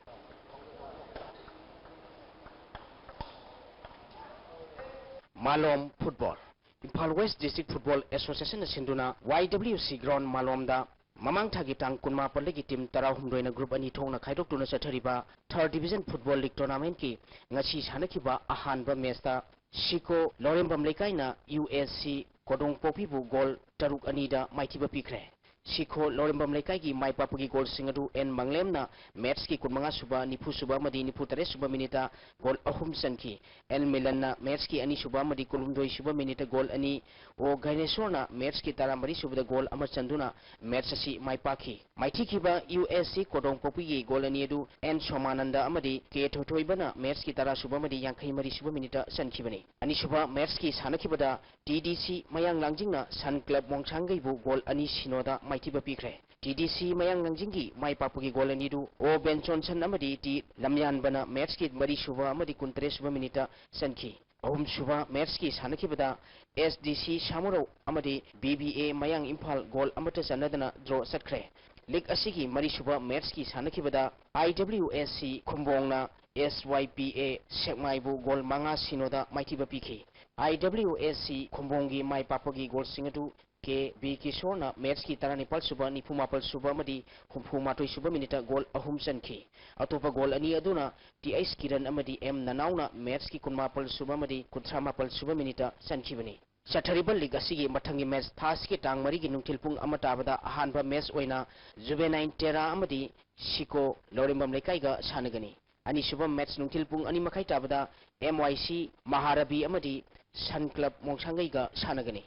Malom football. Imphal west District Football Association ꯅ ꯁꯤꯟꯗꯨꯅ ꯋꯥꯏ ꯗꯕ꯭ꯂꯤꯌꯨ ꯁꯤ ground ꯃꯥꯂꯣꯝꯗ ꯃꯃꯥꯡ ꯊꯥꯒꯤ ꯇꯥꯡ ꯀꯨꯟꯃꯥꯄꯟꯗꯒꯤ team ꯇꯔꯥꯍꯨꯝꯗꯣꯏꯅ group ꯑꯅꯤ ꯊꯣꯛꯅ ꯈꯥꯏꯗꯣꯛꯇꯨꯅ ꯆꯠꯊꯔꯤꯕ Third Division Football League Tournament ꯀꯤ ꯉꯁꯤ ꯁꯥꯟꯅꯈꯤꯕ ꯑꯍꯥꯟꯕ match ꯇ ꯁꯤꯀꯣ ꯂꯧꯔꯦꯝꯕꯝ ꯂꯩꯀꯥꯏꯅ ꯌꯨ ꯑꯦꯁ ꯁꯤ ꯀꯣꯗꯣꯡꯄꯣꯛꯄꯤꯕꯨ goal ꯇꯔꯨꯛ ꯑꯅꯤꯗ ꯃꯥꯏꯊꯤꯕ ꯄꯤꯈ꯭ꯔꯦ꯫ ꯁꯤꯈꯣ ꯂꯧꯔꯦꯝꯕꯝ ꯂꯩꯀꯥꯏꯒꯤ ꯃꯥꯏ ꯄꯥꯛꯄꯒꯤ ꯒꯣꯜꯁꯤꯡ ꯑꯗꯨ ꯑꯦꯟ ꯃꯪꯂꯦꯝꯅ ꯃꯦꯠꯁꯀꯤ ꯀꯨꯟꯃꯉꯥ ꯁꯨꯕ, ꯅꯤꯐꯨ ꯁꯨꯕ ꯑꯃꯗꯤ ꯅꯤꯐꯨ ꯇꯔꯦꯠ ꯁꯨꯕ ꯃꯤꯅꯤꯠꯇ ꯒꯣꯜ ꯑꯍꯨꯝ ꯆꯟꯈꯤ꯫ ꯑꯦꯟ ꯃꯤꯂꯟꯅ ꯃꯦꯠꯁꯀꯤ ꯑꯅꯤ ꯁꯨꯕ ꯑꯃꯗꯤ ꯀꯨꯟꯍꯨꯝꯗꯣꯏ ꯁꯨꯕ ꯃꯤꯅꯤꯠꯇ ꯒꯣꯜ ꯑꯅꯤ, ꯑꯣ ꯒꯥꯏꯅꯦꯁꯣꯔꯅ ꯃꯦꯠꯁꯀꯤ ꯇꯔꯥꯃꯔꯤ ꯁꯨꯕꯗ ꯒꯣꯜ ꯑꯃ ꯆꯟꯗꯨꯅ ꯃꯦꯠꯁ ꯑꯁꯤ ꯃꯥꯏ ꯄꯥꯛꯈꯤ꯫ ꯃꯥꯏꯊꯤꯈꯤꯕ ꯌꯨ ꯑꯦꯁ ꯁꯤ ꯀꯣꯗꯣꯡꯄꯣꯛꯄꯤꯒꯤ ꯒꯣꯜ ꯑꯅꯤ ꯑꯗꯨ ꯑꯦꯟ ꯁꯣꯃꯥꯅꯟꯗ ꯑꯃꯗꯤ ꯀꯦ ꯊꯣꯏꯊꯣꯏꯕꯅ ꯃꯦꯠꯁꯀꯤ ꯇꯔꯥ ꯁꯨꯕ ꯑꯃꯗꯤ ꯌꯥꯡꯈꯩ ꯃꯔꯤ ꯁꯨꯕ ꯃꯤꯅꯤꯠꯇ ꯆꯟꯈꯤꯕꯅꯤ꯫ ꯑꯅꯤꯁꯨꯕ ꯃꯦꯠꯁꯀꯤ ꯁꯥꯟꯅꯈꯤꯕꯗ ꯇꯤ ꯗꯤ ꯁꯤ ꯃꯌꯥꯡ ꯂꯥꯡꯖꯤꯡꯅ ꯁꯟ ꯀ꯭ꯂꯕ ꯃꯣꯡꯁꯥꯡꯒꯩꯕꯨ ꯒꯣꯜ ꯑꯅꯤ ꯁꯤꯅꯣꯗ ꯃꯥꯏꯊꯤꯕ ꯄꯤꯈ꯭ꯔꯦ꯫ ꯇꯤ ꯗꯤ ꯁꯤ ꯃꯌꯥꯡ ꯂꯥꯡꯖꯤꯡꯒꯤ ꯃꯥꯏ ꯄꯥꯛꯄꯒꯤ ꯒꯣꯜ ꯑꯅꯤꯗꯨ ꯑꯣ ꯕꯦꯟ ꯖꯣꯟꯁꯟ ꯑꯃꯗꯤ ꯇꯤ ꯂꯝꯌꯥꯟꯕꯅ ꯃꯦꯠꯁꯀꯤ ꯃꯔꯤ ꯁꯨꯕ ꯑꯃꯗꯤ ꯀꯨꯟꯇꯔꯦꯠ ꯁꯨꯕ ꯃꯤꯅꯤꯠꯇ ꯆꯟꯈꯤ꯫ ꯑꯍꯨꯝꯁꯨꯕ ꯃꯦꯠꯁꯀꯤ ꯁꯥꯟꯅꯈꯤꯕꯗ ꯑꯦꯁ ꯗꯤ ꯁꯤ ꯁꯥꯃꯨꯔꯧ ꯑꯃꯗꯤ ꯕꯤ ꯕꯤ ꯑꯦ ꯃꯌꯥꯡ ꯏꯝꯐꯥꯜ ꯒꯣꯜ ꯑꯃꯠꯇ ꯆꯟꯅꯗꯅ ꯗ꯭ꯔꯣ ꯆꯠꯈ꯭ꯔꯦ꯫ ꯂꯤꯒ ꯑꯁꯤꯒꯤ ꯃꯔꯤꯁꯨꯕ ꯃꯦꯠꯁꯀꯤ ꯁꯥꯟꯅꯈꯤꯕꯗ ꯑꯥꯏ ꯗꯕ꯭ꯂꯤꯎ ꯑꯦꯁ ꯁꯤ ꯈꯨꯝꯕꯣꯡꯅ ꯑꯦꯁ ꯋꯥꯏ ꯄꯤ ꯑꯦ ꯁꯦꯛꯃꯥꯏꯕꯨ ꯒꯣꯜ ꯃꯉꯥ ꯁꯤꯅꯣꯗ ꯃꯥꯏꯊꯤꯕ ꯄꯤꯈꯤ꯫ ꯑꯥꯏ ꯗꯕ꯭ꯂꯤꯎ ꯑꯦꯁ ꯁꯤ ꯈꯨꯝꯕꯣꯡꯒꯤ ꯃꯥꯏ ꯄꯥꯛꯄꯒꯤ ꯒꯣꯜꯁꯤꯡ ꯑꯗꯨ ꯀꯦ ꯕꯤ ꯀꯤꯁꯣꯔꯅ ꯃꯦꯠꯁꯀꯤ ꯇꯔꯥꯅꯤꯄꯥꯜ ꯁꯨꯕ, ꯅꯤꯐꯨ ꯃꯥꯄꯜ ꯁꯨꯕ ꯑꯃꯗꯤ ꯍꯨꯝꯐꯨ ꯃꯥꯊꯣꯏ ꯁꯨꯕ ꯃꯤꯅꯤꯠꯇ ꯒꯣꯜ ꯑꯍꯨꯝ ꯆꯟꯈꯤ꯫ ꯑꯇꯣꯞꯄ ꯒꯣꯜ ꯑꯅꯤ ꯑꯗꯨꯅ ꯇꯤ ꯑꯩꯆ ꯀꯤꯔꯟ ꯑꯃꯗꯤ ꯑꯦꯝ ꯅꯅꯥꯎꯅ ꯃꯦꯠꯁꯀꯤ ꯀꯨꯟꯃꯥꯄꯜ ꯁꯨꯕ ꯑꯃꯗꯤ ꯀꯨꯟꯊ꯭ꯔꯥ ꯃꯥꯄꯜ ꯁꯨꯕ ꯃꯤꯅꯤꯠꯇ ꯆꯟꯈꯤꯕꯅꯤ꯫ ꯆꯠꯊꯔꯤꯕ ꯂꯤꯒ ꯑꯁꯤꯒꯤ ꯃꯊꯪꯒꯤ ꯃꯦꯠꯁ ꯊꯥ ꯑꯁꯤꯒꯤ ꯇꯥꯡ ꯃꯔꯤꯒꯤ ꯅꯨꯡꯊꯤꯜ ꯄꯨꯡ ꯑꯃ ꯇꯥꯕꯗ ꯑꯍꯥꯟꯕ ꯃꯦꯠꯁ ꯑꯣꯏꯅ ꯖꯨꯕꯦꯅꯥꯏꯟ ꯇꯦꯔꯥ ꯑꯃꯗꯤ ꯁꯤꯀꯣ ꯂꯧꯔꯦꯝꯕꯝ ꯂꯩꯀꯥꯏꯒ ꯁꯥꯟꯅꯒꯅꯤ꯫ ꯑꯅꯤꯁꯨꯕ ꯃꯦꯠꯁ ꯅꯨꯡꯊꯤꯜ ꯄꯨꯡ ꯑꯅꯤ ꯃꯈꯥꯏ ꯇꯥꯕꯗ ꯑꯦꯝ ꯋꯥꯏ ꯁꯤ ꯃꯍꯥꯔꯥꯕꯤ ꯑꯃꯗꯤ ꯁꯟ ꯀ꯭ꯂꯕ ꯃꯣꯡꯁꯥꯡꯒꯩꯒ ꯁꯥꯟꯅꯒꯅꯤ꯫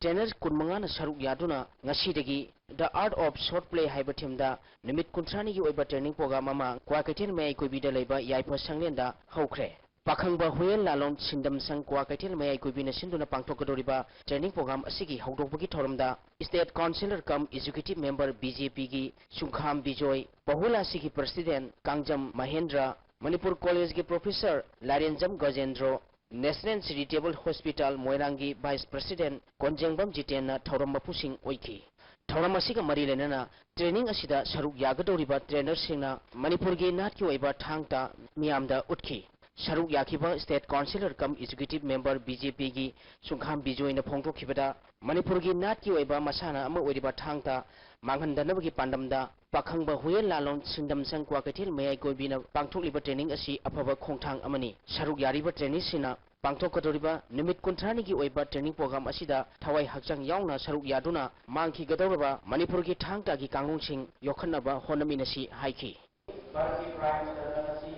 ꯇ꯭ꯔꯦꯅꯔ ꯀꯨꯟꯃꯉꯥꯅ ꯁꯔꯨꯛ ꯌꯥꯗꯨꯅ ꯉꯁꯤꯗꯒꯤ The Art of Shot Play ꯍꯥꯏꯕ ꯊꯤꯝꯗ ꯅꯨꯃꯤꯠ ꯀꯨꯟꯊ꯭ꯔꯥꯅꯤꯒꯤ ꯑꯣꯏꯕ ꯇ꯭ꯔꯦꯅꯤꯡ ꯄ꯭ꯔꯣꯒ꯭ꯔꯥꯝ ꯑꯃ ꯀ꯭ꯋꯥꯀꯩꯊꯦꯜ ꯃꯌꯥꯏ ꯀꯣꯏꯕꯤꯗ ꯂꯩꯕ ꯌꯥꯏꯐ ꯁꯪꯂꯦꯟꯗ ꯍꯧꯈ꯭ꯔꯦ꯫ ꯄꯥꯈꯪꯕ ꯍꯨꯌꯦꯟ ꯂꯥꯂꯣꯟ ꯁꯤꯟꯗꯝ ꯁꯪ ꯀ꯭ꯋꯥꯀꯩꯊꯦꯜ ꯃꯌꯥꯏ ꯀꯣꯏꯕꯤꯅ ꯁꯤꯟꯗꯨꯅ ꯄꯥꯡꯊꯣꯛꯀꯗꯧꯔꯤꯕ ꯇ꯭ꯔꯦꯅꯤꯡ ꯄ꯭ꯔꯣꯒ꯭ꯔꯥꯝ ꯑꯁꯤꯒꯤ ꯍꯧꯗꯣꯛꯄꯒꯤ ꯊꯧꯔꯝꯗ State Councillor cum Executive Member B J ꯄꯤꯒꯤ ꯁꯨꯡꯈꯥꯝ Bijoy, ꯄꯍꯨꯂꯥꯁꯤꯒꯤ President Kangjam Mahendra, Manipur ꯀꯣꯂꯦꯖꯒꯤ Professor ꯂꯥꯏꯔꯦꯟꯖꯝ ꯒꯖꯦꯟꯗ꯭ꯔꯣ, National Charitable Hospital ꯃꯣꯏꯔꯥꯡꯒꯤ Vice President ꯀꯣꯟꯖꯦꯡꯕꯝ ꯖꯤꯇꯦꯟꯅ ꯊꯧꯔꯝ ꯃꯄꯨꯁꯤꯡ ꯑꯣꯏꯈꯤ꯫ ꯊꯧꯔꯝ ꯑꯁꯤꯒ ꯃꯔꯤ ꯂꯩꯅꯅ ꯇ꯭ꯔꯦꯅꯤꯡ ꯑꯁꯤꯗ ꯁꯔꯨꯛ ꯌꯥꯒꯗꯧꯔꯤꯕ ꯇ꯭ꯔꯦꯅꯔꯁꯤꯡꯅ ꯃꯅꯤꯄꯨꯔꯒꯤ ꯅꯥꯠꯀꯤ ꯑꯣꯏꯕ ꯊꯥꯡ ꯇꯥ ꯃꯤꯌꯥꯝꯗ ꯎꯠꯈꯤ꯫ ꯁꯔꯨꯛ ꯌꯥꯈꯤꯕ State Councillor cum Executive Member B J P ꯒꯤ ꯁꯨꯡꯈꯥꯝ ꯕꯤꯖꯣꯏꯅ ꯐꯣꯡꯗꯣꯛꯈꯤꯕꯗ, ꯃꯅꯤꯄꯨꯔꯒꯤ ꯅꯥꯠꯀꯤ ꯑꯣꯏꯕ ꯃꯁꯥꯟꯅ ꯑꯃ ꯑꯣꯏꯔꯤꯕ ꯊꯥꯡ ꯇꯥ ꯃꯥꯡꯍꯟꯗꯅꯕꯒꯤ ꯄꯥꯟꯗꯝꯗ ꯄꯥꯈꯪꯕ ꯍꯨꯌꯦꯟ ꯂꯥꯂꯣꯟ ꯁꯤꯡꯗꯝꯁꯪ ꯀ꯭ꯋꯥꯀꯩꯊꯦꯜ ꯃꯌꯥꯏ ꯀꯣꯏꯕꯤꯅ ꯄꯥꯡꯊꯣꯛꯂꯤꯕ training ꯑꯁꯤ ꯑꯐꯕ ꯈꯣꯡꯊꯥꯡ ꯑꯃꯅꯤ꯫ ꯁꯔꯨꯛ ꯌꯥꯔꯤꯕ traineeꯁꯤꯡꯅ ꯄꯥꯡꯊꯣꯛꯀꯗꯧꯔꯤꯕ ꯅꯨꯃꯤꯠ ꯀꯨꯟꯊ꯭ꯔꯥꯅꯤꯒꯤ ꯑꯣꯏꯕ training program ꯑꯁꯤꯗ ꯊꯋꯥꯏ ꯍꯛꯆꯥꯡ ꯌꯥꯎꯅ ꯁꯔꯨꯛ ꯌꯥꯗꯨꯅ ꯃꯥꯡꯈꯤꯒꯗꯧꯔꯕ ꯃꯅꯤꯄꯨꯔꯒꯤ ꯊꯥꯡ ꯇꯥꯒꯤ ꯀꯥꯡꯂꯣꯟꯁꯤꯡ ꯌꯣꯛꯈꯠꯅꯕ ꯍꯣꯠꯅꯃꯤꯟꯅꯁꯤ ꯍꯥꯏꯈꯤ꯫ ꯚꯥꯔꯠꯀꯤ Prime Minister ꯑꯁꯤ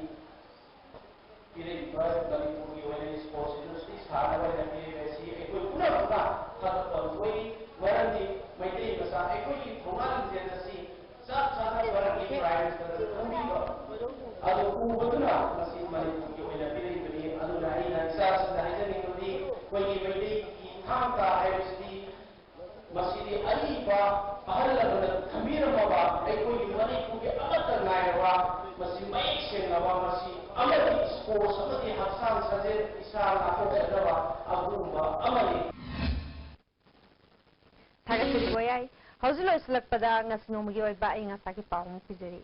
ꯄꯤꯔꯛꯏꯕ ꯃꯅꯤꯄꯨꯔꯒꯤ ꯑꯣꯏꯅ sports industry ꯁꯥꯅꯕ ꯑꯣꯏꯅ ꯄꯤꯔꯤꯕ ꯑꯁꯤ ꯑꯩꯈꯣꯏ ꯄꯨꯝꯅꯃꯛꯅ ꯊꯥꯒꯠꯄ ꯑꯃ ꯑꯣꯏꯔꯤ꯫ ꯃꯔꯝꯗꯤ ꯃꯩꯇꯩ ꯃꯆꯥ ꯑꯩꯈꯣꯏꯒꯤ ꯊꯧꯅꯥ ꯂꯤꯡꯖꯦꯜ ꯑꯁꯤ ꯆꯞ ꯆꯥꯅ ꯚꯥꯔꯠꯀꯤ Prime Minister ꯈꯪꯕꯤꯕ ꯑꯗꯨ ꯎꯕꯗꯨꯅ ꯃꯁꯤ ꯃꯅꯤꯄꯨꯔꯒꯤ ꯑꯣꯏꯅ ꯄꯤꯔꯛꯏꯕꯅꯤ꯫ ꯑꯗꯨꯅ ꯑꯩꯅ ꯏꯆꯥꯁꯤꯡꯗ ꯍꯥꯏꯖꯅꯤꯡꯕꯗꯤ ꯑꯩꯈꯣꯏꯒꯤ ꯃꯩꯇꯩꯒꯤ ꯊꯥꯡ ꯇꯥ ꯍꯥꯏꯕꯁꯤꯗꯤ ꯃꯁꯤꯗꯤ ꯑꯔꯤꯕ ꯑꯍꯜ ꯂꯃꯟꯅ ꯊꯝꯕꯤꯔꯝꯃꯕ ꯑꯩꯈꯣꯏꯒꯤ ꯃꯅꯤꯄꯨꯔꯒꯤ ꯑꯃꯠꯇ ꯉꯥꯏꯔꯕ ꯃꯁꯤ ꯃꯌꯦꯛ ꯁꯦꯡꯂꯕ ꯃꯁꯤ ꯑꯃꯗꯤ sports ꯑꯃꯗꯤ ꯍꯛꯆꯥꯡ ꯁꯥꯖꯦꯜ ꯏꯁꯥ ꯉꯥꯛꯊꯣꯛꯆꯅꯕ ꯑꯗꯨꯒꯨꯝꯕ ꯑꯃꯅꯤ꯫ ꯊꯥꯒꯠꯆꯔꯤ ꯒꯣꯌꯥꯏ꯫ ꯍꯧꯖꯤꯛ ꯂꯣꯏꯁꯤꯜꯂꯛꯄꯗ ꯉꯁꯤ ꯅꯣꯡꯃꯒꯤ ꯑꯣꯏꯕ ꯑꯏꯪ ꯑꯁꯥꯒꯤ ꯄꯥꯎ ꯑꯃ ꯄꯤꯖꯔꯤ꯫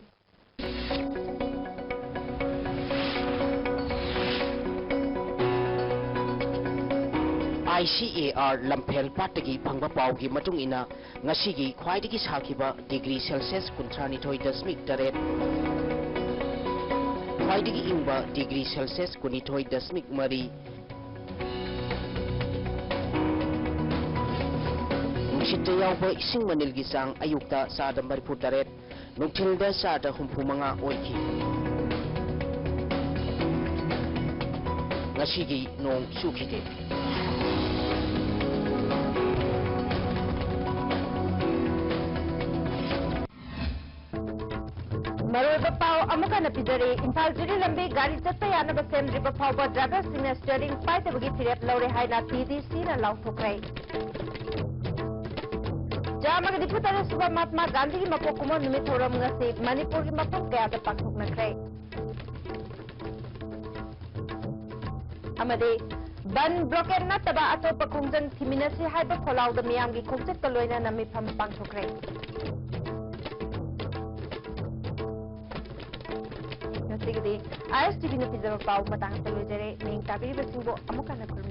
I C A R ꯂꯝꯐꯦꯜ ꯄꯥꯠꯇꯒꯤ ꯐꯪꯕ ꯄꯥꯎꯒꯤ ꯃꯇꯨꯡ ꯏꯟꯅ, ꯉꯁꯤꯒꯤ ꯈ꯭ꯋꯥꯏꯗꯒꯤ ꯁꯥꯈꯤꯕ degree Celsius ꯀꯨꯟꯊ꯭ꯔꯥꯅꯤꯊꯣꯏ ꯗꯁꯃꯤꯛ ꯇꯔꯦꯠ, ꯈ꯭ꯋꯥꯏꯗꯒꯤ ꯏꯪꯕ degree Celsius ꯀꯨꯟꯅꯤꯊꯣꯏ ꯗꯁꯃꯤꯛ ꯃꯔꯤ, ꯅꯨꯡꯁꯤꯠꯇ ꯌꯥꯎꯕ ꯏꯁꯤꯡ ꯃꯅꯤꯜꯒꯤ ꯆꯥꯡ ꯑꯌꯨꯛꯇ ꯆꯥꯗ ꯃꯔꯤꯐꯨ ꯇꯔꯦꯠ, ꯅꯨꯡꯊꯤꯜꯗ ꯆꯥꯗ ꯍꯨꯝꯐꯨ ꯃꯉꯥ ꯑꯣꯏꯈꯤ꯫ ꯉꯁꯤꯒꯤ ꯅꯣꯡ ꯆꯨꯈꯤꯗꯦ꯫ ꯃꯔꯨꯑꯣꯏꯕ ꯄꯥꯎ ꯑꯃꯨꯛ ꯍꯟꯅ ꯄꯤꯖꯔꯤ꯫ ꯏꯝꯐꯥꯜ ꯖꯤꯔꯤ ꯂꯝꯕꯤ ꯒꯥꯔꯤ ꯆꯠꯄ ꯌꯥꯅꯕ ꯁꯦꯝꯗ꯭ꯔꯤꯕ ꯐꯥꯎꯕ driverꯁꯤꯡꯅ steering ꯄꯥꯏꯗꯕꯒꯤ ꯐꯤꯔꯦꯞ ꯂꯧꯔꯦ ꯍꯥꯏꯅ T D Cꯅ ꯂꯥꯎꯊꯣꯛꯈ꯭ꯔꯦ꯫ ꯆꯥꯝꯃꯒ ꯅꯤꯐꯨ ꯇꯔꯦꯠ ꯁꯨꯕ ꯃꯍꯥꯠꯃꯥ ꯒꯥꯟꯙꯤꯒꯤ ꯃꯄꯣꯛ ꯀꯨꯝꯑꯣꯟ ꯅꯨꯃꯤꯠ ꯊꯧꯔꯝ ꯉꯁꯤ ꯃꯅꯤꯄꯨꯔꯒꯤ ꯃꯐꯝ ꯀꯌꯥꯗ ꯄꯥꯡꯊꯣꯛꯅꯈ꯭ꯔꯦ꯫ ꯑꯃꯗꯤ ꯕꯟ blockade ꯅꯠꯇꯕ ꯑꯇꯣꯞꯄ ꯈꯣꯡꯖꯪ ꯊꯤꯃꯤꯟꯅꯁꯤ ꯍꯥꯏꯕ ꯈꯣꯜꯂꯥꯎꯗ ꯃꯤꯌꯥꯝꯒꯤ ꯈꯣꯡꯆꯠꯀ ꯂꯣꯏꯅꯅ ꯃꯤꯐꯝ ꯄꯥꯡꯊꯣꯛꯈ꯭ꯔꯦ꯫ ꯉꯁꯤꯒꯤꯗꯤ ꯑꯥꯏ ꯑꯦꯁ ꯇꯤ ꯚꯤꯅ ꯄꯤꯖꯕ ꯄꯥꯎ ꯃꯇꯥꯡ ꯑꯁꯤꯗ ꯂꯣꯏꯖꯔꯦ꯫ ꯃꯤꯡ ꯇꯥꯕꯤꯔꯤꯕꯁꯤꯡꯕꯨ ꯑꯃꯨꯛ ꯍꯟꯅ ꯈꯨꯔꯨꯝꯖꯔꯤ꯫